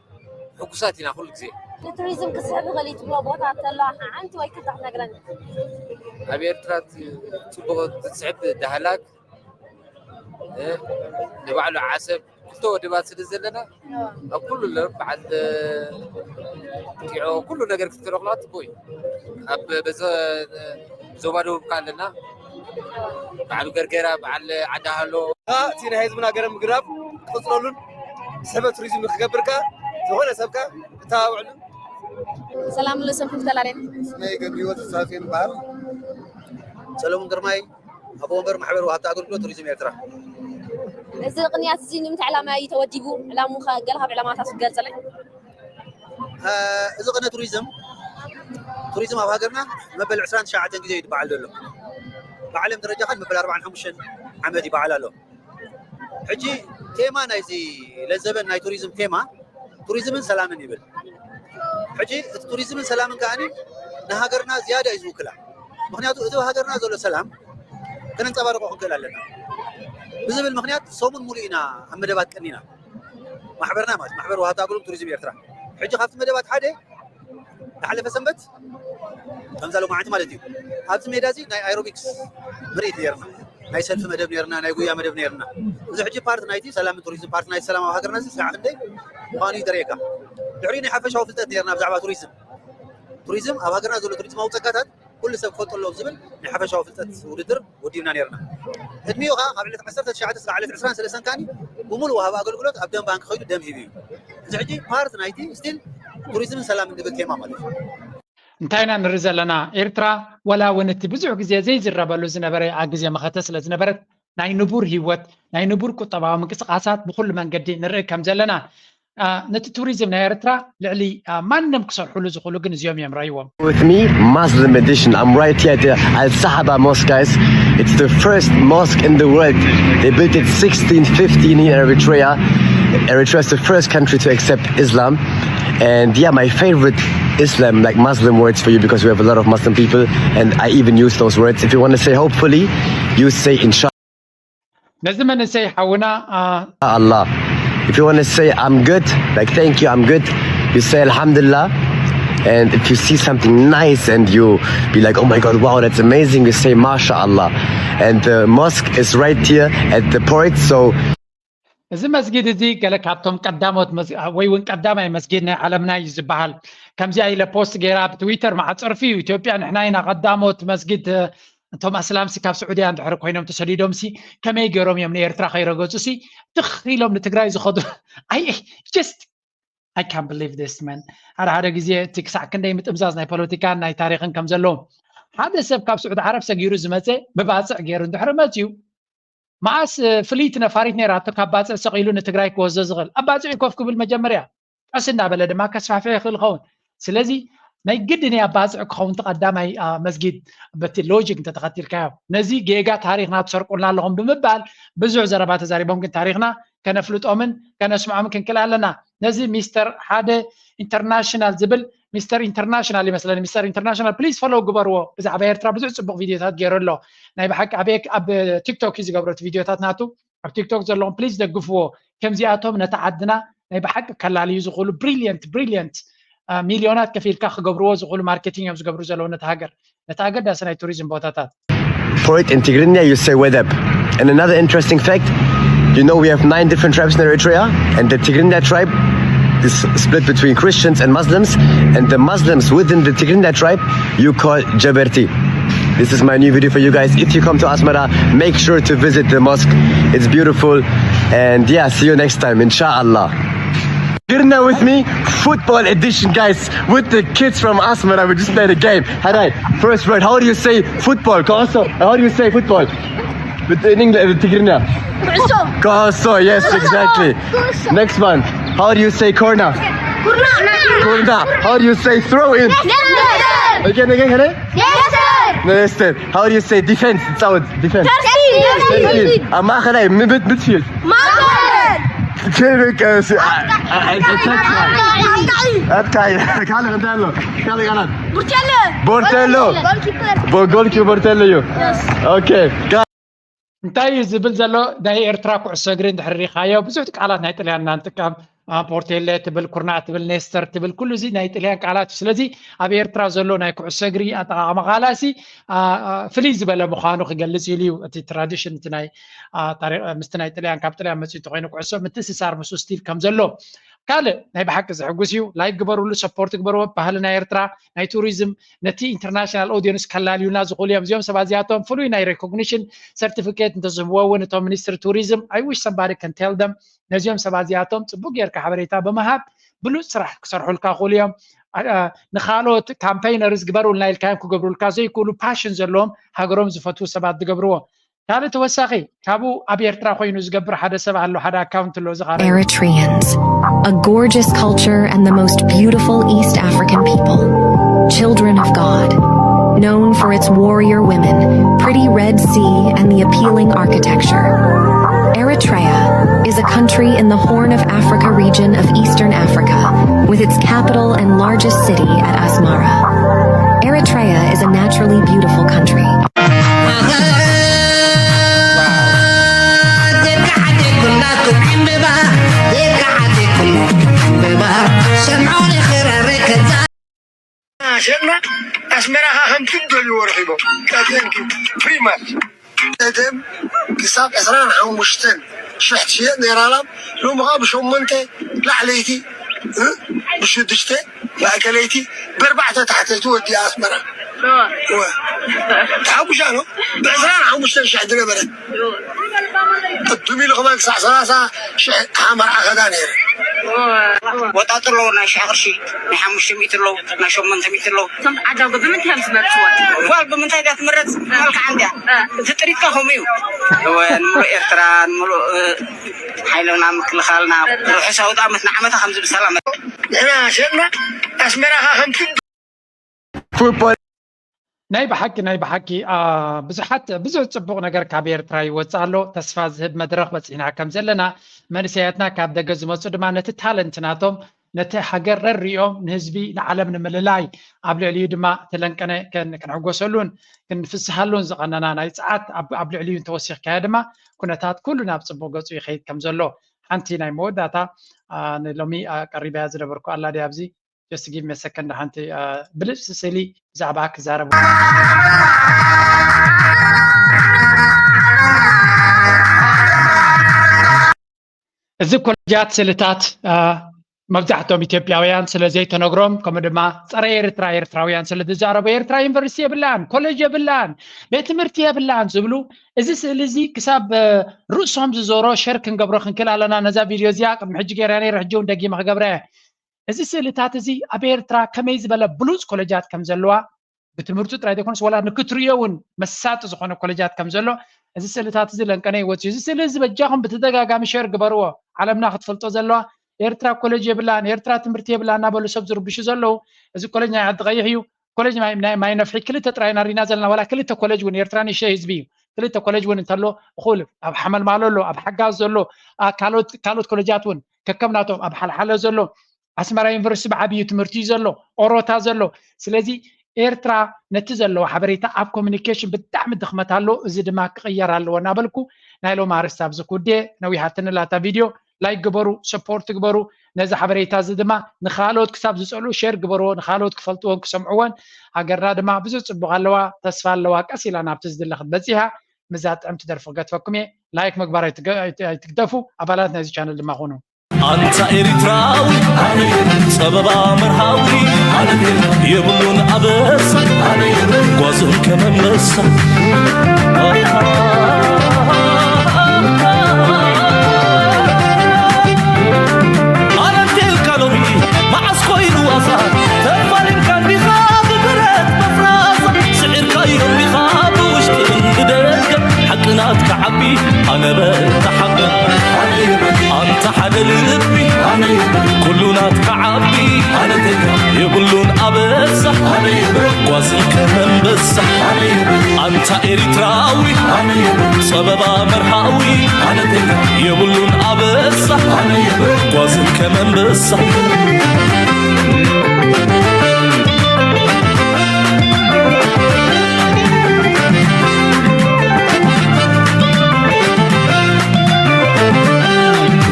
ሕጉሳት ኢና ኩሉ ግዜ። ንቱሪዝም ክስሕብ ይኽእል እዩ ትብሎ ቦታ እንተሎ ሓንቲ ወይ ክልተ ክትነግረኒ? ኣብ ኤርትራ ፅቡቕ ትስሕብ ዳህላክ ንባዕሉ ዓሰብ ክልተ ወደባት ስለ ዘለና ኣብ ኩሉ በዓል ጢዖ ኩሉ ነገር ክትረኽባ ትቦይ ኣብ ዞባ ደቡብ ከ ኣለና በዓል ገርገራ በዓል ዓዲ ሃሎ እቲ ናይ ህዝብና ገረ ምግራብ ትቕፅለሉን ሰበ ቱሪዝም ንክገብር ከ ዝኾነ ሰብ ከ እተባብዕሉ። ሰላም ለሰብ ክፍተላለን ናይ ገብረ ህይወት ሳፌን በዓል ሰለሙን ግርማይ ኣቦ ወንበር ማሕበር ወሃብቲ ኣገልግሎት ቱሪዝም ኤርትራ። እዚ ቅንያት እዚ ንምንታይ ዕላማ እዩ ተወዲቡ? ዕላሙ ገለ ካብ ዕላማታት ክትገልፀለይ? እዚ ቅነ ቱሪዝም ቱሪዝም ኣብ ሃገርና መበል ዕስራን ትሽዓተን ግዜ እዩ ዝበዓል ዘሎ። ብዓለም ደረጃ ከ መበል ኣርባዓን ሓሙሽተን ዓመት ይበዓል ኣሎ። ሕጂ ቴማ ናይዚ ለዘበን ናይ ቱሪዝም ቴማ ቱሪዝምን ሰላምን ይብል። ሕጂ እቲ ቱሪዝምን ሰላምን ከኣ ንሃገርና ዝያዳ እዩ ዝውክላ። ምክንያቱ እቲ ሃገርና ዘሎ ሰላም ከነንፀባርቆ ክንክእል ኣለና ብዝብል ምክንያት ሰሙን ሙሉእ ኢና ኣብ መደባት ቀኒና። ማሕበርና ማለት ማሕበር ወሃብቲ ኣገልግሎት ቱሪዝም ኤርትራ ሕጂ ካብቲ መደባት ሓደ ዝሓለፈ ሰንበት ከምዛ ሎማዓንቲ ማለት እዩ ኣብዚ ሜዳ እዚ ናይ ኣይሮቢክስ ምርኢት ነርና ናይ ሰልፊ መደብ ነርና ናይ ጉያ መደብ ነርና እዚ ሕጂ ፓርት ናይቲ ሰላም ቱሪዝም ፓርት ናይቲ ሰላም ኣብ ሃገርና እዚ ስጋዕ ክንደይ ምዃኑ እዩ ተርእየካ ድሕሪ ናይ ሓፈሻዊ ፍልጠት ነርና ብዛዕባ ቱሪዝም ቱሪዝም ኣብ ሃገርና ዘሎ ቱሪዝማዊ ፀጋታት ኩሉ ሰብ ክፈልጦ ኣለዎ ዝብል ናይ ሓፈሻዊ ፍልጠት ውድድር ወዲብና ነርና። እድሚኡ ከዓ ካብ ዕለት ዓሰርተ ትሽዓተ ስለ ዕለት ዕስራን ሰለስተን ካኒ ብሙሉ ወሃቢ ኣገልግሎት ኣብ ደም ባንክ ከይዱ ደም ሂቡ እዩ። እዚ ሕጂ ፓርት ናይቲ ስቲል ቱሪዝምን ሰላምን ዝብል ቴማ ማለት እዩ። እንታይ ኢና ንርኢ ዘለና? ኤርትራ ወላ እውን እቲ ብዙሕ ግዜ ዘይዝረበሉ ዝነበረ ኣብ ግዜ መኸተ ስለ ዝነበረት ናይ ንቡር ህይወት ናይ ንቡር ቁጠባዊ ምንቅስቃሳት ብኩሉ መንገዲ ንርኢ ከም ዘለና ነቲ ቱሪዝም ናይ ኤርትራ ልዕሊ ማንም ክሰርሕሉ ዝኽእሉ ግን እዚኦም እዮም ረይዎም። With me, Muslim edition. I'm right here at the Al Sahaba Mosque, guys. It's the first mosque in the world. They built it sixteen fifteen in Eritrea. Eritrea is the first country to accept Islam. And yeah, my favorite Islam, like Muslim words for you because we have a lot of Muslim people, and I even use those words. If you want to say hopefully, you say inshallah. ነዚ መንእሰይ ሓውና Allah. If you want to say I'm good, like thank you, I'm good, you say Alhamdulillah. And if you see something nice and you be like, oh my God, wow, that's amazing, you say MashaAllah. And the mosque is right here at the port, so እዚ መስጊድ እዚ ገለ ካብቶም ቀዳሞት ወይ እውን ቀዳማይ መስጊድ ናይ ዓለምና እዩ ዝበሃል። ከምዚኣ ኢለ ፖስት ገይራ ኣብ ትዊተር መዓፀርፊ እዩ ኢትዮጵያ ንሕና ኢና ቀዳሞት መስጊድ እቶም ኣስላምሲ ካብ ስዑድያ እንድሕር ኮይኖም ተሰዲዶምሲ ከመይ ገይሮም እዮም ንኤርትራ ከይረገፁሲ ትኽ ኢሎም ንትግራይ ዝኸዱ just I can't believe this man ሓደ ሓደ ግዜ እቲ ክሳዕ ክንደይ ምጥምዛዝ ናይ ፖለቲካን ናይ ታሪክን ከም ዘለዎም ሓደ ሰብ ካብ ስዑድ ዓረብ ሰጊሩ ዝመፀ ብባፅዕ ገይሩ እንድሕር መፅዩ መዓስ ፍልይቲ ነፋሪት ነይራቶ ካብ ባፅዕ ሰቒሉ ንትግራይ ክወስዶ ዝኽእል ኣብ ባፅዕ ኮፍ ክብል መጀመርያ ቀስ እናበለ ድማ ከስፋሕፍሕ ይኽእል ይኸውን። ስለዚ ናይ ግድን እያ ባፅዕ ክኸውን እቲ ቀዳማይ መስጊድ በቲ ሎጂክ እንተተኸቲልካዮ። ነዚ ጌጋ ታሪኽና ትሰርቁልና ኣለኹም ብምባል ብዙሕ ዘረባ ተዛሪቦም፣ ግን ታሪኽና ከነፍልጦምን ከነስምዖምን ክንክእል ኣለና። ነዚ ሚስተር ሓደ ኢንተርናሽናል ዝብል ሚስተር ኢንተርናሽናል ይመስለኒ። ሚስተር ኢንተርናሽናል ፕሊዝ ፎሎው ግበርዎ። ብዛዕባ ኤርትራ ብዙሕ ፅቡቕ ቪድዮታት ገይሩ ኣሎ። ናይ ብሓቂ ኣብ ኣብ ቲክቶክ እዩ ዝገብሮ እቲ ቪድዮታት ናቱ። ኣብ ቲክቶክ ዘለኹም ፕሊዝ ደግፍዎ። ከምዚኣቶም ነታ ዓድና ናይ ብሓቂ ከላልዩ ዝኽእሉ ብሪልየንት ብሪልየንት ሚልዮናት ከፊልካ ክገብርዎ ዝኽእሉ ማርኬቲንግ እዮም ዝገብሩ ዘለዉ ነቲ ሃገር ነቲ ኣገዳሲ ናይ ቱሪዝም ቦታታት። For it in Tigrinya, you say Wedeb. And another interesting fact, you know, we have nine different tribes in Eritrea, and the Tigrinya tribe is split between Christians and Muslims, and the Muslims within the Tigrinya tribe, you call Jaberti. This is my new video for you guys. If you come to Asmara, make sure to visit the mosque. It's beautiful. And yeah, see you next time, inshallah. Girna with me, football edition, guys, with the kids from Asmara. We just played a game. Hi, first word, how do you say football? Koso, how do you say football? With, in English, with Tigrinya. Koso. Koso, yes, exactly. Next one, how do you say corner? Kurna. Kurna. How do you say throw in? Again, again, again. Yes, sir. Yes, sir. How do you say defense? It's out. Defense. Defense. ኣብ ማእኸላይ ምብት midfield. ማእከል። ከበቃ ሲ ኣጥቃይ ካልእ እንታይ ኣሎ? ካልእ ካልኣት ቦርቴሎ። ቦርቴሎ። ጎልኪፐር ቦርቴሎ እዩ። ኦኬ። እንታይ እዩ ዝብል ዘሎ? ናይ ኤርትራ ኩዕሶ እግሪ እንድሕር ሪኻዮ ብዙሕ ቃላት ናይ ጥልያን እናንጥቀም፣ ፖርቴለ ትብል፣ ኩርናዕ ትብል፣ ኔስተር ትብል፣ ኩሉ እዚ ናይ ጥልያን ቃላት እዩ። ስለዚ ኣብ ኤርትራ ዘሎ ናይ ኩዕሶ እግሪ ኣጠቃቅማ ቃላሲ ፍልይ ዝበለ ምዃኑ ክገልጽ ኢሉ እዩ። እቲ ትራዲሽን ምስቲ ናይ ጥልያን፣ ካብ ጥልያን መፅኡ እንተኮይኑ ኩዕሶ ምትእስሳር ምስ ስቲል ከም ዘሎ። ካልእ ናይ ብሓቂ ዘሕጉስ እዩ። ላይክ ግበሩሉ፣ ሰፖርት ግበርዎ። ባህልና ኤርትራ ናይ ቱሪዝም ነቲ ኢንተርናሽናል ኦዲየንስ ከላልዩና ዝኽእሉ እዮም። እዚኦም ሰባት እዚኣቶም ፍሉይ ናይ ሬኮግኒሽን ሰርቲፊኬት እንተዝህብዎ እውን እቶም ሚኒስትሪ ቱሪዝም፣ I wish somebody can tell them፣ ነዚኦም ሰባት እዚኣቶም ፅቡቅ ጌርካ ሓበሬታ ብምሃብ ብሉፅ ስራሕ ክሰርሑልካ ክኽእሉ እዮም። ንካልኦት ካምፔይነርስ ግበሩልና ኢልካዮም ክገብሩልካ ዘይክእሉ ፓሽን ዘለዎም ሃገሮም ዝፈትዉ ሰባት ዝገብርዎ። ካልእ ተወሳኺ ካብኡ ኣብ ኤርትራ ኮይኑ ዝገብር ሓደ ሰብ ኣሎ፣ ሓደ ኣካውንት ኣሎ። እዚ ካልእ Eritreans, a gorgeous culture and the most beautiful East African people. Children of God, known for its warrior women, pretty Red Sea, and the appealing architecture. Eritrea is a country in the Horn of Africa region of Eastern Africa, with its capital and largest city at Asmara. Eritrea is a naturally beautiful country. ኣስመራ ኣስመራኻ ከምቲ ደልዎ ረኺቦም። Thank you very much. ቀደም ክሳብ ዕስራን ሓሙሽተን ሽሕ ትሽየጥ ነይራ ላም፣ ሎሚ ኸዓ ብሸሞንተ ላዕለይቲ፣ እ፣ ብሽዱሽተ ማእከለይቲ፣ ብኣርባዕተ ታሕተይቲ ወዲኣ ኣስመራ። እወ። ተሓጉሻ ዶ? ብዕስራን ሓሙሽተን ሽሕ ዝነበረት። ቅድም ኢሉ ኸማን ክሳዕ ሰላሳ ሽሕ ሓመርዓ ኸዳ ነይረ። ወጣጥ ኣለዎ፣ ናይ ሽሕ ቅርሺ፣ ናይ ሓሙሽተ ሚእቲ ኣለዉ፣ ናይ ሸሞንተ ሚእቲ ኣለዉ። እቶም ዓዳጉ ብምንታይ እዮም ዝመርፅዎ? ጓል ብምንታይ ድያ ትምረፅ? ጓል ከዓ እንድያ። እቲ ጥሪትካ ከምኡ እዩ። እወ፣ ንምሉእ ኤርትራ፣ ንምሉእ፣ እ፣ ሓይልና፣ ምክልኻልና፣ ርሑስ ኣውደ ዓመት ንዓመታ ከምዚ ብሰላም። ንሕና ሸጥና ኣስመራኻ ከምቲ ፉትቦል ናይ ብሓቂ ናይ ብሓቂ ብዙሓት ብዙሕ ፅቡቕ ነገር ካብ ኤርትራ ይወፅእ ኣሎ። ተስፋ ዝህብ መድረኽ በፂሕና ከም ዘለና መንእሰያትና ካብ ደገ ዝመፁ ድማ ነቲ ታለንት ናቶም ነቲ ሃገር ረሪኦም ንህዝቢ ንዓለም ንምልላይ ኣብ ልዕሊኡ ድማ ተለንቀነ ክንሕጎሰሉን ክንፍስሃሉን ዝቐነና ናይ ፀዓት ኣብ ልዕሊኡ እንተወሲኽካዮ ድማ ኩነታት ኩሉ ናብ ፅቡቕ ገፁ ይኸይድ ከም ዘሎ ሓንቲ ናይ መወዳእታ ንሎሚ ቀሪባያ ዝነበርኩ ኣላ ድያ ኣብዚ just give me a second ሓንቲ ብልጭ ስእሊ ብዛዕባ ክዛረቡ እዚ ኮለጃት ስእልታት መብዛሕቶም ኢትዮጵያውያን ስለ ዘይተነግሮም ከምኡ ድማ ፀረ ኤርትራ ኤርትራውያን ስለ ዝዛረቡ ኤርትራ ዩኒቨርሲቲ የብላን ኮሌጅ የብላን ቤት ትምህርቲ የብላን ዝብሉ እዚ ስእሊ እዚ ክሳብ ርእሶም ዝዞሮ ሸር ክንገብሮ ክንክእል ኣለና ነዛ ቪድዮ እዚኣ ቅድሚ ሕጂ ገይረ ነይረ ሕጂ እውን ደጊመ ክገብረ እዚ ስእልታት እዚ ኣብ ኤርትራ ከመይ ዝበለ ብሉጽ ኮለጃት ከም ዘለዋ ብትምህርቱ ጥራይ ዘይኮነስ ዋላ ንክትርእዮ እውን መሳጢ ዝኾነ ኮለጃት ከም ዘሎ እዚ ስእልታት እዚ ለንቀነ ይወፅዩ እዚ ስእሊ እዚ በጃኹም ብተደጋጋሚ ሸር ግበርዎ ዓለምና ክትፈልጦ ዘለዋ ኤርትራ ኮሌጅ የብላን ኤርትራ ትምህርቲ የብላ እናበሉ ሰብ ዝርብሹ ዘለዉ እዚ ኮሌጅ ናይ ዓዲ ቀይሕ እዩ ኮሌጅ ናይ ማይ ነፍሒ ክልተ ጥራይ ኢና ሪና ዘለና ዋላ ክልተ ኮሌጅ እውን ኤርትራ ንእሽተይ ህዝቢ እዩ ክልተ ኮሌጅ እውን እንተሎ እኹል ኣብ ሓመልማሎ ኣሎ ኣብ ሓጋዝ ዘሎ ካልኦት ኮሌጃት እውን ከከም ናቶም ኣብ ሓልሓለ ዘሎ ኣስመራ ዩኒቨርሲቲ ብዓብዩ ትምህርቲ እዩ ዘሎ ኦሮታ ዘሎ ስለዚ ኤርትራ ነቲ ዘለዎ ሓበሬታ ኣብ ኮሚኒኬሽን ብጣዕሚ ድኽመት ኣሎ እዚ ድማ ክቕየር ኣለዎ እናበልኩ ናይ ሎም ኣርስቲ ኣብዚ ክውድየ ነዊሓትኒ ላታ ቪድዮ ላይክ ግበሩ ሰፖርት ግበሩ ነዚ ሓበሬታ እዚ ድማ ንኻልኦት ክሳብ ዝፀልኡ ሼር ግበርዎ ንኻልኦት ክፈልጥዎን ክሰምዕዎን ሃገርና ድማ ብዙሕ ፅቡቕ ኣለዋ ተስፋ ኣለዋ ቀስ ኢላ ናብቲ ዝድለ ክትበፂሃ ምዛ ጥዕምቲ ደርፊ ክገትፈኩም እየ ላይክ ምግባር ኣይትግደፉ ኣባላት ናይዚ ቻነል ድማ ኩኑ ኣንታ ኤሪትራዊ ጸበባ መርሃዊ የብሉን ኣበሳ ጓዞም ከመመሳ ኣንታ ኤሪትራዊ ጸበባ መርሃዊ የብሉን ኣበሳ ጓዝን ከመንበሳ።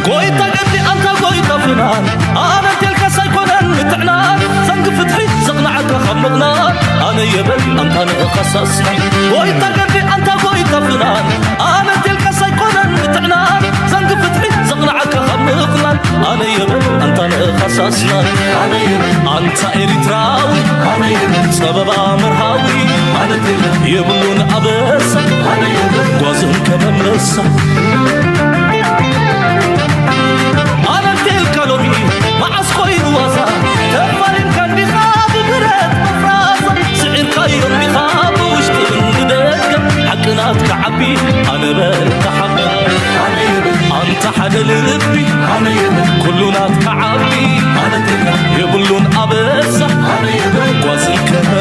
ጎይታ ገዲ ኣንታ ጎይታ ፍናን ኣነ እንቴልካስ ኣይኮነን ምትዕናን ዘንጊ ፍትሒ ዘቕንዓካ ካብ ምቕናን ኣነ የበል ኣንታ ንእኻሳስናን ጎይታ ገዲ ኣንታ ጎይታ ፍናን ኣነ እንቴልካስ ኣይኮነን ምትዕናን ዘንጊ ፍትሒ ዘቕንዓካ ካብ ምቕናን ኣነ የበል ኣንታ ንእኻሳስናን ኣንታ ኤሪትራዊ ጸበባ መርሃዊ የብሉን ኣበሳ ጓዝን ከመንበሳ። ኣነ እንቴልካ ሎሚ መዓስ ኮይኑ ዋዛ ተፋሊምካ እንዲኻ ብብረት መፍራስ ስዒርካዮ እንዲኻ ብውሽጥን ብደገ ሓቂ ናትካ ዓቢ ኣነ በልካ ሓቂ ኣንታ ሓደ ልቢ ኩሉ ናትካ ዓቢ የብሉን ኣበሳ